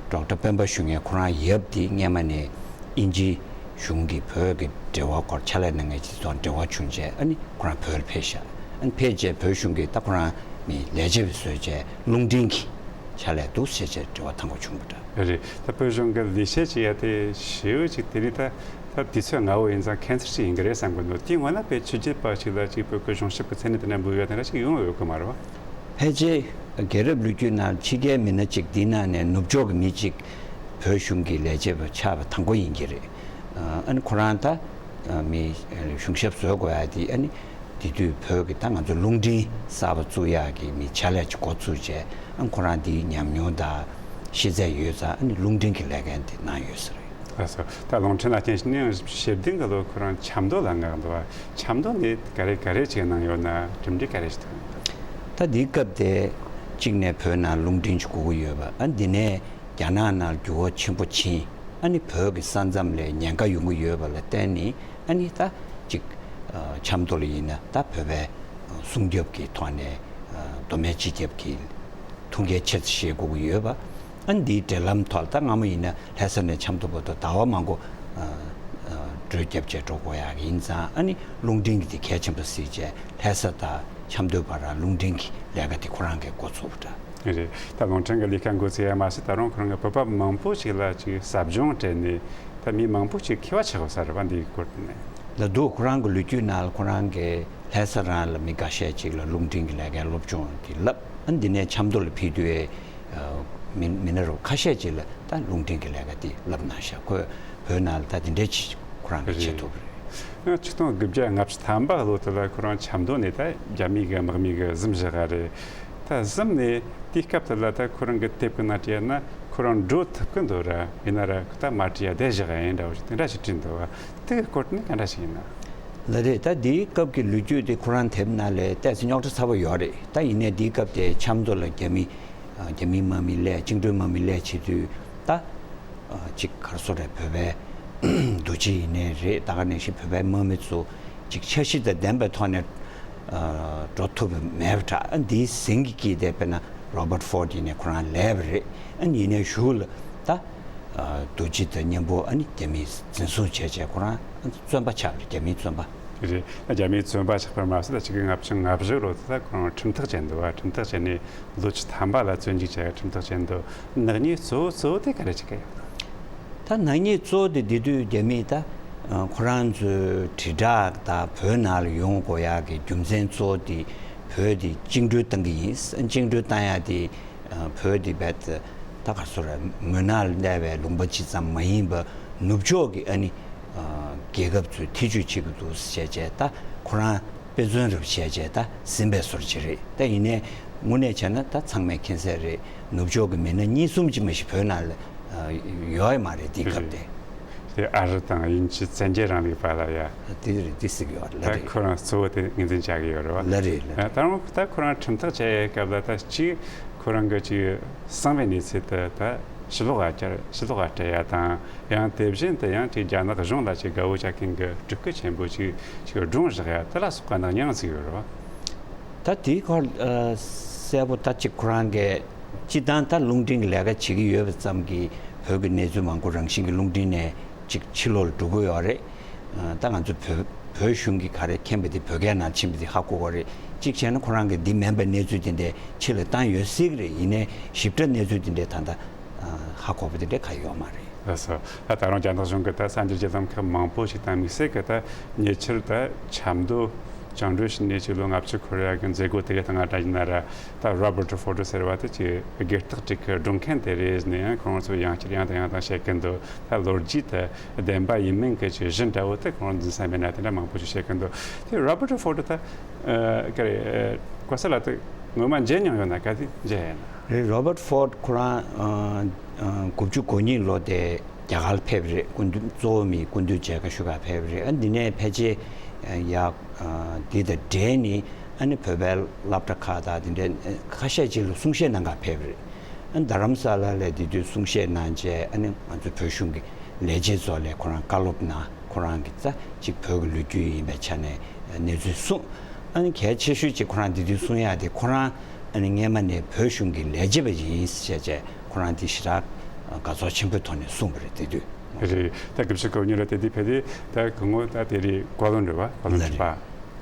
ཌོག་ཊར་སྤེན་པ་ཞུ་མཁན་ཁོ་རང་ཡབ་དེ་སྔས་མ་ནས་དབྱིན་ཇི་གཞུང་གིས་བོད་ཀྱི་འབྲེལ་བ་སྐོར་ཕྱག་ལས་གནང་མཁན་ཅིག་དང་འབྲེལ་བ་བྱུང་བྱས། ཨ་ནི་ཁོ་རང་བོད་ལ་ཕེབས་ཤག་ཨ་ནི་ཕེབས་བྱས་བོད་གཞུང་གིས་ད་ཁོ་རང་མི་ལས་བྱེད་པ་བཟོས་བྱས་རླུང་འཕྲིན་གྱི་ཕྱག་ལས་འདུག་ཟེར་བྱས་འབྲེལ་བ་དང་པོ་བྱུང་བ་འདྲ། རེད། ད་བོད་གཞུང་གི་ལས་བྱེད་ཅིག་ཡ་དེ་ཞེ་པོ་ཅིག་དེ་རིང་ད་ད་དུས་ཚོད་སྔ་བོ་ཡིན་ཙང་ཁྱད་མཚར་ཅིག་ཡིན་གྱི་རེད་བསམ་གྱི་འདུག་དེའི་སྔོན་ལ་དཔེ་ཕྱི་རྒྱལ་པ་ཅིག་ལ་ཅིག་བོད་ཀྱི་གཞུང་ཞབས་ཀྱི་མཚན་གནས་དེ་འདྲ་འབུལ་ཡ་དེ་འདྲ་ཅིག་ཡོང་ཡོད་གི་མ་རེད་བ། ཕལ་ཆེར་རྒྱལ་རབས་ལོ་རྒྱུས་ནང་ཕྱི་རྒྱལ་མི་སྣ་ཅིག་འདི་ནང་ནས་ནུབ་ཕྱོགས་ཀྱི་མི་ཅིག་བོད་གཞུང་གི་ལས་བྱེད་པ་ཆགས་པ་དང་པོ་ཡིན་གྱི་རེད། ཨ་ནི་ཁོ་རང་ད་མི་གཞུང་ཞབས་བཟོ་དགོས་ཡ་དེ། ཨ་ནི་དེ་དུས་བོད་ཀྱི་ད་ང་ཚོ་རླུང་འཕྲིན་གསར་པ་བཙུགས་ཡག་གི་མི་ཕྱག་ལས་ཅིག་འགོ་བཙུགས་བྱས། ཨ་ཁོ་རང་དེའི་ཉམས་མྱོང་དང་ཤེས་ཚད་ཡོད་ཙང་། ཨ་ནི་རླུང་འཕྲིན་གྱི་ལས་འགན་དེ་གནང་ཡོད་ས་རེད། ལགས་སོ། ད་རླུང་འཕྲིན་ལ་བརྟེན་ནས་ཞེ་བདུན་གི་ལོ་ཁོ་རང་ཆབ་མདོ་ལ་མངགས་འདུག་བ། ཆབ་མདོ་ནས་ག་རེ་ག་རེ་བྱས་གནང་ཡོད་ན། གྲུབ་འབྲས་ག་རེ་ཞིག་ཐོན་ཡོད་ན། ད་འདིའི་སྐབས་དེ་གཅིག་ནས་བོད་ནང་རླུང་འཕྲིན་ཅིག་དགོས་ཀྱི་ཡོད་པ། ཨ་འདི་ནས་རྒྱ་ནག་ནང་འགྱུར་བ་ཆེན་པོ་ཕྱིན། ཨ་ནི་བོད་ཀྱི་ས་མཚམས་ལ་ཉེན་ཁ་ཡོང་གི་ཡོད་པ་ལ་བརྟེན་ནས། ཨ་ནི་ད་ཅིག་ཨ་ཆབ་མདོ་ལ་ཡིན་ན་ད་བོད་པའི་ཨ་སྲུང་སྐྱོབ་ཀྱི་ཐོག་ནས་ཨ་མདོ་སྨད་སྤྱི་ཁྱབ་ཀྱི་ཐུགས་འགན་ཆེ་ཙམ་བཞེས་དགོས་ཀྱི་ཡོད་པ། ཨ་ནི་འདིའི་འབྲེལ་ལམ་ཐོག་ལ་ད་སྔ་མོ་ཡིན་ན་ལྷ་ས་ནས་ཆབ་མདོ་བར་དུ་ཟླ་བ་མང་པོ་ཨ་ཨ་བགྲོད་རྒྱབ་བྱས་འགྲོ་དགོས་ཡག་ཡིན་ཙང་། ཨ་ནི་རླུང་འཕྲིན་གྱི་དེ་གལ་ཆེན་པོ་གཟིགས་བྱས་ལྷ་ས་དང་ཆབ་མདོའི་བར་རླུང་འཕྲིན་གྱི་ལས་ཀ་དེ་ཁོ་རང་གིས་འགོ་ཚུགས་པ་འདྲ། རེད། ད་རླུང་འཕྲིན་གྱི་ལས་ཀ་འགོ་ཚུགས་ཡ་མ་ཟད་ད་རུང་ཁོ་རང་གིས་བོད་པ་མང་པོ་ཞིག་ལ་ཅིག་ཟབ་སྦྱོང་སྤྲད་ནས་ད་མི་མང་པོ་ཞིག་མཁས་པ་ཆགས་ཡོད་ས་རེད་བ། འདིའི་སྐོར་དེ་ནས། ལ་འདུག་ཁོ་རང་གི་ལོ་རྒྱུས་ནང་ལ་ཁོ་རང་གིས་ལྷ་ས་རང་ལ་མི་འགའ་ཤས་ཅིག་ལ་རླུང་འཕྲིན་གྱི་ལས་ཀའི་སློབ་སྦྱོང་དེ་བསླབས། ཨ་འདི་ནས་ཆབ་མདོ་ལ་ཕེབས་དུས་ཨ་མི་མི་སྣ་རུ་ཁ་ཤས་ཅིག་ལ་ད་རླུང་འཕྲིན་གྱི་ལས་ཀ་དེ་བསླབས་གནང་ཤག་ཁོས་བོད་ནང་ལ་ད་དེ་འདྲའི་ཅིག་ཁོ་རང་གིས་བྱེད་ཐུབ་པ་རེད། ཡང་ཆིག་སྟོང་དགུ་བརྒྱ་ལྔ་བཅུ་ཐམ་པ་ལོ་དེ་ལ་ཁོ་རང་ཆབ་མདོ་ནས་ད་རྒྱ་མི་གི་དམག་མི་གིས་གཟིམ་བཞག་ག་རེད། ད་གཟིམ་ནས་དེའི་སྐབས་དེ་ལ་ད་ཁོ་རང་གི་དེབ་ཀྱི་ནང་བྲིས་ན་ཁོ་རང་འགྲོ་ཐུབ་ཀྱི་འདུག་ར། ཡིན་ན་ར་ཁོ་ད་མ་བྲིས་ཡ་བསྡད་བཞག་ཡིན་འདྲ་བོ་ཞིག་དེ་འདྲ་ཞིག་བྲིས་འདུག་བ། དེ་གི་སྐོར་དེ་ནི་ག་འདྲ་ཞིག་ཡིན་ན། ལགས་རེད། ད་དེའི་སྐབས་ཀྱི་ལོ་རྒྱུས་དེ་ཁོ་རང་དེབ་ནང་ལ་ཏོག་ཙམ་རྙོག་དྲ་ཚ་པོ་ཡོད་རེད། ད་ཡིན་ནའི་དེའི་སྐབས་དེ་ཆབ་མདོ་ལ་རྒྱ་མི་རྒྱ་མིའི་དམག་མི་སླེབས། བཅིངས་འགྲོལ་དམག་མི་སླེབས་བྱེད་དུས་ད། ཨ་ཅིག་ག་རེ་ཟེར་རེད། བོད་པའི་འདུ་བྱེད་ཡིན་ནའི་རེད། ད་ག་ནང་བཞིན་བོད་པའི་དམག་མི་ཚོ་ཅིག་འཆར་གཞི་དང་ལྡན་པའི་ཐོག་ནས་ཨ་འགྲོ་ཐུབ་པ་མེད་པ་འདྲ། ཨ་འདིའི་ཟིང་གི་དཀྱིལ་དེ་དཔེར་ན་རོ་བར་ཕོར་ཌ་ཡིན་ནའི་ཁོ་རང་སླེབས་པ་རེད། ཨ་ཡིན་ནའི་གཞུག་ལ་ད་ཨ་རྡོ་རྗེ་དང་མཉམ་པོ་ཨ་ནི་རྒྱ་མིས་འཛིན་བཟུང་བྱས་བྱས་ཁོ་རང་བཙོན་པ་ཆགས་པ་རེད། རྒྱ་མིའི་བཙོན་པ། རེད། རྒྱ་མིའི་བཙོན་པ་ཆགས་པར་མ་ཟད་ཆིག་སྟོང་དགུ་བརྒྱ་ལྔ་བཅུ་ང་བཞི་ལོ་དེ་ལ་ཁོ་རང་ཁྲིམས་ཐག་བཅད་འདུག་བ། ཁྲིམས་ཐག་བཅད་ནས་ལོ་བཅུ་ཐམ་པ་ལ་བཙོན་འཇུག་བྱས་ཁྲིམས་ཐག་བཅད་འདུག་ནག་ཉེས་གཙོ་བོ་གཙོ་བོ་དེ་ག་རེ་བྱེད་ཀྱི་ཡོད། ད་ནག་ཉེས་གཙོ་བོ་དེ་དེ་དུས་རྒྱ་མིས་ད་ཁོ་རང་ཚོའི་དྲིལ་བསྒྲགས་དང་བོད་ནང་ལ་ཡོང་དགོས་ཡག་གི་རྒྱུ་མཚན་གཙོ་བོ་དེ་བོད་དེ་བཅིངས་འགྲོལ་བཏང་གི་ཡིན། བཅིངས་འགྲོལ་བཏང་ཡག་དེ་བོད་དེ་བས་ད་ག་རེ་ཟེར་རེད། མུན་ནག་ལ་གནས་པའི་ལུང་པ་གཅིག་ཙམ་མ་ཡིན་པ་ནུབ་ཕྱོགས་ཀྱི་ཨ་ནི་རྒྱལ་ཁབ་ཚོས་ཐེ་ཇུས་བྱེད་ཀྱི་འདུག་ཟེར་བྱས་བྱས། ད་ཁོ་རང་དཔེ་མཚོན་རེ་བྱས་བྱས་ད་ཟིན་པའི་བཟོ་འདྲ་ཅིག་རེད། ད་ཡིན་ནའི་དངོས་གནས་བྱས་ན་ད་ཚང་མས་མཁྱེན་གསལ་རེད། ནུབ་ཕྱོགས་ཀྱི་མི་སྣ་གཉིས་གསུམ་ཅིག་མ་གཏོགས་བོད་ནང་ལ་ཡོད་མ་རེད། དེའི་སྐབས་དེ། དེ་ཨ་རི་དང་དབྱིན་ཇི་བཙན་རྒྱལ་རིང་ལུགས་པ་ལ་ཡ། དེ་རེད། དེ་ཟེར་གྱི་ཡོད་རེད། ད་ལགས་རེད། ཁོ་རང་གཙོ་བོ་དེ་ངོས་འཛིན་བྱ་གི་ཡོད་རེད་བ། ལགས་རེད། ལགས་རེད། ད་རུང་ད་ཁོ་རང་ཁྲིམས་ཐག་བཅད་ཡའི་སྐབས་ལ་ད་གཅིག་ཁོ་རང་གི་གཅིག་གསང་བའི་གནས་ཚུལ་དེ་ད་ ཕྱི་ལོགས་ལ་བསྐྱལ། ཕྱི་ལོགས་ལ་སྤྲད་ཡ་དང་། ཡང་དེ་བཞིན་དུ་ཡང་ཅིག་རྒྱ་ནག་གཞུང་ལ་ཅིག་དགའ་བོ་བྱ་མཁན་གྱི་སྤྲུལ་སྐུ་ཆེན་པོ་ཅིག་ཅིག་སྒྲུང་བཞག་ཡ་དེ་ལ་སོགས་པ་ནང་མྱངས་ཟིག་ཡོད་རེད་བ། ད་དེའི་སྐོར་ཨ་གསལ་པོ་ད་ཅིག་ཁོ་རང་གིས་སྤྱི་བཏང་ད་རླུང་འཕྲིན་གྱི་ལས་ཀ་བྱེད་ཀྱི་ཡོད་པ་ཙམ་གྱིས་བོད་ཀྱི་གནས་ཚུལ་མང་པོ་རང་བཞིན་གྱི་རླུང་འཕྲིན་ནས་ཅིག་ཕྱི་ལོགས་ལ་འགྲོ་གི་ཡོད་རེད། ཨ་ད་ང་ཚོ་བོད་བོད་གཞུང་གི་ག་རེ་མཁྱེན་པ་དེ་བོད་སྐད་ནང་ཕྱིན་པ་དེ་ཧ་གོ་གི་རེད། གཅིག་བྱས་ན་ཁོ་རང་གིས་འདི་མིན་པའི་གནས་ཚུལ་དེ་འདྲ་ཕྱི་ལ་བཏང་ཡོད་སྲིད་ཀྱི་རེད། ཡིན་ནའི་ཞིབ་ཕྲ་གནས་ཚུལ་དེ་འདྲ་ད་ལྟ་ཨ་ཧ་གོ་བ་དེ་འདྲ་གང་ཡོད་མ་རེད། ལགས་སོ། ད་ད་རུང་རྒྱ་ནག་གཞུང་གིས་ད་གསར་འགྱུར་བརྒྱུད་ལམ་ཁག་མང་པོ་ཞིག་དང་དམིགས་བསལ་གྱི་ད་ཉེ་ཆར་ད་ཆབ་མདོ་བཅིངས་འགྲོལ་བྱས་ནས་ཕྱི་ལོ་ལྔ་བཅུ་འཁོར་ཡ་གི་མཛད་སྒོ་དེ་གའི་སྟེང་ང་འདྲ་ཡིན་ན་ར། ད་Roberto Ford ཟེར་བ་དེ་ཅིག་སྒེར་སྟེགས་ཅིག་གི་སྒྲུང་མཁན་དེ་རེད་ཟེར་ནས་ཡང་ཁོང་ཚོས་ཡང་བསྐྱར་ཡང་དང་ཡང་དང་བཤད་ཀྱི་འདུག་ད་ལོ་རྒྱུས་དེ་བདེན་པ་ཡིན་མིན་གྱི་ཅིག་གཞི་འདྲ་བོ་དེ་ཁོང་འཛིན་ས་མེད་ན་དེ་འདྲ་མང་པོ་ཞིག་བཤད་ཀྱི་འདུག་དེ་Roberto Ford ད་ཨ་ག་རེ་ཨ་གོ་ས་ལ་དེ་ངོ་མ་མཇལ་མྱོང་ཡོད་ན། ག་དུས་མཇལ་ཡོད་ན། རེད། Robert Ford ཁོ་རང་ཨ་ཨ་དགུ་བཅུ་གོ་གཉིས་ལོ་དེ་རྒྱ་གར་ལ་ཕེབས་རེད། སྐུ་མདུན་གཙོ་བོ་མི་སྐུ་མདུན་མཇལ་ཁ་ཞུ་ག་ཕེབས་རེད། ཨ་འདི་ནས་ཕལ་ཆེར་ཡ་ཨ་འདི་དང་འབྲེལ་ནས་ཨ་ནི་བོད་པའི་སློབ་གྲྭ་ཁག་དང་འདི་འདྲའི་ཁ་ཤས་ཅིག་ལ་གསུང་བཤད་གནང་ག་ཕེབས་རེད། ཨ་རྡ་རམ་ས་ལ་ལ་དེ་དུས་གསུང་བཤད་གནང་རྗེས་ཨ་ནི་ང་ཚོ་བོད་གཞུང་གི་ལས་བྱེད་ཚོ་ལ་ཁོ་རང་བཀའ་སློབ་གནང་། ཁོ་རང་གི་རྩ་གཅིག་བོད་ཀྱི་ལོ་རྒྱུས་ཡིན་པའི་ཆ་ནས་གནས་ཚུལ་གསུངས། ཨ་ནི་གལ་ཆེ་ཤོས་ཅིག་ཁོ་རང་དེ་དུས་གསུང་ཡག་དེ་ཁོ་རང་ཨ་ནི་སྔས་མ་ནས་བོད་གཞུང་གི་ལས་བྱེད་པ་ཡིན་ཟེར་བྱས་ཁོ་རང་དེ་ཞེ་དྲག་དགའ་ཚོར་ཆེན་པོའི་ཐོག་ནས་གསུངས་པ་རེད། དེ་དུས། རེད། ད་དགུ་བཅུ་གོ་གཉིས་ལ་དེ་དུས་ཕེབས་དུས་ད་སྐུ་ངོ་ད་དེ་རེད། བཀའ་བློན་རེད་བ། བཀའ་བློན་ཁྲི་པ་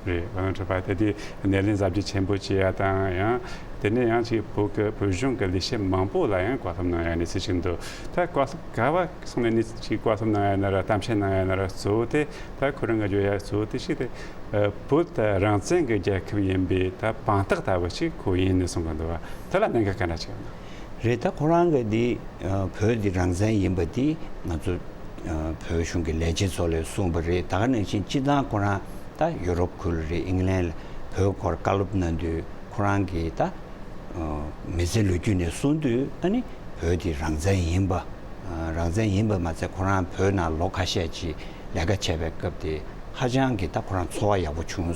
རེད། བཀའ་བློན་ཁྲི་པ་དེ་དུས་སྣེ་ལེན་གཟབ་རྒྱས་ཆེན་པོ་བྱས་ཡ་དང་། ཡང་དེ་ནས་ཡང་ཅིག་བོད་ཀྱི་བོད་གཞུང་གི་ལས་བྱེད་མང་པོ་ལ་ཡང་བཀའ་སློབ་གནང་ཡ་གནས་ཚུལ་ཞིག་འདུག་ད་བཀའ་སློབ་ག་བ་སོང་ནས་གནས་ཚུལ་ཅིག་བཀའ་སློབ་གནང་ཡ་ན་ར། གཏམ་བཤད་གནང་ཡ་ན་ར། གཙོ་བོ་དེ་ད་ཁོ་རང་གི་བརྗོད་ཡ་གཙོ་བོ་དེ་ཞིག་དེ་ཨ་བོད་ད་རང་བཙན་གྱི་རྒྱལ་ཁབ་ཡིན་པའི་ད་དཔང་རྟགས་ལྟ་བུ་ཞིག་ཁོ་ཡིན་ནས་གསུང་གི་འདུག་བ། དེ་ལ་གནད་འགག་ག་འདྲ་ཞིག་ཡོད་ན། རེད། ད་ཁོ་རང་གི་འདི་ཨ་བོད་འདི་རང་བཙན་ཡིན་པ་འདི་ང་ཚོ་ཨ་བོད་གཞུང་གི་ལས་བྱེད་ཚོ་ལས་གསུངས་པ་རེད། ད་ག་ནང་བཞིན་སྤྱི་བཏང་ཁོ་རང་ད་ཡུ་རོབ་ཁུལ་རེད། ཨིང་ལན་ལ་བོད་སྐོར་བཀའ་སློབ་གནང་དུས་ཁོ་རང་གིས་ད་ཨ་མི་ཚེ་ལོ་རྒྱུས་ནས་གསུངས་དུས་ཨ་ནི་བོད་འདི་རང་བཙན་ཡིན་པ། ཨ་རང་བཙན་ཡིན་པ་མ་ཚད་ཁོ་རང་བོད་ནང་ལོ་ཁ་ཤས་ཅིག་ལས་ཀ་བྱས་པའི་སྐབས་དེ་ཧ་ཅང་གི་ད་ཁོ་རང་འཚོ་བ་ཡག་པོ་བྱུང་།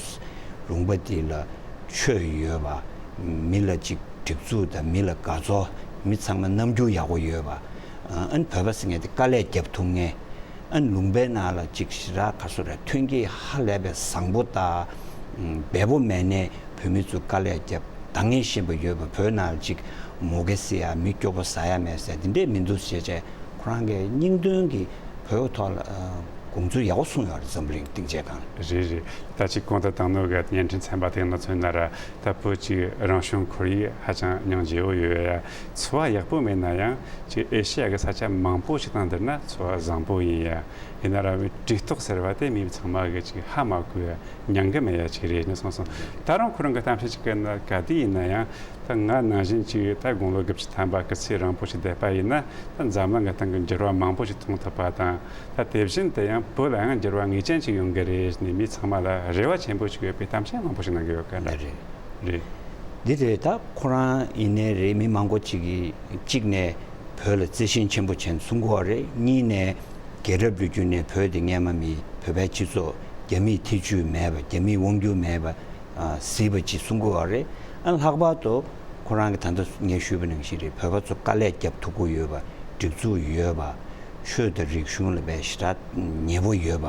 ལུང་པ་འདི་ལ་ཆོས་ཡོད་པ། མི་ལ་ཅིག་སྒྲིག་འཛུགས་དང་མི་ལ་དགའ་ཚོར། མི་ཚང་མ་རྣམ་འགྱུར་ཡག་པོ་ཡོད་པ། ཨ་ནི་བོད་པ་ཟེར་མཁན་དེ་དཀའ་ལས་རྒྱབ་ཐུབ་མཁན། ཨ་ནི་ལུང་པའི་ནང་ལ་ཅིག་ཞེ་དྲག་ག་སོ་རེད། ཐོན་སྐྱེད་ཧ་ལས་པའི་བཟང་པོ་དང་འབེལ་པོ་མེད་ནས་བོད་མི་ཚོ་དཀའ་ལས་རྒྱབ་འདང་ངེས་ཤེས་པ་ཡོད་པ། བོད་ནང་ལ་ཅིག་མུ་གེ་ཟེར་ཡ། མི་སྐྱོ་པོ་ཟ་ཡ་མེད་ཟེར་དེ་འདྲས་མི་འདུག་ཟེར་བྱས་ཁོ་རང་གི་སྙིང་དོན་གྱི་བོད་ཐོག་ལ་ཨ་དགོངས་ཚུལ་ཡག་པོ་གསུངས་ཡོད་རེད། འཛམ་བུ་གླིང་སྡིངས་ཆའི་སྒང་ལ། རེད་རེད། ད་ཅིག་གོང་དུ་བཏང་ནོ་གི་བརྙན་འཕྲིན་ཚན་པ་དེ་ནང་མཚོན་ན་ར། ད་བོད་ཀྱི་རང་བྱུང་ཁོར་ཡུག་ཧ་ཅང་སྙིང་རྗེ་བོ་ཡོད་ཡ། འཚོ་བ་ཡག་པོ་མེད་ན་ཡང་ཅིག་ཨེ་ཤི་ཡ་གི་ས་ཆ་མང་པོ་ཞིག་དང་བསྡུར་ན་འཚོ་བ་བཟང་པོ་ཡིན་ཡ། ཡིན་ན་ར་བའི་གྲོས་ཐོག་ཟེར་བ་དེ་མི་ཚང་མ་གི་ཅིག་ཧ་མ་གོ་ཡ། མྱང་གི་མེད་ཡ་ཅིག་རེད་ནས་གསུངས་སོང་། ད་རུང་ཁོ་རང་གི་གཏམ་བཤད་ཅིག་གི་ནང་ག་དུས་ཡིན་ན་ཡང་། ད་ང་ནང་བཞིན་ཅིག་ད་དགུང་ལོ་དགུ་བཅུ་ཐམ་པ་སྐུ་ཚེ་རིང་པོ་ཞིག་བསྡད་པ་ཡིན་ན། ད་འཛམ་གླིང་གི་སྟེང་གི་འགྱུར་བ་མང་པོ་ཞིག་མཐོང་ཐུབ་པ་དང་། ད་དེ་བཞིན་དུ་ཡང་བོད་ལ་ཡང་འགྱུར་བ་ངེས་ཅན་ཞིག་ཡོང་གི་རེད་ནས་མི་ཚང་མ་ལ་རེ་བ་ཆེན་པོ་ཞིག་ཡོད་པའི་གཏམ་བཤད་མང་པོ་ཞིག་གནང་གི་ཡོད་ག་འདྲ། འདི་རེད། རེད། འདི་རེད། ད་ཁོ་རང་ཡིན་ནའི་རེད། མི་མང་པོ་ཅིག་གིས་གཅིག་ནས་བོད་ལ་བརྩི་སྲུང་ཆེན་པོ་བྱས་ནས་གསུང་གི་ཡོད་རེད། གཉིས་ནས་རྒྱལ་རབས་ལོ་རྒྱུས་ནས་བོད་དེ་སྔས་མ་མི་བོད་པའི་སྤྱི་ཚོགས་རྒྱ་མིའི་ཐེ་བྱུས་མེད་པ། རྒྱ་མིའི་དབང་སྒྱུར་མེད་པ། ཨ་གཟིགས་པ་ཅིག་གསུང་གི་ཡོད་རེད། ཨ་ལྷག་པར་དུ་ཁོ་རང་གིས་ད་ལྟ་ངས་ཞུས་པ་ནང་བཞིན་རེད། བོད་པ་ཚོ་དཀའ་ལས་རྒྱབ་ཐུབ་ཀྱི་ཡོད་པ། སྒྲིག་འཛུགས་ཡོད་པ། ཆོས་དང་རིག་གཞུང་ལ་དཔེ་ཞེ་དྲག་ཉེ་པོ་ཡོད་པ།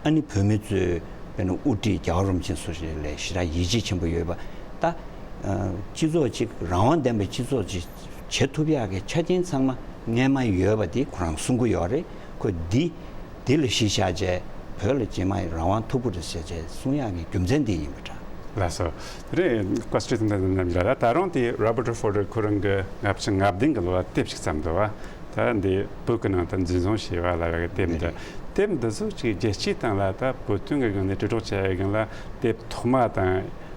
ཨ་ནི་བོད་མི་ཚོས་དཔེར་ན་དབུ་ཁྲིད་རྒྱལ་བ་རིན་པོ་ཆེ་སོགས་ཞིག་ལ་ཞེ་དྲག་ཡིད་ཆེས་ཆེན་པོ་ཡོད་པ། ད་ཨ་སྤྱི་ཚོགས་ཅིག་རང་དབང་ལྡན་པའི་སྤྱི་ཚོགས་ཅིག་བྱེད་ཐུབ་ཡག་གི་ཆ་རྐྱེན་ཚང་མ་སྔས་མ་ཡོད་པ་དེ་ཁོ་རང་གསུང་གི་ཡོད་རེད། ཁོས་འདི་འདི་ལ་གཞི་བཞག་བྱས་བོད་ལ་རྗེས་མ་རང་དབང་ཐོབ་ཀྱི་རེད་ཟེར་བྱས་གསུང་ཡག་གི་རྒྱུ་མཚན་འདི་ཡིན་པ་འདྲ། ལགས་སོ། དེ་རིང་བཀའ་ཁྲིད་དང་ལྡན་རྣམ་གཉིས་ལ། ད་རུང་དེ་Robert Ford ཁོ་རང་གི་ལྔ་བཅུ་ང་བདུན་གྱི་ལོ་ལ་དེབ་ཞིག་བརྩམས་འདུག་བ། ད་འདི་བོད་ཀྱི་ནང་དུ་འཛིན་བཟུང་བྱས་པ་ལབ་ཡག་གི་དེབ་འདི། དེབ་འདི་ཚོ་ཅིག་རྒྱལ་སྤྱིའི་སྟེང་ལ་ད་བོད་དོན་གྱི་སྒང་ནས་དྲིལ་སྒྲོག་བྱ་ཡག་སྒང་ལ་དེབ་ཐོག་མ་དང་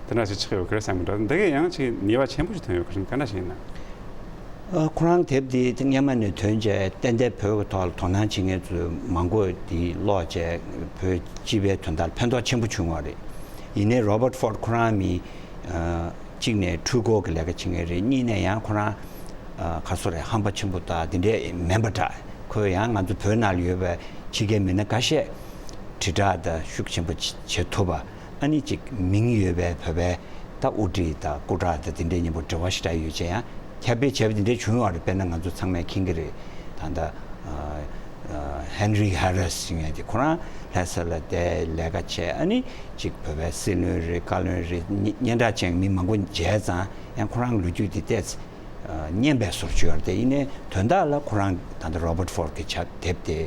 དེ་འདྲ་ཞིག་ཆགས་ཡོད་ཀྱི་རེད་བསམ་གི་འདུག་འདི་གས་ཡང་ཅིག་ནུས་པ་ཆེན་པོ་ཞིག་ཐོན་ཡོད་ཀྱི་རེད། ག་འདྲ་ཞིག་ཡིན་ན། ཨ་ཁོ་རང་དེབ་འདི་སྔོན་མ་ནས་ཐོན་རྗེས་ཏན་ཏན་བོད་ཀྱི་ཐོག་ལ་དོ་སྣང་བྱེད་མཁན་ཚོས་མང་པོས་འདི་ཀློག་རྗེས་བོད་སྤྱི་པའི་དོན་དག་ལ་ཕན་ཐོགས་ཆེན་པོ་བྱུང་བ་རེད། ཡིན་ནའི་Robert Ford ཁོ་རང་མི་ཨ་གཅིག་ནས་འཕྲུལ་འཁོར་གྱི་ལས་ཀ་བྱེད་མཁན་རེད། གཉིས་ནས་ཡང་ཁོ་རང་ཨ་ག་སོ་རེད། ཧམ་པ་ཆེན་པོ་དང་དེ་འདྲས་མིན་པ་འདྲ། ཁོས་ཡང་ང་ཚོ་བོད་ནང་ལ་ཡོད་པའི་ཕྱི་རྒྱལ་མི་སྣ་འགའ་ཤས་དྲིལ་བསྒྲགས་དང་ཤུགས་ཆེན་པོ་བྱེད་ཐུབ་པ། ཨ་ནི་ཅིག་མིང་ཡོད་པའི་བོད་པའི་ད་དབུ་ཁྲིད་དང་སྐུ་དྲག་དང་དེ་འདྲའི་མཉམ་པོ་འབྲེལ་བ་ཞེ་དྲག་ཡོད་ཅེས་ཡང་ ཁྱབ་སྤེལ་བྱས་པ་དེ་འདྲ་བྱུང་ཡོད་རེད། དཔེར་ན་ང་ཚོ་ཚང་མས་མཁྱེན་གྱི་རེད། ད་ལྟ་ཧན་རི་ཧེ་རི་སི་ཟེར་མཁན་དེ་ཁོ་རང་ལྷ་ས་ལ་བསྡད་ལས་ཀ་བྱས། ཨ་ནི་ཅིག་བོད་པའི་སྲིད་བློན་རེད། བཀའ་བློན་རེད། སྙན་གྲགས་ཅན་མི་མང་པོ་མཇལ་ཙང་ཡང་ཁོ་རང་ལོ་རྒྱུས་དེ་ཏོག་ཙམ་སྙན་པའི་བཟོ་བྱས་ཡོད་རེད། དེ་ཡིན་ནའི་དོན་དག་ལ་ཁོ་རང་ད་ལྟ་རོ་བར་ཕོར་གྱི་ཕྱག་དེབ་དེ་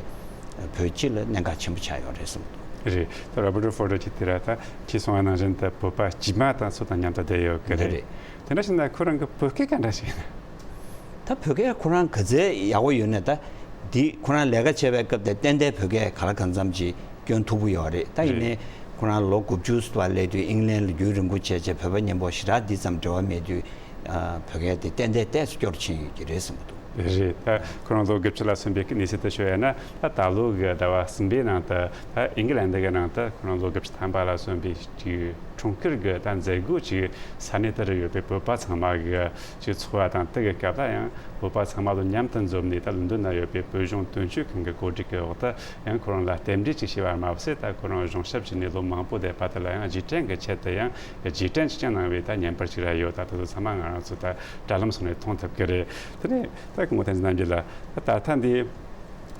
བོད་སྤྱི་ལ་གནད་འགག་ཆེན་པོ་ཆགས་ཡོད་རེད་བསམ་འདུག་རེད། ད་རོ་བར་ཕོར་གྱིས་དེ་ར་ད་ཁྱེད་གསུངས་པ་ནང་བཞིན་ད་བོད་པ་དཀྱུས་མ་དང་སུ་དང་མཉམ་དུ་བསྡད་ཡོད་ཀྱི་རེད། རེད། དེ་འདྲ་བྱས་ན་ཁོ་རང་གི་བོད་སྐད་ག་འདྲ་ཞིག་ཡིན། ད་བོད་སྐད་ཁོ་རང་ག་ཚད་ཡག་པོ་ཡོད་ན། ད་འདི་ཁོ་རང་ལས་ཀ་བྱེད་པའི་སྐབས་དེ་ཏན་ཏན་བོད་སྐད་ག་ལ་གང་འཚམ་ཅིག་སྐྱོན་ཐུབ་པོ་ཡོད་རེད། ད་ཡིན་ནའི་ཁོ་རང་ལོ་དགུ་བཅུ་ཙམ་སླེབས་དུས་ཨིང་ལན་ལ་རྒྱུན་རིང་པོ་བྱས་བྱས་བོད་པ་མཉམ་པོ་ཞེ་དྲག་འདི་ཙམ་འབྲེལ་བ་མེད་དུས། ཨ། བོད་སྐད་དེ་ཏན་ཏན་ཏོག་ཙམ་སྐྱོ་རུ་ཕྱིན་ཡོད་ཀྱི་རེད་བསམ་གྱི་འདུག་རེད། ད་ཁོ་རང་ལོ་དགུ་བཅུ་ལ་སོན་པའི་གནས་ཚུལ་དེ་ཤོད་ཡ་ན། ད་ད་ལོ་གི་ཟླ་བ་གསུམ་པའི་ནང་དུ་ད་ཨིང་ལན་གྱི་ནང་དུ་ཁོ་རང་ལོ་དགུ་བཅུ་ཐམ་པ་ལ་སོན་པའི་ཅིག་འཁྲུངས་སྐར་གྱི་ད་མཛད་སྒོ་ཅིག་ས་གནས་དེར་ཡོད་པའི་བོད་པ་ཚང་མ་གི་ཅིག་ཚོགས་པ་དང་། དེ་གི་སྐབས་ལ་ཡང་བོད་པ་ཚང་མ་ལོ་མཉམ་དུ་འཛོམས་ནས། ད་ལོན་ཌོན་ན་ཡོད་པའི་བོད་གཞུང་དོན་གཅོད་ཁང་གི་གོ་སྒྲིག་གི་འོག་ཏུ་ཡང་ཁོ་རང་ལ་རྟེན་འབྲེལ་ཅིག་ཞུས་པ་མ་ཟད། ད་ཁོ་རང་གཞུང་ཞབས་བྱས་ནས་ལོ་མང་པོ་བསྡད་པ་དེ་ལ་ཡང་རྗེས་དྲན་གྱི་ཆེད་དུ་ཡང་རྗེས་དྲན་ཅིག་ཀྱང་གནང་བའི་ད་བརྙན་པར་ཅིག་ར་ཡོད། ད་དེ་ཚོ་ཚང་མ་ང་རང་ཚོ་ད་དྲ་ལམ་སོགས་ནས་མཐོང་ཐུབ་ཀྱི་རེད། དེ་ནས་ད་སྐུ་ངོ་བསྟན་འཛིན་རྣམ་རྒྱལ་ལགས། ད་ད་ལྟ་འདི་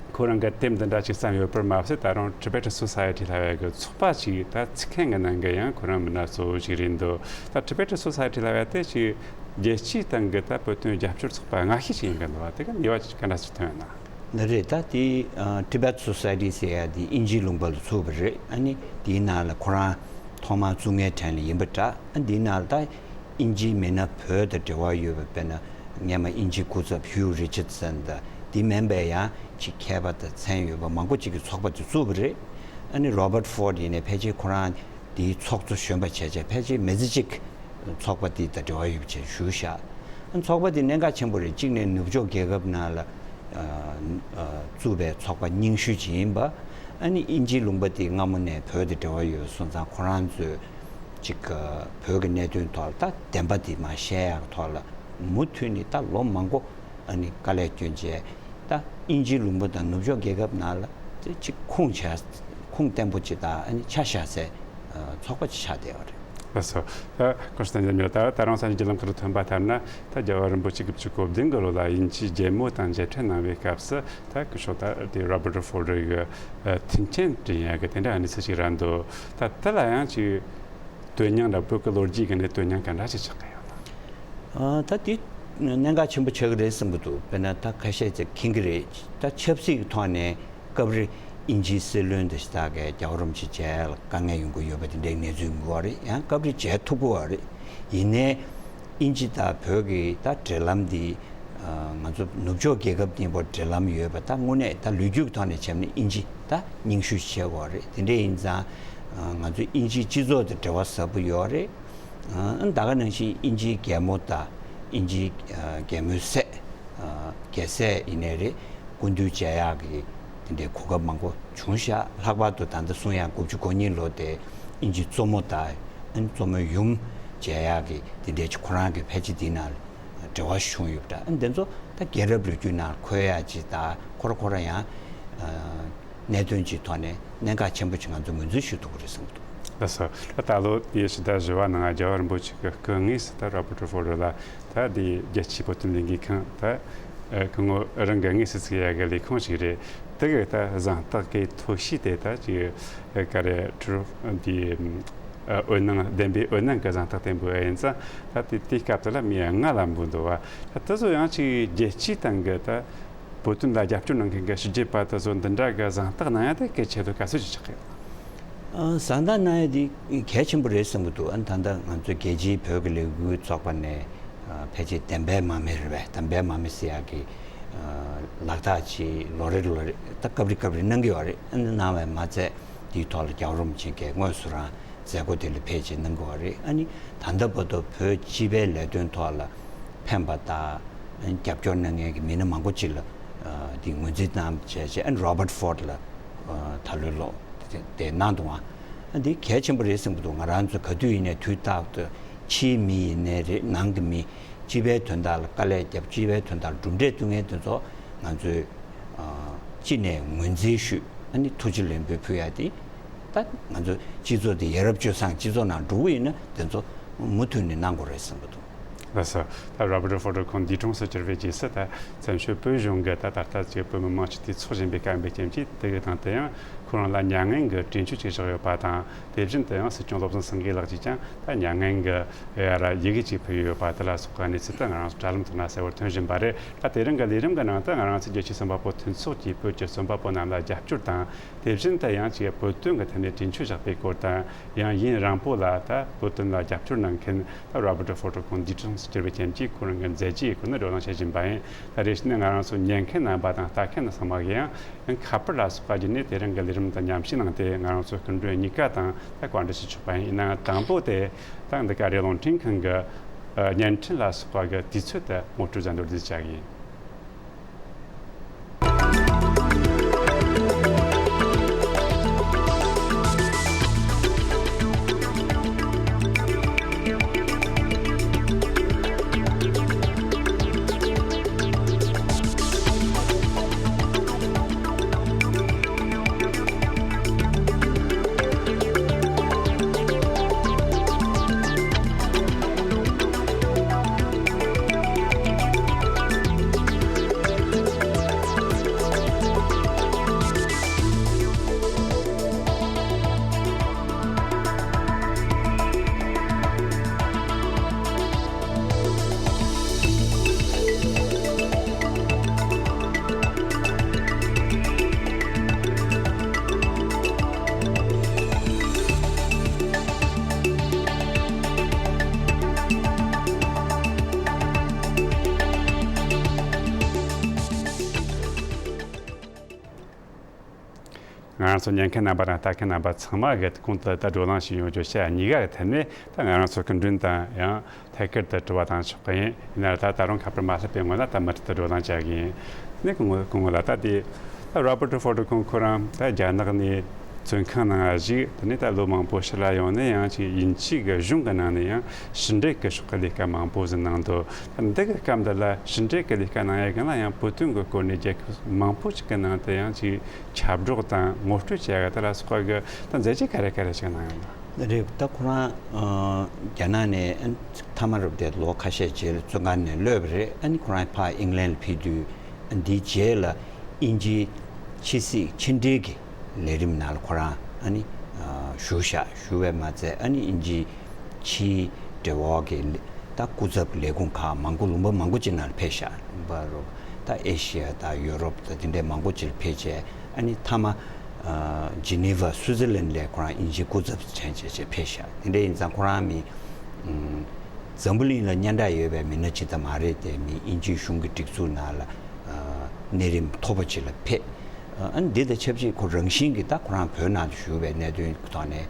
ཁོ་རང་གི་དེབ་འདི་འདྲ་ཅིག་བརྩམས་ཡོད་པར་མ་ཟད། ད་རུང་Tibetan Society ལབ་ཡ་གི་ཚོགས་པ་ཅིག་ད་བཙུགས་མཁན་གྱི་ནང་གི་ཡང་ཁོ་རང་མི་སྣ་གཙོ་བོ་ཞིག་རེད་འདུག་ད་Tibetan Society ལབ་ཡ་དེ་ཅིག་རྒྱལ་སྤྱིའི་སྟེང་གི་ད་བོད་དོན་རྒྱབ་སྐྱོར་ཚོགས་པ་ངེས་ཤིག་ཅིག་ཡིན་གྱི་འདུག་བ། དེ་ག་ནུས་པ་ཅིག་ག་འདྲ་ཞིག་ཐོན་ཡོད་ན། ནི་རེད། ད་དེ་ཨ། Tibet Society ཟེར་ཡ་དེ་དབྱིན་ཇིའི་ལུང་པ་ལ་ཚུགས་པ་རེད། ཨ་ནི་དེའི་ནང་ལ་ཁོ་རང་ཐོག་མར་བཙུགས་མཁན་གྲས་ལ་ཡིན་པ་འདྲ། ཨ། དེའི་ནང་ལ་ད་དབྱིན་ཇིའི་མི་སྣ་བོད་དང་འབྲེལ་བ་ཡོད་པ། དཔེར་ན་སྔོན་མ་དབྱིན་ཇིའི་སྐུ་ཚབ་Hugh Richardson དང་། དེ་མིན་པའི་ཡང་ཅིག་མཁས་པ་དང་མཚན་ཡོད་པ་མང་པོ་ཅིག་གིས་ཚོགས་པ་དེ་བཙུགས་པ་རེད། ཨ་ནི་Robert Ford ཡིན་ནའི་ཕལ་ཆེར་ཁོ་རང་དེའི་ཚོགས་གཙོ་གཞོན་པ་བྱས་བྱས་ཕལ་ཆེར་མི་ཚེ་གཅིག་ཚོགས་པ་དེ་དང་འབྲེལ་བ་ཡོད་པ་བྱས་བཞུགས་བཞག་ཨ། ཚོགས་པ་དེ་གནད་འགག་ཆེན་པོ་རེད། གཅིག་ནས་ནུབ་ཕྱོགས་རྒྱལ་ཁབ་ནང་ལ་ཨ། ཨ། བཙུགས་པའི་ཚོགས་པ་རྙིང་ཤོས་ཅིག་ཡིན་པ། ཨ་ནི་དབྱིན་ཇིའི་ལུང་པ་དེ་སྔ་མོ་ནས་བོད་དང་འབྲེལ་བ་ཡོད་སོང་ཙང་། ཁོ་རང་ཚོས་ཅིག་བོད་ཀྱི་གནད་དོན་ཐོག་ལ་ད་བདེན་པ་དེ་མར་བཤད་ཡག་ཐོག་ལ་མུ་མཐུད་ནས་ད་ལོ་མང་པོ་ཨ་ནི་དཀའ་ལས་བསྐྱོན་བྱས། ད་དབྱིན་ཇིའི་ལུང་པ་དང་ནུབ་ཕྱོགས་རྒྱལ་ཁབ་ནང་ལ་དེ་ཅིག་ཁུངས་བྱས། ཁུངས་བརྟན་པོ་ཅིག་དང་ཨ་ནི་ཆ་བཞག་སའི་ཚོགས་པ་ཅིག་ཆགས་བསྡད་ཡོད་རེད། ལགས་སོ། ད་སྐུ་ཞབས་བསྟན་འཛིན་རྣམ་རྒྱལ། ད་ད་རང་སང་ཉིན་བརྒྱུད་ལམ་ཁག་ཏུ་ཐོན་པ་ལྟར་ན། ད་རྒྱལ་བ་རིན་པོ་ཆེ་དགུ་བཅུ་གོ་བདུན་གྱི་ལོ་ལ་དབྱིན་ཇིའི་རྒྱལ་མོ་དང་མཇལ་འཕྲད་གནང་བའི་སྐབས་སུ། ད་སྐུ་ཞབས་ད་དེ་Robert Ford གི་ཨ། མཐུན་རྐྱེན་བསྐྲུན་ཡག་གི་དེ་འདྲ་གནས་ཚུལ་ཞིག་རག་འདུག་ད་དེ་ལ་ཡང་ཅིག་དོན་སྙིང་འདྲ། བོད་ཀྱི་ལོ་རྒྱུས་ཀྱི་ནས་དོན་སྙིང་ག་འདྲ་ཞིག་ཆགས་ཀྱི་ཡོད་ན། ཨ། ད་དེ་གནད་འགག་ཆེན་པོ་ཆགས་ཀྱི་རེད་བསམ་གྱི་འདུག་དཔེར་ན་ད་ཁ་ཤས་ཀྱིས་མཁྱེན་གྱི་རེད། ད་ཆབ་སྲིད་ཀྱི་ཐོག་ནས་སྐབས་རེ་དབྱིན་ཇིའི་སྲིད་བློན་དེ་ཞིག་དག་གིས་རྒྱལ་བ་རིན་པོ་ཆེ་མཇལ་ལ་དཀའ་ངལ་ཡོང་གི་ཡོད་པ་དེ་འདྲའི་གནས་ཚུལ་ཡོང་གི་ཡོད་རེད། ཡང་སྐབས་རེ་མཇལ་ཐུབ་ཀྱི་ཡོད་རེད། ཡིན་ནའི་དབྱིན་ཇི་དང་བོད་ཀྱི་ད་འབྲེལ་ལམ་འདི། ཨ། ང་ཚོ་ནུབ་ཕྱོགས་རྒྱལ་ཁབ་གཉིས་པོ་འབྲེལ་ལམ་ཡོད་པ་ད་དངོས་གནས་ད་ལོ་རྒྱུས་ཀྱི་ཐོག་ནས་བྱས་ན་དབྱིན་ཇི་ད་རྙིང་ཤོས་ཤིག་ཆགས་ཀྱི་ཡོད་རེད། དེ་འདྲ་ཡིན་ཙང་། ཨ། ང་ཚོ་དབྱིན་ཇིའི་སྤྱི་ཚོགས་དང་འབྲེལ་བ་ཟབ་པོ་ཡོད་རེད། ཨ། ད་ག་ནང་བཞིན་དབྱིན་ཇིའི་རྒྱལ་མོ་དང་དབྱིན་ཇིའི་ཨ། རྒྱལ་མོའི་སྲས། ཨ། རྒྱལ་སྲས་ཡིན་ནའི་རེད། སྐུ་མདུན་མཇལ་ཡག་གི་དེ་འདྲའི་གོ་སྐབས་མང་པོ་བྱུང་ཤག་ལྷག་པར་དུ་ད་ལྟ་གསུང་ཡག་དགུ་བཅུ་གོ་གཉིས་ལོ་དེ་དབྱིན་ཇིའི་གཙོ་མོ་དང་། ཨ་ནི་གཙོ་མོའི་ཡུམ་མཇལ་ཡག་གི་དེ་འདྲའི་ཅིག་ཁོ་རང་གི་ཕལ་ཆེར་དེའི་ནང་ལ་འབྲེལ་བ་བྱུང་ཡོད་པ་འདྲ། ཨ་ནི་དེ་ཚོ་ད་རྒྱལ་རབས་ལོ་རྒྱུས་ནང་འཁོད་ཡག་ཅིག་དང་། ཁོ་རང་ཁོ་རང་ཡང་ཨ། གནད་དོན་ཅིག་ཐོག་ནས་གནད་འགག་ཆེན་པོ་ཅིག་ང་ཚོས་ངོས་འཛིན་ཞུ་ཐུབ་ཀྱི་རེད་བསམ་གྱི་འདུག་ལགས་སོ། ད་ད་ལོ་དེའི་ཕྱི་ཟླ་བཞི་པ་ནང་རྒྱལ་བ་རིན་པོ་ཆེ་གི་སྐུ་དངོས་སུ་ད་Robert Ford ལ་ད་དེའི་རྒྱལ་སྤྱིའི་བོད་དོན་ལས་འགུལ་ཁང་ད་ཨ། སྐུ་ངོ་རང་གི་དངོས་སུ་བཙུགས་ཡག་གི་ལས་ཁུངས་ཤིག་རེད། དེ་གི་ད་གཟེངས་རྟགས་ཀྱི་ཐོ་གཞི་དེ་ད་ཅིག་ཨ། ག་རེ་ཊུ་རུ་དེ་ཨ། འོད་སྣང་། བདེན་པའི་འོད་སྣང་གི་གཟེངས་རྟགས་བསྟན་པ་ཡིན་ཙང་། ད་དེ་དེའི་སྐབས་དེ་ལ་མི་ལྔ་ལ་འབུལ་འདུག་བ། ད་དེ་ཚོ་ཡང་ཅིག་རྒྱལ་སྤྱིའི་སྟེང་གི་ད་བོད་དོན་ལ་རྒྱབ་སྐྱོར་གནང་མཁན་གྱི་ཕྱི་རྒྱལ་པ་དེ་ཚོ་འདི་འདྲ་གི་གཟེངས་རྟགས་གནང་ཡ་དེ་གལ་ཆེ་དོ་ག་ཚོད་ཅིག་ཆགས་ཀྱི་ཡོད། ཨ། གཟེངས་རྟགས་གནང་ཡ་དེ་གལ་ཆེན་པོ་རེད་བསམ་གྱི་འདུག་ཨ། ད་ལྟ་ང་ཚོ་རྒྱལ་སྤྱིའི་བོད་ཀྱི་ལས་འགུལ་ཚོགས་པ་ནས་ཨ། ཕལ་ཆེར་བདེན་པའི་མར་མེ་རེད་པས། བདེན་པའི་མར་མེ་ཟེར་ཡག་གི་ཨ། ལག་རྟགས་ཅིག་ལོ་རེ་ལོ་རེ་ད་སྐབས་རེ་སྐབས་རེ་གནང་གི་ཡོད་རེད། ཨ་ནི་གནང་བས་མ་ཚད་དེའི་ཐོག་ལ་རྒྱལ་བ་རིན་པོ་ཆེ་གིས་དངོས་སུ་རང་མཛད་སྒོ་དེ་ལ་ཕེབས་བྱས་གནང་གི་ཡོད་རེད། ཨ་ནི་ད་ལྟ་བར་དུ་བོད་སྤྱི་པའི་ལས་དོན་ཐོག་ལ་ཕན་པ་དང་རྒྱབ་སྐྱོར་གནང་མཁན་གྱི་མི་སྣ་མང་པོ་ཅིག་ལ་ཨ། དེ་ངོས་འཛིན་གནང་བྱས་བྱས། ཨ་ནི་Robert Ford ལ་ཨ། ད་ལོའི་ལོ་དེ་དེ་གནང་འདུག་ཨ། ཨ། འདི་གལ་ཆེན་པོ་རེད་བསམ་གྱི་འདུག་ང་རང་ཚོ་ག་དུས་ཡིན་ནའི་དུས་རྟག་ཏུ་ཕྱིའི་མི་ཡིན་ནའི་རེད། ནང་གི་མི། སྤྱི་པའི་དོན་དག་ལ་དཀའ་ལས་བརྒྱབ། སྤྱི་པའི་དོན་དག་ལ་གྲུབ་འབྲས་ཐོན་མཁན་དེ་ཚོ་ང་ཚོས་ཨ། གཅིག་ནས་ངོས་འཛིན་ཞུས། ཨ་ནི་ཐུགས་རྗེ་ལེགས་འབུལ་ཕུལ་ཡ་དེ། ད་ང་ཚོ་སྤྱི་ཚོགས་དེ་ཡ་རབས་སྤྱོད་བཟང་སྤྱི་ཚོགས་ནང་འགྲོ་གི་ཡིན་ན་དེ་ཚོ་མུ་མཐུད་ནས་གནང་དགོས་རེད་བསམ་གྱི་འདུག་ལགས་སོ། ད་རོ་བར་ཊི་ཧྥོ་ཊོ་ཁོང་འདས་གྲོངས་སུ་གྱུར་བའི་རྗེས་སུ། ད་བཙན་བྱོལ་བོད་གཞུང་གི་ད་ད་ལྟ་ཅིག་བོད་མི་མང་སྤྱི་འཐུས་ཚོགས་ཆེན་པས་བཀའ་འབེབས་རྐྱེན་གྱིས། དེ་གི་སྟེང་དུ་ཡང་ཁོ་རང་ལ་མྱ་ངན་གྱི་གྲོས་ཆོད་ཅིག་བཞག་ཡོད་པ་དང་། དེ་བཞིན་དུ་ཡང་སྲིད་སྐྱོང་བློ་བཟང་སེང་གེ་ལགས་ཀྱིས་ཀྱང་ད་མྱ་ངན་གྱི་ཡ་ར་ཡི་གེ་ཅིག་ཕུལ་ཡོད་པ། དེ་ལ་སོགས་པ་གནས་ཚུལ་དེ་ང་རང་ཚོ་དྲ་ལམ་ཐོག་ན་གསལ་བོར་ཐོན་བཞིན་པ་རེད། ད་དེ་རིང་གི་ལས་རིམ་གྱི་ནང་དུ་ང་རང་ཚོའི་རྒྱལ་སྤྱིའི་རྩོམ་པ་པོ་མཐུན་ཚོགས་ཀྱིས་བོད་ཀྱི་རྩོམ་པ་པོ་རྣམས་ལ་རྒྱབ་སྐྱོར་དང་། དེ་བཞིན་དུ་ཡང་ཅིག་བོད་དོན་གྱི་ཐད་ནས་གྲོས་ཆོད་བཞག་པའི་སྐོར་དང་། ཡང་ཡུན་རིང་པོ་ལ་ད་བོད་དོན་ལ་རྒྱབ་སྐྱོར་གནང་མཁན་ད་རོ་བར་ཊི་ཧྥོ་ཊོ་ཁོང་འདས་གྲོངས་སུ་གྱུར་བའི་རྐྱེན་གྱིས། ཁོ་རང་གི་མཛད་རྗེས་ཡི་སྐོར་ནས་བགྲོ་གླེང་བྱེད་བཞིན་པ་ཡིན། ད་རེས་ནས་ང་རང་ཚོ་ཉན་མཁན་རྣམ་པ་དང་ལྟ་མཁན་ཚང་མ་གིས་ཡང་ཡང་ཁ་པར་ལ་སོགས་པ་བརྒྱུད་ནས་དེ་རིང་གི་ལས་རིམ་དང་མཉམ་ཞུགས་གནང་སྟེ། ང་རང་ཚོ་སྐུ་མགྲོན་གཉིས་ཀ་དང་ད་བཀའ་འདྲི་ཞུ་ཆོག་པ་ཡིན། ཡིན་ནའང་དང་པོ་དེ་ད་འདི་ག་རེ་རླུང་འཕྲིན་ཁང་གི་ཨ་བརྙན་འཕྲིན་ལ་སོགས་པ་གི་དུས་ཚོད་དེ་ངོ་སྤྲོད་ཟན་འདོར་བསྡུས་བྱ་གི་ཡིན། ང་རང་ཚོ་ཉན་མཁན་རྣམ་པ་དང་ལྟ་མཁན་རྣམ་པ་ཚང་མ་གིས་གོང་དུ་ད་བགྲོ་གླེང་བྱས་ཡོང་རྒྱུ་ཆ་གཉིས་ཀ་གི་ཐད་ནས། ད་ང་རང་ཚོ་སྐུ་མགྲོན་དང་ཡང་ཐད་ཀར་དུ་དྲི་བ་བཏང་ཆོག་གི་ཡིན། ཡིན་ན་ད་ད་རུང་ཁ་པར་མ་སླེབས་པའི་སྔོན་ལ་ད་མུ་མཐུད་དུ་བགྲོ་གླེང་བྱ་གི་ཡིན། ནས་སྐུ་ངོ་སྐུ་ངོ་ལགས། ད་དེ་ད་རོ་བར་ཊི་ཧྥོ་ཊོ་ཁོང་ཁོ་རང་ད་རྒྱ་ནག་ནས་བཙོན་ཁང་ནང་བཞུགས། དེ་ནས་ད་ལོ་མང་པོ་ཕྱི་ལ་ཡོང་ནས་ཡང་ཅིག་དབྱིན་ཇི་གི་གཞུང་གི་ནང་ནས་ཡང་ཕྱི་འབྲེལ་གྱི་ཕྱོགས་ཀྱི་ལས་ཀ་མང་པོ་ཟིག་གནང་འདུག། ད་འདི་གི་སྐབས་འདི་ལ་ཕྱི་འབྲེལ་གྱི་ལས་ཀ་གནང་ཡ་གི་ལ་ཡང་བོད་དོན་གྱི་སྐོར་ནས་རྒྱལ་ཁབ་མང་པོ་ཞིག་གི་ནང་དུ་ཡང་ཅིག་ཁྱབ་བསྒྲགས་དང་ངོ་སྤྲོད་བྱེད་ཡ་དེ་ལ་སོགས་པ་གི་ད་མཛད་རྗེས་ག་རེ་ག་རེ་ཞིག་གནང་ཡོད་ན། རེད། ད་ཁོ་རང་ཨ་རྒྱ་ནག་ནས་ཨ་མཐའ་མ་རུབ་དེ་ལོ་ཁ་ཤས་རྗེས་ལ་བཙོན་ཁང་ནས་གློད་པ་རེད། ཨ་ནི་ཁོ་རང་ཕར་ཨིང་ལན་ལ་ཕེབས་དུས། ཨ་འདིའི་རྗེས་ལ་དབྱིན་ཇིའི་ཕྱི་སྲིད་ཕྱི་འབྲེལ་གྱི་ལས་རིམ་ནང་ལ་ཁོ་རང་ཨ་ནི་ཨ་ཞུགས་ཤག། ཞུགས་པས་མ་ཚད་ཨ་ནི་དབྱིན་ཇིའི་ཕྱིའི་འབྲེལ་བ་གི་ད་སྐུ་ཚབ་ལས་ཁུངས་ཁག་མང་པོ་ལུང་པ་མང་པོ་ཅིག་ནང་ལ་ཕེབས་ཤག། ལུང་པ་རུ་ད་ཨེ་ཤི་ཡ་དང་ཡུ་རོབ་དང་དེ་འདྲའི་མང་པོ་ཅིག་ལ་ཕེབས་བྱས། ཨ་ནི་མཐའ་མ་ཨ་ཇི་ནི་ཝ་སུའི་ཙི་ལན་ལ་ཁོ་རང་དབྱིན་ཇིའི་སྐུ་ཚབ་བྱས་བྱས་བྱས་ཕེབས་ཤག། དེ་འདྲ་ཡིན་ཙང་ཁོ་རང་མི་ཨ་འཛམ་བུ་གླིང་ལ་སྙན་གྲགས་ཡོད་པའི་མི་སྣ་ཅིག་ད་མ་རེད་དེ། མི་དབྱིན་ཇིའི་གཞུང་གི་སྒྲིག་འཛུགས་ནང་ལ་ཨ་གནས་རིམ་མཐོ་པོ་ཅིག་ལ་ཕེབས། ཨ་འདི་དང་ཆབས་ཅིག་ཁོ་རང་བཞིན་གྱིས་ད་ཁོ་རང་བོད་ནང་དུ་བཞུགས་པའི་གནད་དོན་གྱི་ཐོག་ནས་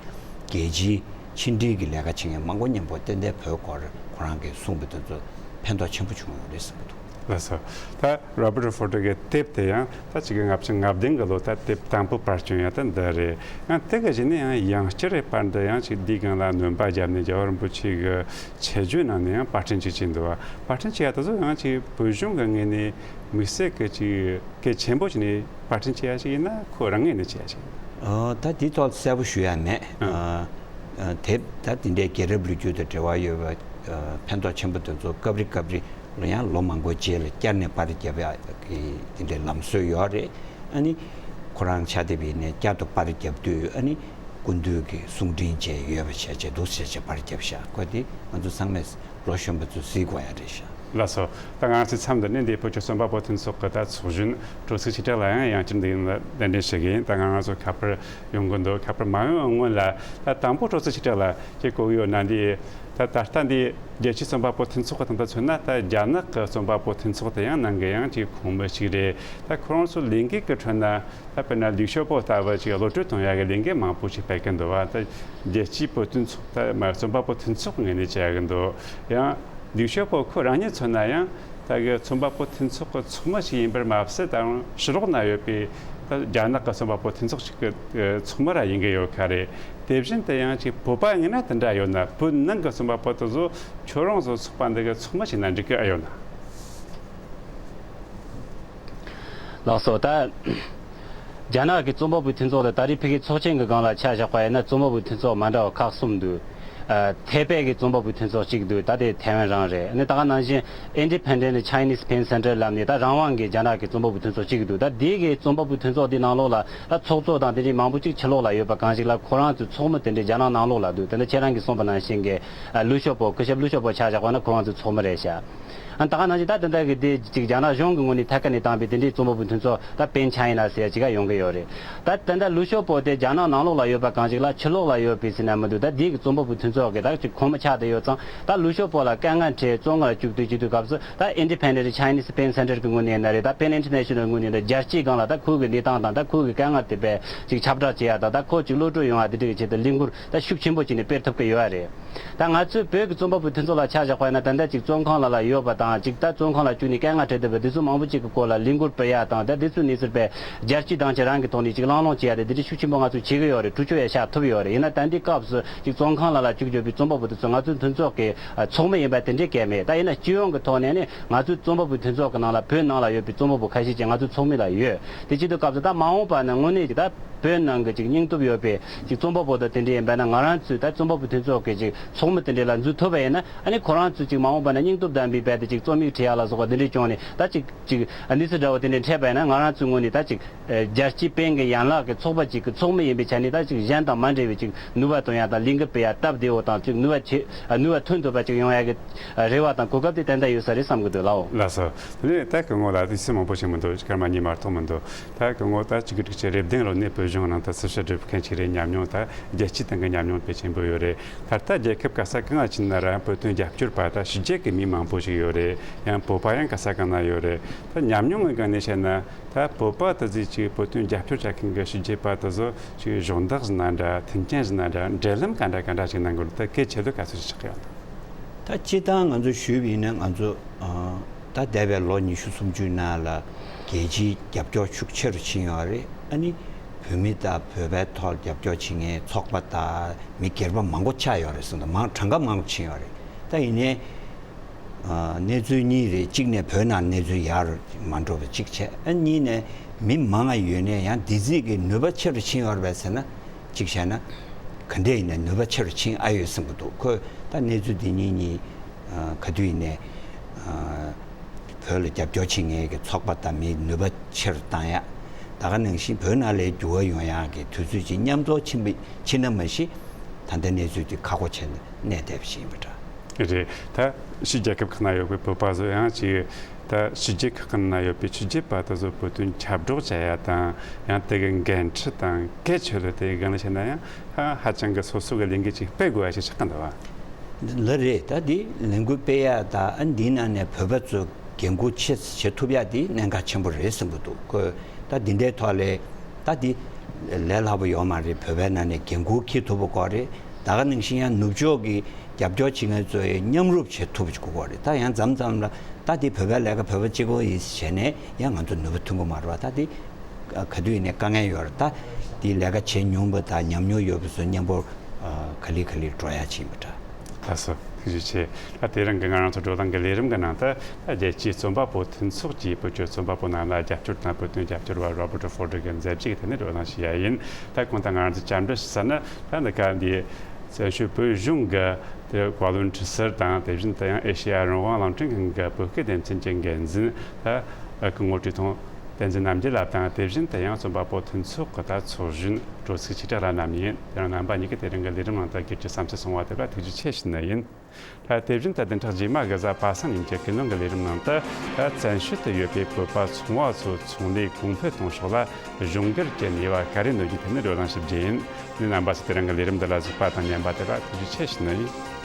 རྒྱལ་སྤྱིའི་ཕྱི་འབྲེལ་གྱི་ལས་ཀ་བྱེད་མཁན་མང་པོ་མཉམ་པོ་ཏན་ཏན་བོད་སྐོར་ཁོ་རང་གིས་གསུངས་པ་དེ་ཚོ་ཕན་ཐོགས་ཆེན་པོ་བྱུང་ཡོད་རེད་བསམ་གྱི་འདུག། ལགས་སོ། ད་རོ་བར་ཊི་ཧྥོ་ཊོ་གི་དེབ་དེ་ཡང་ད་ཆིག་སྟོང་དགུ་བརྒྱ་ལྔ་བཅུ་ང་བདུན་གྱི་ལོ་ད་དེབ་དང་པོ་པར་བསྐྱོན་ཡ་ད་འདི་རེད། ཡང་དེ་གི་གཞི་ནས་ཡང་ཡང་བསྐྱར་རེ་པར་འདི་ཡང་ཅིག་འདིའི་སྒང་ལ་སྣོན་པ་བརྒྱབ་ནས་རྒྱལ་བ་རིན་པོ་ཆེ་གི་ཆེད་བརྗོད་ནང་ནས་ཡང་པར་སྐྲུན་ཅིག་བྱས་འདུག་བ། པར་སྐྲུན་བྱས་ཡ་དེ་ཚོ་ཡང་ཅིག་བོད་གཞུང་གི་ངོས་ནས་དམིགས་བསལ་གྱི་ཅིག་གལ་ཆེན་པོ་བྱས་ནས་པར་སྐྲུན་བྱས་ཡ་ཞིག་ཡིན་ན། ཁོ་རང་ངོས་ནས་བྱས་ཡ་ཞིག་ཡིན་ན། ཨོ། ད་འདི་ཐོག་གསལ་པོ་ཞུ་ཡ་མེད། ཨ། ཨ། དེབ་ད་འདི་འདྲའི་རྒྱལ་རབས་ལོ་རྒྱུས་དང་འབྲེལ་བ་ཡོད་པ། ཨ། ཕན་ཐོགས་ཆེན་པོ་དེ་ཚོ་སྐབས་རེ་སྐབས་རེ་ལ་ཡང་ལོ་མང་པོའི་རྗེས་ལ་བསྐྱར་ནས་པར་རྒྱབ་ཡ་གི་འདི་འདྲའི་ལམ་སྲོལ་ཡོད་རེད། ཨ་ནི་ཁོ་རང་ཕྱག་དེབ་ཡིན་ནའི་བསྐྱར་དུ་པར་རྒྱབ་དུས། ཨ་ནི་སྐུ་མདུན་གྱི་གསུང་འཕྲིན་བཅས་ཡོད་པ་བྱས་བྱས་འདུག་བྱས་བྱས་པར་རྒྱབ་ཤག། ཁོ་དེ་ང་ཚོ་ཚང་མས་ལོ་གཞོན་པ་ཚོས་གཟིགས་དགོས་ཡ་རེད་ཤག། ལགས་སོ། ད་ང་ཚོའི་མཚམས་འདི་ནས་འདི་བོད་ཀྱི་རྩོམ་པ་པོ་མཐུན་ཚོགས་ཀྱི་ད་ཚོགས་གཞོན་སྤྲོ་ཚིགས་ཆོས་གྲགས་ལགས་ཡང་ཡང་བསྐྱར་འདི་ཡིན་ལ་གདན་འདྲེན་ཞུ་གི་ཡིན། ད་ང་ང་ཚོ་ཁ་པར་ཡོང་གི་འདུག། ཁ་པར་མ་ཡོང་སྔོན་ལ། ད་དང་པོ་སྤྲོ་ཚིགས་ཆོས་གྲགས་ལགས་ཀྱིས་གོ་གི་ཡོད་ན། འདི་ད་ད་ལྟ་འདི་རྒྱལ་སྤྱིའི་རྩོམ་པ་པོ་མཐུན་ཚོགས་ཀྱི་སྟེང་དུ་མཚོན་ན། ད་རྒྱ་ནག་གི་རྩོམ་པ་པོ་མཐུན་ཚོགས་དེ་ཡང་ནང་གི་ཡང་ཅིག་གོང་མ་ཞིག་རེད། ད་ཁོ་རང་ཚོ་ལས་འགུལ་གྱི་ཁྲོད་ན། ད་དཔེར་ན་ལིའུ་ཞའོ་པོ་ལྟ་བུ་ཅིག་གློད་བཀྲོལ་གཏོང་ཡ་གི་ལས་འགུལ་མང་པོ་ཞིག་སྤེལ་གི་འདུག་བ། ད་རྒྱལ་སྤྱིའི་བོད་དོན་ཚོགས། ད་མ་རྩོམ་པ་པོ་མཐུན་ཚོགས་ངོས་ནས་བྱེད་ཡ་གི་འདུག། ཡང་ལིའུ་ཞའོ་པོ་ཁོ་རང་ཉིད་མཚོན་ན་ཡང་ད་གི་རྩོམ་པ་པོ་མཐུན་ཚོགས་ཀྱི་ཚོགས་མི་ཞིག་ཡིན་པར་མ་ཟད། ད་རུང་ཕྱི་ལོགས་ན་ཡོད་པའི་ད་རྒྱ་ནག་གི་རྩོམ་པ་པོ་མཐུན་ཚོགས་ཤིག་གི་ཚོགས་མི་ར་ཡིན་གི་ཡོད་ཁ་རེད། དེ་བཞིན་དུ་ཡང་ཅིག་བོད་པ་ངོས་ན་དེ་འདྲ་ཡོད་ན། བོད་ནང་གི་རྩོམ་པ་པོ་དེ་ཚོ་ཁྱོད་རང་ཚོ་ཚོགས་པ་འདི་གི་ཚོགས་མི་ཞིག་ན་འགྲིག་གི་ཨེ་ཡོད་ན། ལགས་སོ། ད་རྒྱ་ནག་གི་རྩོམ་པ་པོའི་མཐུན་ཚོགས་དང་ད་རེས་ཕ་གིའི་ཚོགས་ཆེན་གྱི་སྒང་ལ་ཆ་བཞག་པ་ཡིན་ན། རྩོམ་པ་པོའི་མཐུན་ཚོགས་མ་འདྲ་བ་ཁག་གསུམ་འདུག། ཐའེ་པེ་གི་རྩོམ་པ་པོའི་མཐུན་ཚོགས་གཅིག་འདུག་ད་དེ་ཐའེ་ཝན་རང་རེད། ཨ་ནི་ད་ག་ནང་བཞིན་Independent Chinese Pen Center ལབ་ནས་ད་རང་དབང་གི་རྒྱ་ནག་གི་རྩོམ་པ་པོའི་མཐུན་ཚོགས་གཅིག་འདུག་ད་དེ་གི་རྩོམ་པ་པོའི་མཐུན་ཚོགས་དེ་ནང་ལོགས་ལ་ད་ཚོགས་གཙོ་དང་དེ་འདྲའི་མང་པོ་གཅིག་ཕྱི་ལོགས་ལ་ཡོད་པ་གང་ཞིག་ལ་ཁོ་རང་ཚོའི་ཚོགས་མི་དེ་འདྲའི་རྒྱ་ནག་ནང་ལོགས་ལ་འདུག་དེ་འདྲ་ཁྱེད་རང་གིས་གསུངས་པ་ནང་བཞིན་གྱི་ལུའུ་ཞའོ་པོ་སྐུ་ཞབས་ལུའུ་ཞའོ་པོ་ཆ་བཞག་པ་ན་ཁོ་རང་ཚོའི་ཚོགས་མི་རེད་ཤག་ཨ་ད་ག་ནང་བཞིན་ད་དེ་འདྲ་གི་དེ་ཅིག་རྒྱ་ནག་གཞུང་གི་ངོས་ནས་ཐད་ཀ་ནས་བཏང་པའི་དེ་འདྲའི་རྩོམ་པ་པོའི་མཐུན་ཚོགས་ད་Pen China ཟེར་ཡ་ཅིག་ཡོང་གི་ཡོད་རེད། ད་དེ་འདྲ་ལུའུ་ཞའོ་པོ་དེ་རྒྱ་ནག་ནང་ལོགས་ལ་ཡོད་པ་གང་ཞིག་ལ་ཕྱི་ལོགས་ལ་ཡོད་པའི་ཟེར་ན་མི་འདུག་ད་དེ་གི་རྩོམ་པ་པོའི་མཐུན་ཚོགས་ཀྱི་ད་ཅིག་ཁོངས་མི་ཆགས་བསྡད་ཡོད་ཙང་ད་ལུའུ་ཞའོ་པོ་ལ་དཀའ་ངལ་འཕྲད་བཙོན་ཁང་ལ་བཅུག་དུས་བྱེད་དུས་སྐབས་སུ་ད་Independent Chinese Pen Center གི་ངོས་ནས་ཡིན་ན་རེད། ད་Pen International ངོས་ནས་ཡིན་ན་རྒྱལ་སྤྱིའི་སྒང་ལ་ད་ཁོའི་གི་གནས་སྟངས་དང་ད་ཁོའི་གི་དཀའ་ངལ་དེ་བས་ཅིག་ཁྱབ་བསྒྲགས་བྱེད་ཡ་དང་ད་ཁོ་ཅིག་གློད་བཀྲོལ་ཡོང་ཡ་དེ་འདྲ་གི་ཆེད་དུ་ལས་འགུལ་ད་ཤུགས་ཆེན་པོ་བྱས་ནས་སྤེལ་ཐུབ་ཀྱི་ཡོད་རེད། ད་ང་ཚོའི་བོད་ཀྱི་རྩོམ་པ་པོའི་མཐུན་ཚོགས་ལ་ཆ་བཞག་པ་ཡིན་ན་ད་ལྟ་ཅིག་བཙོན་ཁང་ལ་ལ་ཡོད་པ་དང་ཅིག་ད་བཙོན་ཁང་ལ་བཅུག་ནས་དཀའ་ངལ་འཕྲད་བསྡད་པ་དེ་ཚོ་མང་པོ་ཅིག་གི་སྐོར་ལ་ལས་འགུལ་སྤེལ་ཡ་དང་ད་དེ་ཚོའི་གནས་ཚུལ་བས་རྒྱལ་སྤྱི་དང་ཆ་རང་གི་ཐོག་ནས་ཅིག་གླེང་སློང་བྱེད་ཡ་དེ་དེ་འདྲ་ཤུགས་ཆེན་པོ་ང་ཚོས་བྱེད་ཀྱི་ཡོད་རེད། གྲོས་ཆོད་ཡ་བཞག་ཐུབ་ཡོད་རེད། ཡིན་ན་ད་འདི་སྐབས་སུ་ཅིག་བཙོན་ཁང་ལ་ལ་བཅུག་འཇོག་པའི་རྩོམ་པ་པོ་དེ་ཚོ་ང་ཚོའི་མཐུན་ཚོགས་ཀྱི་ཚོགས་མི་ཡིན་པ་དེ་འདྲའི་སྐད་མེད། ད་ཡིན་ན་སྤྱི་ཡོངས་ཀྱི་ཐོག་ནས་ནི་ང་ཚོའི་རྩོམ་པ་པོའི་མཐུན་ཚོགས་ཀྱི་ནང་ལ་བོད་ནང་ལ་ཡོད་པའི་རྩོམ་པ་པོ་ཁ་ཤས་ཅིག་ང་ཚོའི་ཚོགས་མི་ལ་ཡོད། དེ་བྱེད་དུས་སྐབས་སུ་ད་མ་འོངས་པ་ནས་དངོས་གནས་ཀྱི་ད་བོད་ནང་གི་ཅིག་སྙིང་སྟོབས་ཡོད་པའི་ཅིག་རྩོམ་པ་པོ་དང་དེ་འདྲ་ཡིན་པ་ན་ང་རང་ཚོས་ད་རྩོམ་པ་པོའི་མཐུན་ཚོགས་ཀྱི་ཅིག་ཚོགས་མི་དེ་འདྲ་ལ་འཛུལ་ཐུབ་པ་ཡིན་ན་ཨ་ནི་ཁོ་རང་ཚོས་ཅིག་མ་འོངས་པ་ན་སྙིང་སྟོབས་ལྡན་པའི་རྦད་དེ་ཅིག་རྩོམ་ཡིག་བྲིས་ཡ་ལ་སོགས་པ་དེ་འདྲ་བྱུང་ནས་ད་ཅིག་ཅིག་གནས་ཚུལ་འདྲ་བོ་དེ་འདྲ་འཕྲད་པ་ཡིན་ན་ང་རང་ཚོའི་ངོས་ནས་ད་ཅིག་རྒྱལ་སྤྱིའི་སྤེལ་གྱི་ཡན་ལག་གི་ཚོགས་པ་ཅིག་གི་ཚོགས་མི་ཡིན་པའི་ཆ་ནས་ད་ཅིག་གཞན་དང་མ་འདྲ་བའི་ཅིག་ནུས་པ་ཐོན་ཡ་དང་ལས་འགུལ་སྤེལ་ཡ་སྟབས་བདེ་བོ་དང་ཅིག་ནུས་པ་ཆེ་ནུས་པ་ཐོན་ཐུབ་པ་ཅིག་ཡོང་ཡ་གི་རེ་བ་དང་གོ་སྐབས་དེ་ཏན་ཏན་ཡོད་ས་རེད་བསམ་གི་འདུག་ལགས། ལགས་སོ། དེ་ནས་ད་སྐུ་ངོ་ལ་དུས་ཚོད་མང་པོ་ཞིག་མི་འདུག་སྐར་མ་གཉིས་མ་གཏོགས་མི་འདུག་ད་སྐུ་ངོ་ད་གཅིག་གི་གཅིག་གི་རེ་བདུན་ལོ་ནས་བོད་གཞུང་ནང་དུ་ཞིབ་བཤེར་སྒྲུབ་མཁན་ཞིག་རེད། ཉམས་མྱོང་ད་རྒྱལ་སྤྱིའི་སྟེང་གི་ཉམས་མྱོང་དཔེ་ཆེན་པོ་ཡོད་རེད། ད་ལྟ་རྒྱལ་ཁབ་ག་ས་གང་ང་ཕྱིན་ན་ར་བོད་དོན་རྒྱབ་སྐྱོར་པ་ད་ཕྱི་རྒྱལ་གི་མི་མང་པོ་ཞིག་ཡོད་རེད། ཡང་བོད་པ་ཡང་ག་ས་གང་ན་ཡོད་རེད། ད་ཉམས་མྱོང་གི་སྒང་ནས་བཤད་ན་ད་བོད་པ་དེ་ཚོས་ཅིག་བོད་དོན་རྒྱབ་སྐྱོར་བྱ་མཁན་གྱི་ཕྱི་རྒྱལ་པ་དེ་ཚོ་ཅིག་གཞོགས་འདེགས་ཟིན་ན་འདྲ་མཐུན་རྐྱེན་ཟིན་ན་འདྲ་འབྲེལ་ལམ་ག་འདྲ་ག་འདྲ་ཞིག་གནང་དགོས་རེད། ད་གལ་ཆེ་ལོས་ག་ཚོད་ཞིག་ཆགས་ཀྱི་ཡོད། ད་སྤྱིར་བཏང་ང་ཚོ་ཞུས་པ་ཡིན་ན་ང་ཚོ་ཨ་ད་འདས་པའི་ལོ་ཉི་ཤུ་སུམ་ཅུའི་ནང་ལ་རྒྱལ་སྤྱིའི་རྒྱབ་སྐྱོར་ཤུགས་ཆེ་རུ་ཕྱིན་ཡོད་རེད། ཨ་ནི་བོད་མི་དང་བོད་པའི་ཐོག་རྒྱབ་སྐྱོར་བྱེད་མཁན་ཚོགས་པ་དང་མི་སྒེར་པ་མང་པོ་ཆགས་ཡོད་རེད་གསུངས་འདུག་མང་གྲངས་ཀ་མང་པོ་ཕྱིན་ཡོད་རེད། ད་ཡིན་ནའི་ཨ་གནས་ཚུལ་གཉིས་རེད། གཅིག་ནས་བོད་ནང་གནས་ཚུལ་ཡག་རུ་མ་འགྲོ་བ་གཅིག་བྱས། ཨ་གཉིས་ནས་མི་མང་ང་ཡོད་ནའི་ཡང་འདི་ཚིག་གི་ནུས་པ་ཆེ་རུ་ཕྱིན་ཡོད་རེད་པས་ཟེར་ན་གཅིག་བྱས་ན་ག་འདྲས་ཡིན་ནའི་ནུས་པ་ཆེ་རུ་ཕྱིན་ཨ་ཡོད་གསུང་གི་འདུག་ཁོས་ད་གནས་ཚུལ་འདི་གཉིས་གཉིས་ཨ་ག་དུས་ཡིན་ནའི་ཨ་བོད་ལ་རྒྱབ་སྐྱོར་བྱེད་མཁན་གྱི་ཚོགས་པ་དང་མིའི་ནུས་པ་ཆེ་རུ་བཏང་ཡ། ད་ག་ནང་བཞིན་བོད་ནང་ལ་འགྱུར་བ་ཡོང་ཡག་གི་དུས་ཚོད་ཅིག་མཉམ་འཛོམས་ཕྱིན་པ་ཕྱིན་ན་མ་གཞི་ད་ལྟ་གནས་ཚུལ་འདི་ཁག་པོ་བྱས་ནས་གནས་བསྡད་པ་ཞིག་ཡིན་པ་འདྲ། རེད། ད་ཕྱི་རྒྱལ་ཁབ་ཁག་ན་ཡོད་པའི་བོད་པ་ཚོ་ཡང་ཅིག་ད་ཕྱི་རྒྱལ་ཁག་ཁག་ན་ཡོད་པའི་ཕྱི་རྒྱལ་པ་དེ་ཚོ་བོད་དོན་ཁྱབ་བསྒྲགས་བྱ་ཡ་དང་ཡང་དེ་གི་འགན་འཁྲི་དང་གལ་ཆེ་ལོས་དེ་གི་སྒང་ལ་བཤད་ན་ཡང་ཧ་ཧ་ཅང་གི་སོ་སོ་གི་ལས་འགན་ཅིག་སྤེལ་དགོས་ཡ་ཞིག་ཆགས་ཀྱི་འདུག་བ། ལགས་རེད། ད་འདི་ལས་འགུལ་སྤེལ་ཡ་ད་ཨ་འདི་ནང་ནས་བོད་པ་ཚོ་འགན་འཁུར་ཆེ་བྱེད་ཐུབ་ཡ་འདི་གནད་འགག་ཆེན་པོ་རེད་བསམ་གྱི་འདུག་ཁོས་ད་འདི་འདྲའི་ཐོག་ལས་ད་འདི་ལས་སླ་པོ་ཡོད་མ་རེད། བོད་པའི་ནང་ནས་འགན་འཁུར་འཁྱེར་ཐུབ་པ་དགོས་རེད། ད་ག་ནང་བཞིན་ཡང་ནུབ་ཕྱོགས་ཀྱི་རྒྱབ་སྐྱོར་བྱེད་མཁན་ཚོ་ཡང་མཉམ་རུབ་བྱེད་ཐུབ་པ་ཅིག་དགོས་རེད། ད་ཡང་མཚམས་མཚམས་ལ་ད་འདི་བོད་པའི་ལས་ཀ་བོད་པ་གཅིག་པོ་ཡིན་བྱས་ནས་ཡང་ང་ཚོ་ནུས་པ་ཐོན་གྱི་མ་རེད་བ། ད་འདི་ག་དུས་ཡིན་ནའི་དཀའ་ངལ་ཡོད་རེད། ད་འདི་ལས་ཀ་བྱེད་མྱོང་བ་དང་ཉམས་མྱོང་ཡོད་པ་ཚོ་མཉམ་པོ་ག་ལེ་ག་ལེ་འགྲོ་ཡ་ཅིག་ཡིན་པ་འདྲ། ལགས་སོ། ཐུགས་རྗེ་ཆེ། ད་དེ་རིང་གི་ང་རང་ཚོ་བགྲོ་གླེང་གི་ལས་རིམ་གྱི་ནང་དུ་ད་རྒྱལ་སྤྱིའི་རྩོམ་པ་པོ་མཐུན་ཚོགས་ཀྱིས་བོད་ཀྱི་རྩོམ་པ་པོ་རྣམས་ལ་རྒྱབ་སྐྱོར་དང་བོད་དོན་རྒྱབ་སྐྱོར་བ་Robert Ford གི་མཛད་རྗེས་ཀྱི་ཐད་ནས་བགྲོ་གླེང་ཞུ་ཡ་ཡིན། ད་གང་ལྟར་ང་རང་ཚོ་བཅར་འདྲི་ཞུ་ས་ནི་ད་འདི་ག་འདི་བཙན་བྱོལ་བོད་གཞུང་གི་དེ་བཀའ་བློན་ཁྲི་ཟུར་དང་དེ་བཞིན་དུ་ཡང་ཨེ་ཤེ་ཡ་རང་དབང་རླུང་འཕྲིན་ཁང་གི་བོད་སྐད་སྡེ་ཚན་གྱི་འགན་འཛིན་ད་སྐུ་ངོ་བཀྲས་མཐོང་བསྟན་འཛིན་རྣམ་རྒྱལ་ལགས་དང་དེ་བཞིན་དུ་ཡང་རྩོམ་པ་པོ་མཐུན་ཚོགས་ཀྱི་ད་ཚོགས་གཞོན་སྤྲོ་ཚིགས་ཆོས་གྲགས་ལགས་རྣམས་ཡིན། དེ་རིང་རྣམ་པ་གཉིས་ཀྱིས་དེ་རིང་གི་ལས་རིམ་ནང་དུ་སྒེར་གྱི་བསམ་ཚུལ་གསུང་བ་དེ་ལ་ཐུགས་རྗེ་ཆེ་ཞུ་ནི་ཡིན། ད་དེ་བཞིན་དུ་བདུན་ཕྲག་རྗེས་མ་གི་གཟའ་པ་སངས་ཉིན་གྱི་ཀུན་གླེང་གི་ལས་རིམ་ནང་དུ་ད་བཙན་བྱོལ་དུ་ཡོད་པའི་བོད་པ་ཚོང་བ་ཚོའི་ཚོང་ལས་གོང་འཕེལ་གཏོང་ཕྱོགས་ལ་གཞུང་སྒེར་གྱི་ནུས་པ་ག་རེ་འདོན་རྒྱུའི་ཐད་ནས་བགྲོ་གླེང་ཞུ་རྒྱུ་ཡིན། ནི་རྣམ་པ་ཚོས་དེ་རིང་གི་ལས་རིམ་འདི་ལ་གཟིགས་པ་དང་ཉན་པ་དེ་ལ་ཐུགས་རྗེ་ཆེ་ཞུ་ནི་ཡིན།